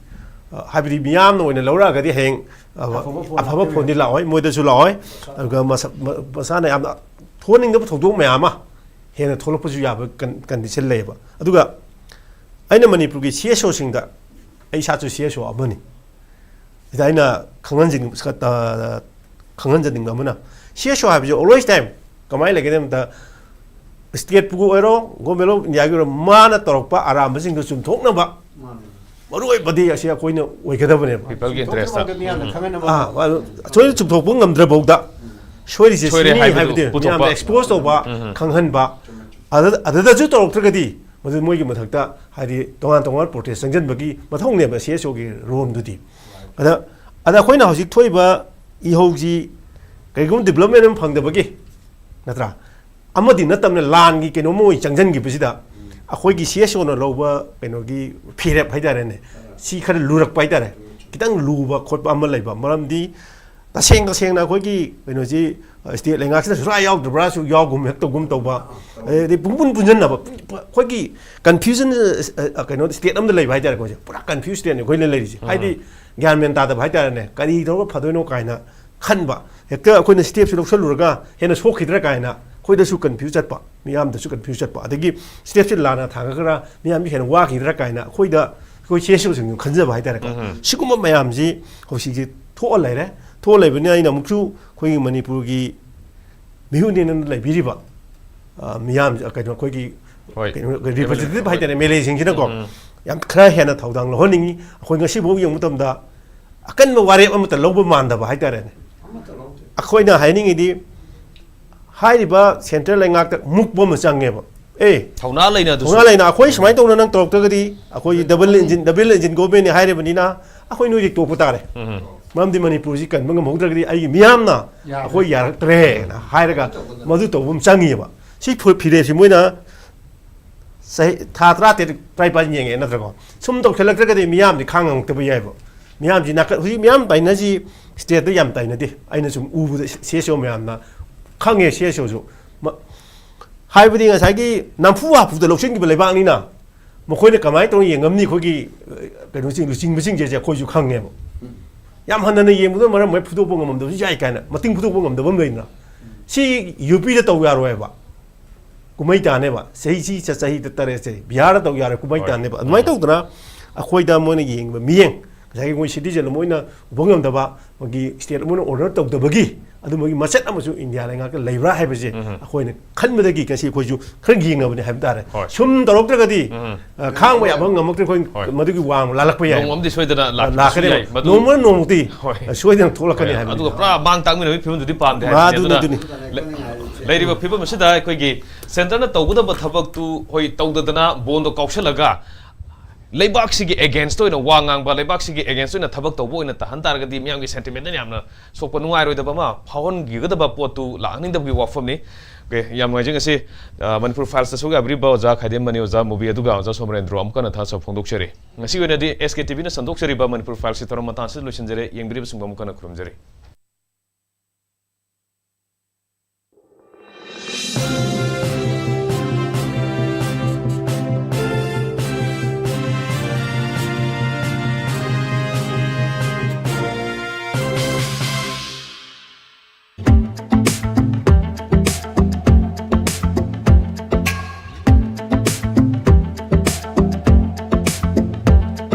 ꯑ, ꯍꯥꯏꯕꯗꯤ ꯃꯤꯌꯥꯝꯅ ꯑꯣꯏꯅ ꯂꯧꯔꯛꯑꯒꯗꯤ ꯍꯌꯦꯡ, ꯑ, ꯑꯐꯕ ꯐꯣꯟ ꯑꯐꯕ ꯂꯥꯛꯇꯣꯏꯅꯦ꯫ ꯐꯣꯟꯗꯤ ꯂꯥꯛꯑꯣꯏ, ꯃꯣꯏꯗꯁꯨ ꯂꯥꯛꯑꯣꯏ꯫ ꯑꯗꯨꯒ ꯃꯁꯥ-, ꯃ-, ꯃꯁꯥꯅ ꯌꯥꯝꯅ ꯊꯣꯛꯍꯟꯅꯤꯡꯗꯕ ꯊꯧꯗꯣꯛ ꯃꯌꯥꯝ ꯑꯃ ꯍꯦꯟꯅ ꯊꯣꯛꯂꯛꯄꯁꯨ ꯌꯥꯕ ꯀꯟ-, ꯀꯟꯗꯤꯁꯟ ꯂꯩꯌꯦꯕ꯫ ꯑꯗꯨꯒ ꯑꯩꯅ ꯃꯅꯤꯄꯨꯔꯒꯤ ꯁꯤ ꯑꯦꯁ ꯑꯣꯁꯤꯡꯗ, ꯑꯩ ꯏꯁꯥꯁꯨ ꯁꯤ ꯑꯦꯁ ꯑꯣ ꯑꯃꯅꯤ꯫ ꯑꯩꯅ ꯈꯪꯍꯟꯖꯅꯤꯡ-, ꯈꯪꯍꯟꯖꯅꯤꯡꯕ ꯑꯃꯅ, ꯁꯤ ꯑꯦꯁ ꯑꯣ ꯍꯥꯏꯕꯁꯤ always time ꯀꯃꯥꯏꯅ ꯂꯩꯒꯦ ꯍꯥꯏꯕꯗ, ꯁ꯭ꯇꯦꯠꯄꯨ ꯑꯣꯏꯔꯣ, ꯒꯣꯔꯃꯦꯟ ꯑꯣꯐ ꯏꯟꯗꯤꯌꯥꯒꯤ ꯑꯣꯏꯔꯣ, ꯃꯥꯅ ꯇꯧꯔꯛꯄ ꯑꯔꯥꯟꯕꯁꯤꯡꯗꯣ ꯆꯨꯝꯊꯣꯛꯅꯕ ꯃꯔꯨ ꯑꯣꯏꯕꯗꯤ ꯑꯁꯤ ꯑꯩꯈꯣꯏꯅ ꯑꯣꯏꯒꯗꯕꯅꯦꯕ꯫ People ꯒꯤ interest ꯇ꯫ ꯊꯣꯛꯇ꯭ꯔꯤꯐꯥꯎꯗ ꯃꯤꯌꯥꯝꯅ ꯈꯪꯍꯟꯅꯕ ꯑꯥ, ꯑꯗꯨ ꯁꯣꯏꯗꯅ ꯆꯨꯝꯊꯣꯛꯄ ꯉꯝꯗ꯭ꯔꯐꯥꯎꯗ ꯁꯣꯏꯔꯤꯁꯦ ꯁꯣꯏꯔꯦ ꯁꯤꯅꯤ ꯍꯥꯏꯕꯗꯨ ꯍꯥꯏꯕꯗꯤ ꯄꯨꯊꯣꯛꯄ꯫ ꯃꯌꯥꯝꯗ expose ꯇꯧꯕ, ꯈꯪꯍꯟꯕ, ꯑꯗꯨ, ꯑꯗꯨꯗꯁꯨ ꯇꯧꯔꯛꯇ꯭ꯔꯒꯗꯤ ꯃꯗꯨ ꯃꯣꯏꯒꯤ ꯃꯊꯛꯇ ꯍꯥꯏꯗꯤ ꯇꯣꯉꯥꯟ ꯇꯣꯉꯥꯟꯕ protest ꯆꯪꯁꯤꯟꯕꯒꯤ ꯃꯊꯧꯅꯦꯕ ꯁꯤ ꯑꯦꯁ ꯑꯣꯒꯤ ꯔꯣꯜꯗꯨꯗꯤ꯫ ꯑꯗ, ꯑꯗ ꯑꯩꯈꯣꯏꯅ ꯍꯧꯖꯤꯛ ꯊꯣꯛꯏꯕ ꯏꯍꯧꯁꯤ ꯀꯔꯤꯒꯨꯝꯕ development ꯑꯃ ꯐꯪꯗꯕꯒꯤ, ꯅꯠꯇ꯭ꯔꯥ, ꯑꯃꯗꯤ ꯅꯠꯇꯕꯅ ꯂꯥꯟꯒꯤ ꯀꯩꯅꯣꯝꯃ ꯑꯣꯏ ꯆꯪꯁꯤꯟꯈꯤꯕꯁꯤꯗ ꯑꯩꯈꯣꯏꯒꯤ ꯁꯤ ꯑꯦꯁ ꯑꯣꯅ ꯂꯧꯕ ꯀꯩꯅꯣꯒꯤ ꯐꯤꯔꯦꯞ ꯍꯥꯏꯇꯥꯔꯦꯅꯦ, ꯁꯤ ꯈꯔ ꯂꯨꯔꯛꯄ ꯍꯥꯏꯇꯥꯔꯦ, ꯈꯤꯇꯪ ꯂꯨꯕ ꯈꯣꯠꯄ ꯑꯃ ꯂꯩꯕ꯫ ꯃꯔꯝꯗꯤ ꯇꯁꯦꯡ ꯇꯁꯦꯡꯅ ꯑꯩꯈꯣꯏꯒꯤ ꯀꯩꯅꯣꯁꯤ, ꯁ꯭ꯇꯦꯠ ꯂꯩꯉꯥꯛꯁꯤꯅ ꯁꯨꯔꯥ ꯌꯥꯎꯗ꯭ꯔꯕ꯭ꯔꯥꯁꯨ ꯌꯥꯎꯒꯨꯝ ꯍꯦꯛ ꯇꯧꯒꯨꯝ ꯇꯧꯕ, ꯑꯗꯩ ꯄꯨꯡꯄꯨꯟ ꯄꯨꯟꯁꯤꯟꯅꯕ, ꯑꯩꯈꯣꯏꯒꯤ confusion, ꯀꯩꯅꯣ, ꯁ꯭ꯇꯦꯠ ꯑꯃꯗ ꯂꯩꯕ ꯍꯥꯏꯇꯥꯔꯦ꯫ ꯑꯩꯈꯣꯏꯁꯦ ꯄꯨꯔꯥ confuse ꯁ꯭ꯇꯦꯠꯅꯤ ꯑꯩꯈꯣꯏꯅ ꯂꯩꯔꯤꯁꯦ꯫ ꯍꯥꯏꯗꯤ ꯒ꯭ꯌꯥꯟ ꯃꯦꯟ ꯇꯥꯗꯕ ꯍꯥꯏꯇꯥꯔꯦꯅꯦ, ꯀꯔꯤ ꯇꯧꯔꯒ ꯐꯗꯣꯏꯅꯣ ꯀꯥꯏꯅ ꯈꯟꯕ꯫ ꯍꯦꯛꯇ ꯑꯩꯈꯣꯏꯅ ꯁ꯭ꯇꯦꯞꯁꯤ ꯂꯧꯁꯜꯂꯨꯔꯒ ꯍꯦꯟꯅ ꯁꯣꯛꯈꯤꯗ꯭ꯔꯥ ꯀꯥꯏꯅ ꯑꯩꯈꯣꯏꯗꯁꯨ confuse ꯆꯠꯄ, ꯃꯤꯌꯥꯝꯗꯁꯨ confuse ꯆꯠꯄ, ꯑꯗꯒꯤ ꯁ꯭ꯇꯦꯞꯁꯤ ꯂꯥꯟꯅ ꯊꯥꯡꯒꯗ꯭ꯔꯥ, ꯃꯤꯌꯥꯝꯁꯤ ꯍꯦꯟꯅ ꯋꯥꯈꯤꯗ꯭ꯔꯥ ꯀꯥꯏꯅ ꯑꯩꯈꯣꯏꯗ, ꯑꯩꯈꯣꯏ ꯁꯤ ꯑꯦꯁ ꯑꯣꯁꯤꯡꯅ ꯈꯟꯖꯕ ꯍꯥꯏꯇꯥꯔꯦꯀꯣ꯫ ꯁꯤꯒꯨꯝꯕ ꯃꯌꯥꯝꯁꯤ ꯍꯧꯖꯤꯛꯁꯤ ꯊꯣꯛꯑ ꯂꯩꯔꯦ꯫ ꯊꯣꯛꯑ ꯂꯩꯕꯅꯤꯅ ꯑꯩꯅ ꯑꯃꯨꯛꯁꯨ ꯑꯩꯈꯣꯏꯒꯤ ꯃꯅꯤꯄꯨꯔꯒꯤ ꯃꯤꯍꯨꯠꯅꯦꯅ ꯂꯩꯕꯤꯔꯤꯕ, ꯑ, ꯃꯤꯌꯥꯝ, ꯀꯩꯅꯣ, ꯑꯩꯈꯣꯏꯒꯤ ꯍꯣꯏ꯫ ꯀꯩꯅꯣ, representative ꯍꯥꯏꯇꯥꯔꯦ, ꯑꯦꯝ ꯑꯦꯜ ꯑꯦꯁꯤꯡꯁꯤꯅꯀꯣ ꯌꯥꯝ ꯈꯔ ꯍꯦꯟꯅ ꯊꯧꯗꯥꯡ ꯂꯧꯍꯟꯅꯤꯡꯉꯤ꯫ ꯑꯩꯈꯣꯏ ꯉꯁꯤꯐꯥꯎ ꯌꯦꯡꯕ ꯃꯇꯝꯗ ꯑꯀꯟꯕ ꯋꯥꯔꯦꯞ ꯑꯃꯠꯇ ꯂꯧꯕ ꯃꯥꯟꯗꯕ ꯍꯥꯏꯇꯥꯔꯦꯅꯦ꯫ ꯑꯩꯈꯣꯏꯅ ꯍꯥꯏꯅꯤꯡꯉꯤꯗꯤ ꯍꯥꯏꯔꯤꯕ central ꯂꯩꯉꯥꯛꯇ ꯃꯨꯛꯄ ꯑꯃ ꯆꯪꯉꯦꯕ꯫ ꯑꯦ, ꯊꯧꯅꯥ ꯂꯩꯅ ꯑꯗꯨꯁꯨ꯫ ꯊꯧꯅꯥ ꯂꯩꯅ ꯑꯩꯈꯣꯏ ꯁꯨꯃꯥꯏꯅ ꯇꯧꯅ ꯅꯪ ꯇꯧꯔꯛꯇ꯭ꯔꯒꯗꯤ ꯑꯩꯈꯣꯏꯒꯤ double engine, double engine government ꯅꯤ ꯍꯥꯏꯔꯤꯕꯅꯤꯅ ꯑꯩꯈꯣꯏ ꯅꯣꯏꯗꯤ ꯇꯣꯛꯄ ꯇꯥꯔꯦ꯫ ꯃꯔꯝꯗꯤ ꯃꯅꯤꯄꯨꯔꯁꯤ ꯀꯟꯕ ꯉꯝꯍꯧꯗ꯭ꯔꯒꯗꯤ ꯑꯩꯒꯤ ꯃꯤꯌꯥꯝꯅ ꯌꯥꯔꯦ꯫ ꯑꯩꯈꯣꯏ ꯌꯥꯔꯛꯇ꯭ꯔꯦꯅ ꯍꯥꯏꯔꯒ ꯃꯗꯨ ꯇꯧꯕ ꯑꯃ ꯆꯪꯉꯤꯑꯕ꯫ ꯁꯤ ꯐꯨ-, ꯐꯤꯔꯦꯞꯁꯤ ꯃꯣꯏꯅ ꯆꯍꯤ, ꯊꯥ ꯇꯔꯥꯇꯔꯦꯠ, ꯇꯔꯥꯅꯤꯄꯥꯟ ꯌꯦꯡꯉꯦ ꯅꯠꯇ꯭ꯔꯀꯣ? ꯁꯨꯝ ꯇꯧꯁꯜꯂꯛꯇ꯭ꯔꯒꯗꯤ ꯃꯤꯌꯥꯝꯗꯤ ꯈꯥꯡ ꯉꯝꯃꯛꯇꯕ ꯌꯥꯏꯕ꯫ ꯃꯤꯌꯥꯝꯁꯤ ꯅꯥꯀꯟ, ꯍꯧꯖꯤꯛ ꯃꯤꯌꯥꯝ ꯇꯥꯏꯅꯁꯤ ꯁ꯭ꯇꯦꯠꯇ ꯌꯥꯝ ꯇꯥꯏꯅꯗꯦ꯫ ꯑꯩꯅ ꯁꯨꯝ ꯎꯕꯗ ꯁꯤ ꯑꯦꯁ ꯑꯣ ꯃꯌꯥꯝꯅ ꯈꯪꯉꯦ, ꯁꯤ ꯑꯦꯁ ꯑꯣꯁꯨ꯫ ꯃ-, ꯍꯥꯏꯕꯗꯤ ꯉꯁꯥꯏꯒꯤ ꯅꯝꯐꯨ ꯍꯥꯐꯨꯗ ꯂꯧꯁꯤꯟꯈꯤꯕ ꯂꯩꯕꯥꯛꯅꯤꯅ ꯃꯈꯣꯏꯅ ꯀꯃꯥꯏꯅ ꯇꯧꯔꯒ ꯌꯦꯡꯉꯝꯅꯤ? ꯑꯩꯈꯣꯏꯒꯤ, ꯑ, ꯀꯩꯅꯣꯁꯤꯡ, ꯂꯨꯆꯤꯡꯕꯁꯤꯡꯁꯦ ꯑꯩꯈꯣꯏꯁꯨ ꯈꯪꯉꯦꯕ꯫ ꯌꯥꯝ ꯍꯟꯊꯅ ꯌꯦꯡꯕꯗꯨꯅ ꯃꯔꯝ ꯑꯣꯏꯔꯒ ꯐꯨꯗꯣꯛꯄ ꯉꯝꯃꯝꯗꯕꯁꯨ ꯌꯥꯏ ꯀꯥꯏꯅ, ꯃꯇꯤꯡ ꯐꯨꯗꯣꯛꯄ ꯉꯝꯗꯕ ꯑꯃ ꯂꯩꯗꯅ꯫ ꯁꯤ ꯌꯨ ꯄꯤꯗ ꯇꯧ ꯌꯥꯔꯣꯏꯕ꯫ ꯀꯨꯝꯍꯩ ꯇꯥꯅꯦꯕ꯫ ꯆꯍꯤ ꯁꯤ ꯆ-, ꯆꯍꯤ ꯇꯔꯦꯠꯁꯦ ꯕꯤꯍꯥꯔꯗ ꯇꯧ ꯌꯥꯔꯣꯏ, ꯀꯨꯝꯍꯩ ꯍꯣꯏ꯫ ꯇꯥꯅꯦꯕ꯫ ꯑꯗꯨꯃꯥꯏꯅ ꯇꯧꯗꯅ ꯑꯩꯈꯣꯏꯗ ꯃꯣꯏꯅ ꯌꯦꯡꯕ ꯃꯤꯠꯌꯦꯡ, ꯉꯁꯥꯏꯒꯤ ꯃꯣꯏ ꯁꯤꯇꯤꯖꯦꯟ ꯑꯃ ꯑꯣꯏꯅ ꯎꯕ ꯉꯝꯗꯕ, ꯃꯣꯏꯒꯤ ꯁ꯭ꯇꯦꯠ ꯑꯃ ꯑꯣꯏꯅ ꯑꯣꯅꯔ ꯇꯧꯗꯕꯒꯤ ꯑꯗꯨꯝꯕꯒꯤ ꯃꯆꯠ ꯑꯃꯁꯨ ꯏꯟꯗꯤꯌꯥ ꯂꯩꯉꯥꯛꯇ ꯂꯩꯕ꯭ꯔꯥ ꯍꯥꯏꯕꯁꯦ ꯑꯩꯈꯣꯏꯅ ꯈꯟꯕꯗꯒꯤ ꯉꯁꯤ ꯑꯩꯈꯣꯏꯁꯨ ꯈꯔ ꯌꯦꯡꯅꯕꯅꯦ ꯍꯥꯏꯕ ꯇꯥꯔꯦ꯫ ꯍꯣꯏ꯫ ꯁꯨꯝ ꯇꯧꯔꯛꯇ꯭ꯔꯒꯗꯤ, ꯎꯝ꯫ ꯑ, ꯈꯥꯡꯕ ꯌꯥꯕ ꯉꯝꯃꯛꯇ꯭ꯔꯦ ꯑꯩꯈꯣꯏ꯫ ꯍꯣꯏ꯫ ꯃꯗꯨꯒꯤ ꯋꯥꯡꯃ ꯂꯥꯜꯂꯛꯄ ꯌꯥꯏ꯫ ꯅꯣꯡꯃ ꯑꯃꯗꯤ ꯁꯣꯏꯗꯅ ꯂꯥꯛꯄꯁꯨ ꯂꯥꯛꯀꯅꯤ꯫ ꯌꯥꯏ꯫ ꯃꯗꯨ ꯅꯣꯡꯃ ꯅꯣꯡꯃꯗꯤ ꯍꯣꯏ꯫ ꯁꯣꯏꯗꯅ ꯊꯣꯛꯂꯛꯀꯅꯤ ꯍꯣꯏ꯫ ꯍꯥꯏꯕꯅꯤ꯫ ꯑꯗꯨꯒ ꯄꯨꯔꯥ ꯃꯥꯡ ꯇꯥꯛꯃꯤꯟꯅꯕꯒꯤ ꯐꯤꯕꯝꯗꯨꯗꯤ ꯄꯥꯝꯗꯦ ꯍꯥꯏꯕꯅꯤ꯫ ꯃꯥꯗꯨ ꯑꯗꯨꯅ ꯑꯗꯨꯅꯤ꯫ ꯂꯩ-, ꯂꯩꯔꯤꯕ ꯐꯤꯕꯝ ꯑꯁꯤꯗ ꯑꯩꯈꯣꯏꯒꯤ ꯁꯦꯟꯇꯔꯅ ꯇꯧꯒꯗꯕ ꯊꯕꯛꯇꯨ ꯍꯣꯏ ꯇꯧꯗꯗꯅ ꯕꯣꯟꯗꯣ ꯀꯥꯎꯁꯜꯂꯒ ꯂꯩꯕꯥꯛꯁꯤꯒꯤ against ꯑꯣꯏꯅ ꯋꯥ ꯉꯥꯡꯕ, ꯂꯩꯕꯥꯛꯁꯤꯒꯤ against ꯑꯣꯏꯅ ꯊꯕꯛ ꯇꯧꯕ ꯑꯣꯏꯅ ꯇꯥꯍꯟ ꯇꯥꯔꯒꯗꯤ ꯃꯤꯌꯥꯝꯒꯤ sentiment ꯌꯥꯝꯅ ꯁꯣꯛꯄ ꯅꯨꯡꯉꯥꯏꯔꯣꯏꯗꯕ ꯑꯃ ꯐꯥꯎꯍꯟꯈꯤꯒꯗꯕ ꯄꯣꯠꯇꯨ ꯂꯥꯛꯍꯟꯅꯤꯡꯗꯕꯒꯤ ꯋꯥꯐꯝꯅꯤ꯫ Okay, ꯌꯥꯝ ꯅꯨꯡꯉꯥꯏꯖꯩ ꯉꯁꯤ, ꯑ, ꯃꯅꯤꯄꯨꯔ ꯐꯥꯏꯜꯁꯇ ꯁꯔꯨꯛ ꯌꯥꯕꯤꯔꯤꯕ ꯑꯣꯖꯥ ꯈꯥꯏꯗꯦꯝ ꯃꯅꯤ, ꯑꯣꯖꯥ ꯃꯨꯕꯤ, ꯑꯗꯨꯒ ꯑꯣꯖꯥ ꯁꯣꯃꯔꯦꯟꯗ꯭ꯔꯣ ꯑꯃꯨꯛꯀ ꯍꯟꯅ ꯊꯥꯒꯠꯆꯕ ꯐꯣꯡꯗꯣꯛꯆꯔꯤ꯫ ꯉꯁꯤꯒꯤ ꯑꯣꯏꯅꯗꯤ S K T V ꯅ ꯁꯟꯗꯣꯛꯆꯔꯤꯕ ꯃꯅꯤꯄꯨꯔ ꯐꯥꯏꯜꯁꯀꯤ ꯊꯧꯔꯝ ꯃꯇꯥꯡ ꯑꯁꯤꯗ ꯂꯣꯏꯁꯤꯟꯖꯔꯦ꯫ ꯌꯦꯡꯕꯤꯔꯤꯕꯁꯤꯡꯕꯨ ꯑꯃꯨꯛ ꯍꯟꯅ ꯈꯨꯔꯨꯝꯖꯔꯤ꯫